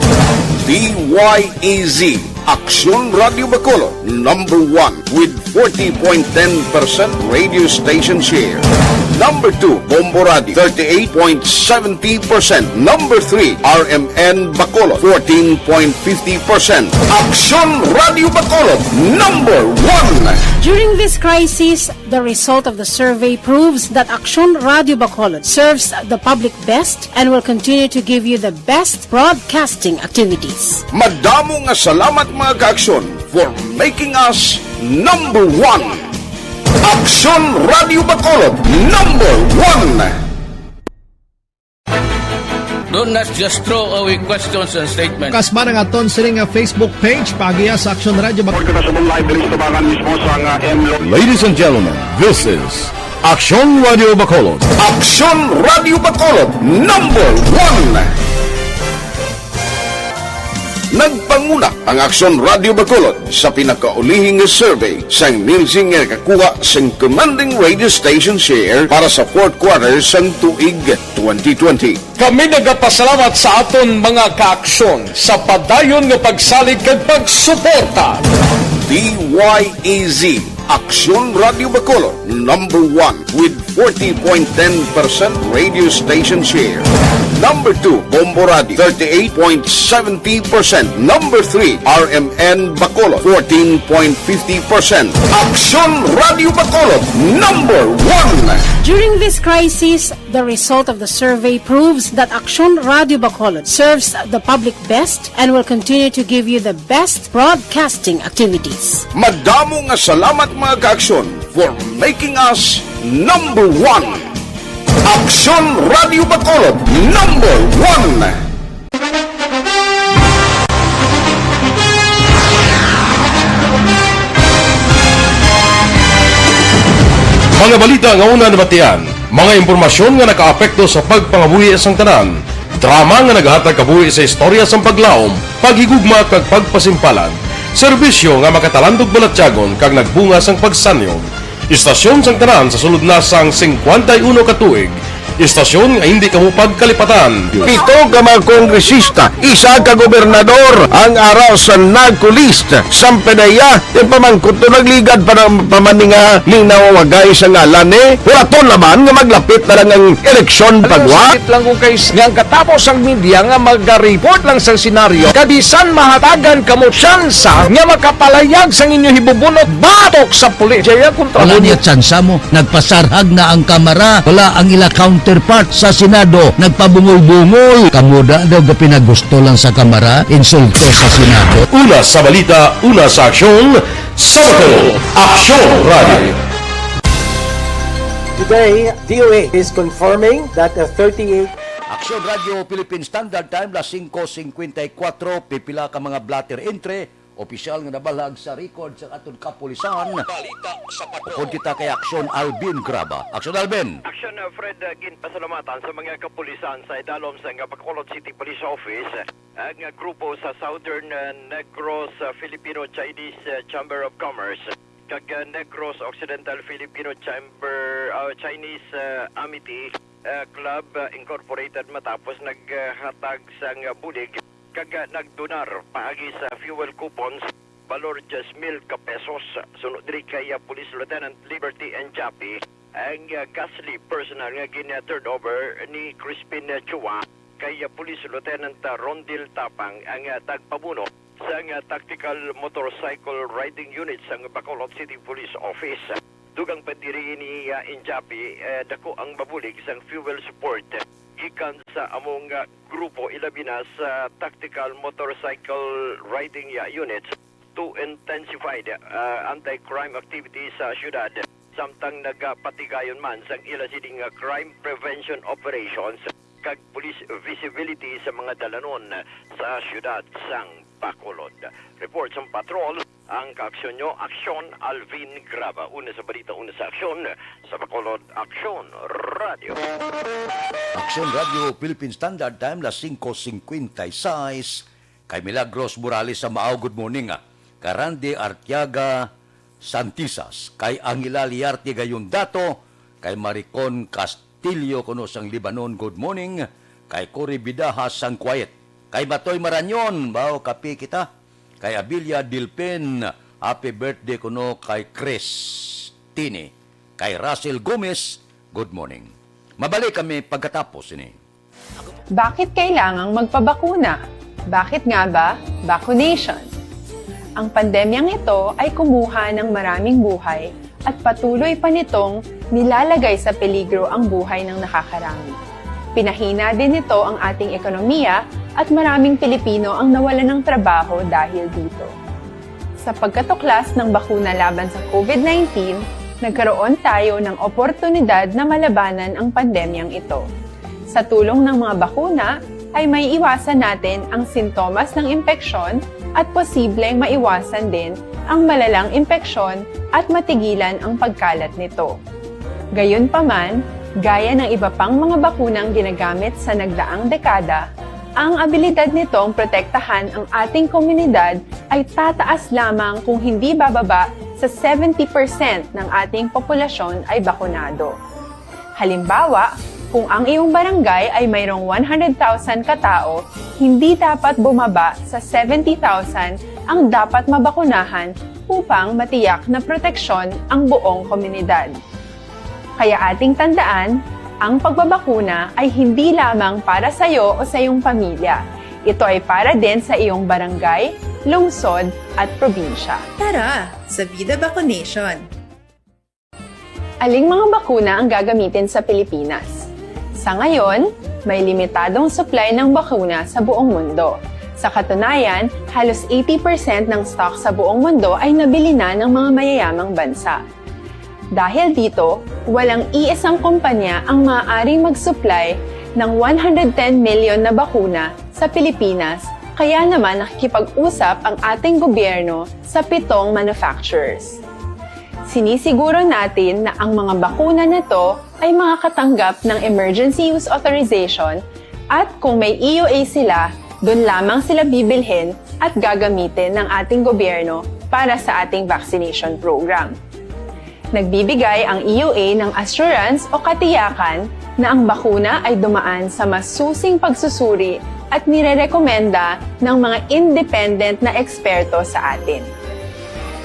D Y E Z, Aksyon Radyo Bacolod, number one with forty point ten percent radio station share. Number two, Bombo Radio, thirty-eight point seventy percent. Number three, R M N Bacolod, fourteen point fifty percent. Aksyon Radyo Bacolod, number one. During this crisis, the result of the survey proves that Aksyon Radyo Bacolod serves the public best and will continue to give you the best broadcasting activities. Madamo nga salamat, mga kaaksyon, for making us number one. Aksyon Radyo Bacolod, number one. Do not just throw away questions and statements. Kasma ang aton sini nga Facebook page, paagiha sa Aksyon Radyo Bacolod. Kita sa live diri sa tabangan mismo sa nga M Lo- Ladies and gentlemen, this is Aksyon Radyo Bacolod. Aksyon Radyo Bacolod, number one. Nagpanguna ang Aksyon Radyo Bacolod sa pinakaulihing survey sang Nielsen nga nakakuha sang commanding radio station share para sa fourth quarter sang tuig twenty twenty. Kami nagapasalamat sa aton mga kaaksyon sa padayon nga pagsalig kag pagsuporta. D Y E Z, Aksyon Radyo Bacolod, number one with forty point ten percent radio station share. Number two, Bombo Radio, thirty-eight point seventy percent. Number three, R M N Bacolod, fourteen point fifty percent. Aksyon Radyo Bacolod, number one. During this crisis, the result of the survey proves that Aksyon Radyo Bacolod serves the public best and will continue to give you the best broadcasting activities. Madamo nga salamat, mga kaaksyon, for making us number one. Aksyon Radyo Bacolod, number one. Mga balita nga una nabatian, mga impormasyon nga nakaapekto sa pagpangabuhi sang tanan, drama nga naghatag kabuhi sa istorya sang paglaom, paghigugma kag pagpasimpalan, serbisyo nga makatalandog balatyagon kag nagbunga sang pagsanyog. Istasyon sang tanan sa sulod na sang singkwenta y uno ka tuig. Istasyon nga hindi kamo pagkalipatan. Pito ka mga kongresista, isa ka gobernador ang ara sa NAGCO list. Sampanaya, ipamangkot to nagligad pa ng pamaninga ning nawawagay sa ngalan ni. Wala to naman nga maglapit na lang ang eleksyon pagwa. Sakit lang kung kay nga ang katapos ang media nga magariport lang sa senaryo. Kabisan mahatagan kamo tsansa nga makapalayag sang inyo hibubunot batok sa pulis. Jaya kontra Wala mo. Niya tsansa mo. Nagpasarhag na ang Kamara. Wala ang ila counterpart sa Senado. Nagpabungol-bungol. Kamo da daw gapinagusto lang sa Kamara. Insulto sa Senado. Una sa balita, una sa aksyon, sa Bacolod, Aksyon Radio. Today, D O A is confirming that a thirty-eight Aksyon Radio Philippine Standard Time, las singko singkwenta y kuwatro, pipila ka mga blotter entry Opisyal nga nabalag sa record sa aton kapulisan. Balita sa Patrol. Upod kita kay Aksyon Alvin Graba. Aksyon Alvin! Aksyon, uh, Fred, uh, ginpasalamatan sa mga kapulisan sa idalom sang Bacolod City Police Office, uh, ang, uh, grupo sa Southern, uh, Negros, uh, Filipino-Chinese, uh, Chamber of Commerce kag, uh, Negros Occidental Filipino Chamber, uh, Chinese, uh, Amity, uh, Club, uh, Incorporated matapos naghatag sang, uh, bulig kag, uh, nagdonar paagi sa fuel coupons, balor diyes mil ka pesos. Sunod diri kay, uh, Police Lieutenant Liberty Enjapi, ang, uh, Gasly personnel nga gin-turn over ni Crispin, uh, Chua kay, uh, Police Lieutenant, uh, Rondil Tapang ang, uh, tagpamuno sang, uh, Tactical Motorcycle Riding Unit sang Bacolod City Police Office. Dugang pa diri ni, uh, Enjapi, uh, dako ang mabulig sang fuel support gikan sa among, uh, grupo, ilabi na sa Tactical Motorcycle Riding, uh, Units to intensify the, uh, anti-crime activities sa syudad, samtang nagapatigayon man sang ila sining, uh, crime prevention operations kag police visibility sa mga dalanon sa syudad sang Bacolod. Report sang patrol, ang kaaksyon nyo, Aksyon Alvin Graba. Una sa balita, una sa aksyon, sa Bacolod, Aksyon Radio. Aksyon Radio, Philippine Standard Time, las singko singkwenta y seis. Kay Milagros Morales sa Mao, good morning. Kay Randy Artiaga Santisas, kay Angela Liarte Gayondato, kay Maricon Castillo kuno sang Lebanon, good morning. Kay Cory Bidaha sang Quiet, kay Matoy Marañon, bao kape kita. Kay Abilia Dilpen, happy birthday kuno kay Christine. Kay Russell Gomez, good morning. Mabalik kami pagkatapos ini. Bakit kailangang magpabakuna? Bakit nga ba vaccination? Ang pandemyang ito ay kumuha ng maraming buhay at patuloy pa nitong nilalagay sa peligro ang buhay ng nakakarami. Pinahina din nito ang ating ekonomiya at maraming Pilipino ang nawalan ng trabaho dahil dito. Sa pagkatuklas ng bakuna laban sa COVID nineteen, nagkaroon tayo ng oportunidad na malabanan ang pandemyang ito. Sa tulong ng mga bakuna, ay maiiwasan natin ang sintomas ng impeksyon at posibleng maiwasan din ang malalang impeksyon at matigilan ang pagkalat nito. Gayunpaman, gaya ng iba pang mga bakunang ginagamit sa nagdaang dekada, ang abilidad nitong protektahan ang ating komunidad ay tataas lamang kung hindi bababa sa seventy percent ng ating populasyon ay bakunado. Halimbawa, kung ang iyong barangay ay mayroong one hundred thousand ka tao, hindi dapat bumaba sa seventy thousand ang dapat mabakunahan upang matiyak na proteksyon ang buong komunidad. Kaya ating tandaan, ang pagbabakuna ay hindi lamang para sa iyo o sa iyong pamilya. Ito ay para din sa iyong barangay, lungsod, at probinsya. Tara, sa Vida Vaccination! Aling mga bakuna ang gagamitin sa Pilipinas? Sa ngayon, may limitadong supply ng bakuna sa buong mundo. Sa katunayan, halos eighty percent ng stock sa buong mundo ay nabili na ng mga mayayamang bansa. Dahil dito, walang iisang kumpanya ang maaaring mag-supply ng one hundred ten million na bakuna sa Pilipinas, kaya naman nakikipag-usap ang ating gobyerno sa pitong manufacturers. Sinisiguro natin na ang mga bakuna na to ay makakatanggap ng emergency use authorization, at kung may E U A sila, dun lamang sila bibilhin at gagamitin ng ating gobyerno para sa ating vaccination program. Nagbibigay ang E U A ng assurance o katiyakan na ang bakuna ay dumaan sa masusing pagsusuri at nirerekomenda ng mga independent na eksperto sa atin.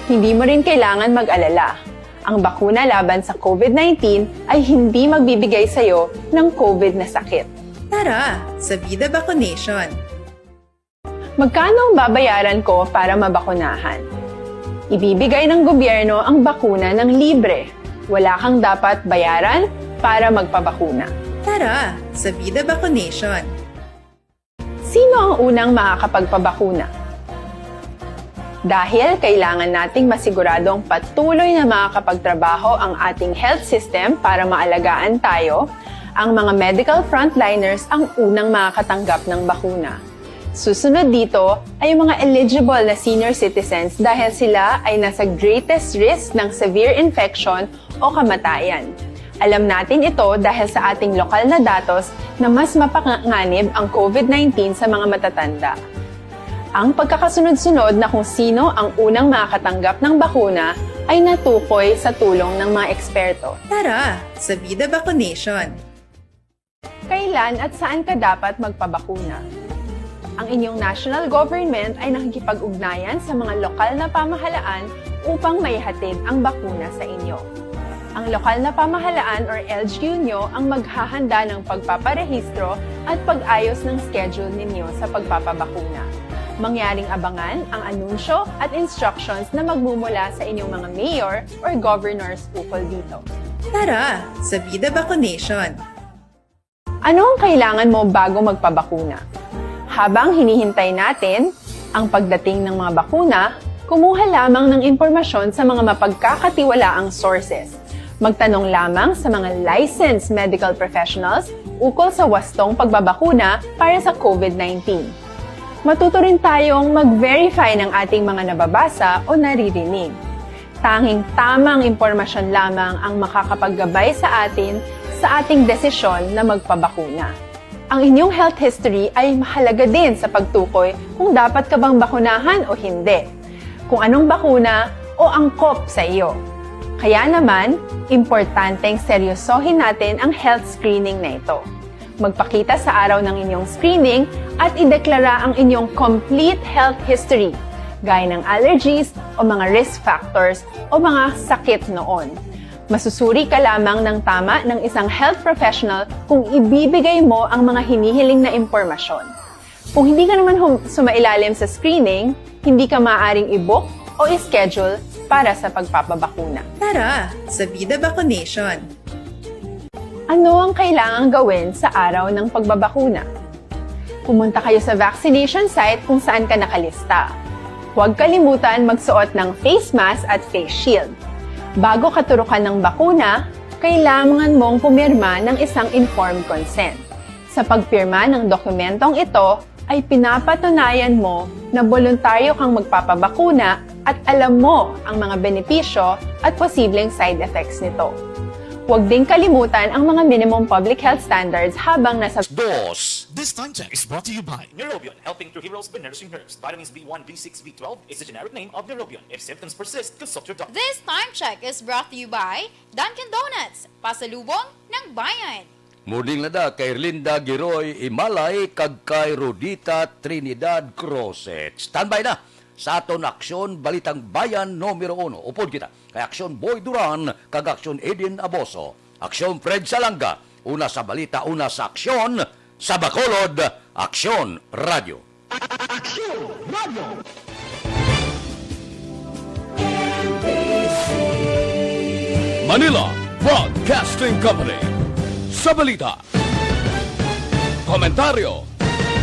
Hindi mo rin kailangan mag-alala. Ang bakuna laban sa COVID nineteen ay hindi magbibigay sa iyo ng COVID na sakit. Tara, sa Vida Vaccination! Magkano ang babayaran ko para mabakunahan? Ibibigay ng gobyerno ang bakuna ng libre. Wala kang dapat bayaran para magpabakuna. Tara, sa Vida Vaccination! Sino ang unang makakapagpabakuna? Dahil kailangan nating masiguradong patuloy na makakapagtrabaho ang ating health system para maalagaan tayo, ang mga medical frontliners ang unang makakatanggap ng bakuna. Susunod dito ay ang mga eligible na senior citizens dahil sila ay nasa greatest risk ng severe infection o kamatayan. Alam natin ito dahil sa ating lokal na datos na mas mapanganib ang COVID nineteen sa mga matatanda. Ang pagkakasunod-sunod na kung sino ang unang makakatanggap ng bakuna ay natukoy sa tulong ng mga eksperto. Tara sa Vida Vaccination! Kailan at saan ka dapat magpabakuna? Ang inyong national government ay nakikipag-ugnayan sa mga lokal na pamahalaan upang maihatid ang bakuna sa inyo. Ang lokal na pamahalaan or L G U nyo ang maghahanda ng pagpaparehistro at pag-ayos ng schedule ninyo sa pagpapabakuna. Mangyaring abangan ang anunsyo at instructions na magmumula sa inyong mga mayor or governors ukol dito. Tara sa Vida Vaccination! Ano ang kailangan mo bago magpabakuna? Habang hinihintay natin ang pagdating ng mga bakuna, kumuha lamang ng impormasyon sa mga mapagkakatiwalaang sources. Magtanong lamang sa mga licensed medical professionals ukol sa wastong pagbabakuna para sa COVID nineteen. Matuto rin tayong mag-verify ng ating mga nababasa o naririnig. Tanging tamang impormasyon lamang ang makakapaggabay sa atin sa ating desisyon na magpabakuna. Ang inyong health history ay mahalaga din sa pagtukoy kung dapat ka bang bakunahan o hindi, kung anong bakuna o angkop sa iyo. Kaya naman, importanteng seryosohin natin ang health screening na ito. Magpakita sa araw ng inyong screening at ideklara ang inyong complete health history, gaya ng allergies o mga risk factors o mga sakit noon. Masusuri ka lamang ng tama ng isang health professional kung ibibigay mo ang mga hinihiling na impormasyon. Kung hindi ka naman hum- sumailalim sa screening, hindi ka maaaring i-book o i-schedule para sa pagpapabakuna. Tara sa Vida Vaccination! Ano ang kailangang gawin sa araw ng pagbabakuna? Pumunta kayo sa vaccination site kung saan ka nakalista. Huwag kalimutan magsuot ng face mask at face shield. Bago katurukan ng bakuna, kailangan mong pumirma ng isang informed consent. Sa pagpirma ng dokumentong ito, ay pinapatunayan mo na boluntaryo kang magpapabakuna at alam mo ang mga benepisyo at posibleng side effects nito. Huwag ding kalimutan ang mga minimum public health standards habang nasa Dos. This time check is brought to you by Neurobion, helping to heroes by nourishing herbs. Vitamins B one, B six, B twelve is the generic name of Neurobion. If symptoms persist, consult your doctor. This time check is brought to you by Dunkin' Donuts, pasalubong ng bayan. Morning, Lada, kay Erlinda Giroy Imalay kag kay Rodita Trinidad Crosset. Standby na sa aton Aksyon Balitang Bayan numero uno. Upod kita kay Aksyon Boy Duran kag Aksyon Eden Aboso. Aksyon Fred Salanga, una sa balita, una sa aksyon, sa Bacolod, Aksyon Radio. Aksyon Radio. Manila Broadcasting Company. Sa balita, komentaryo,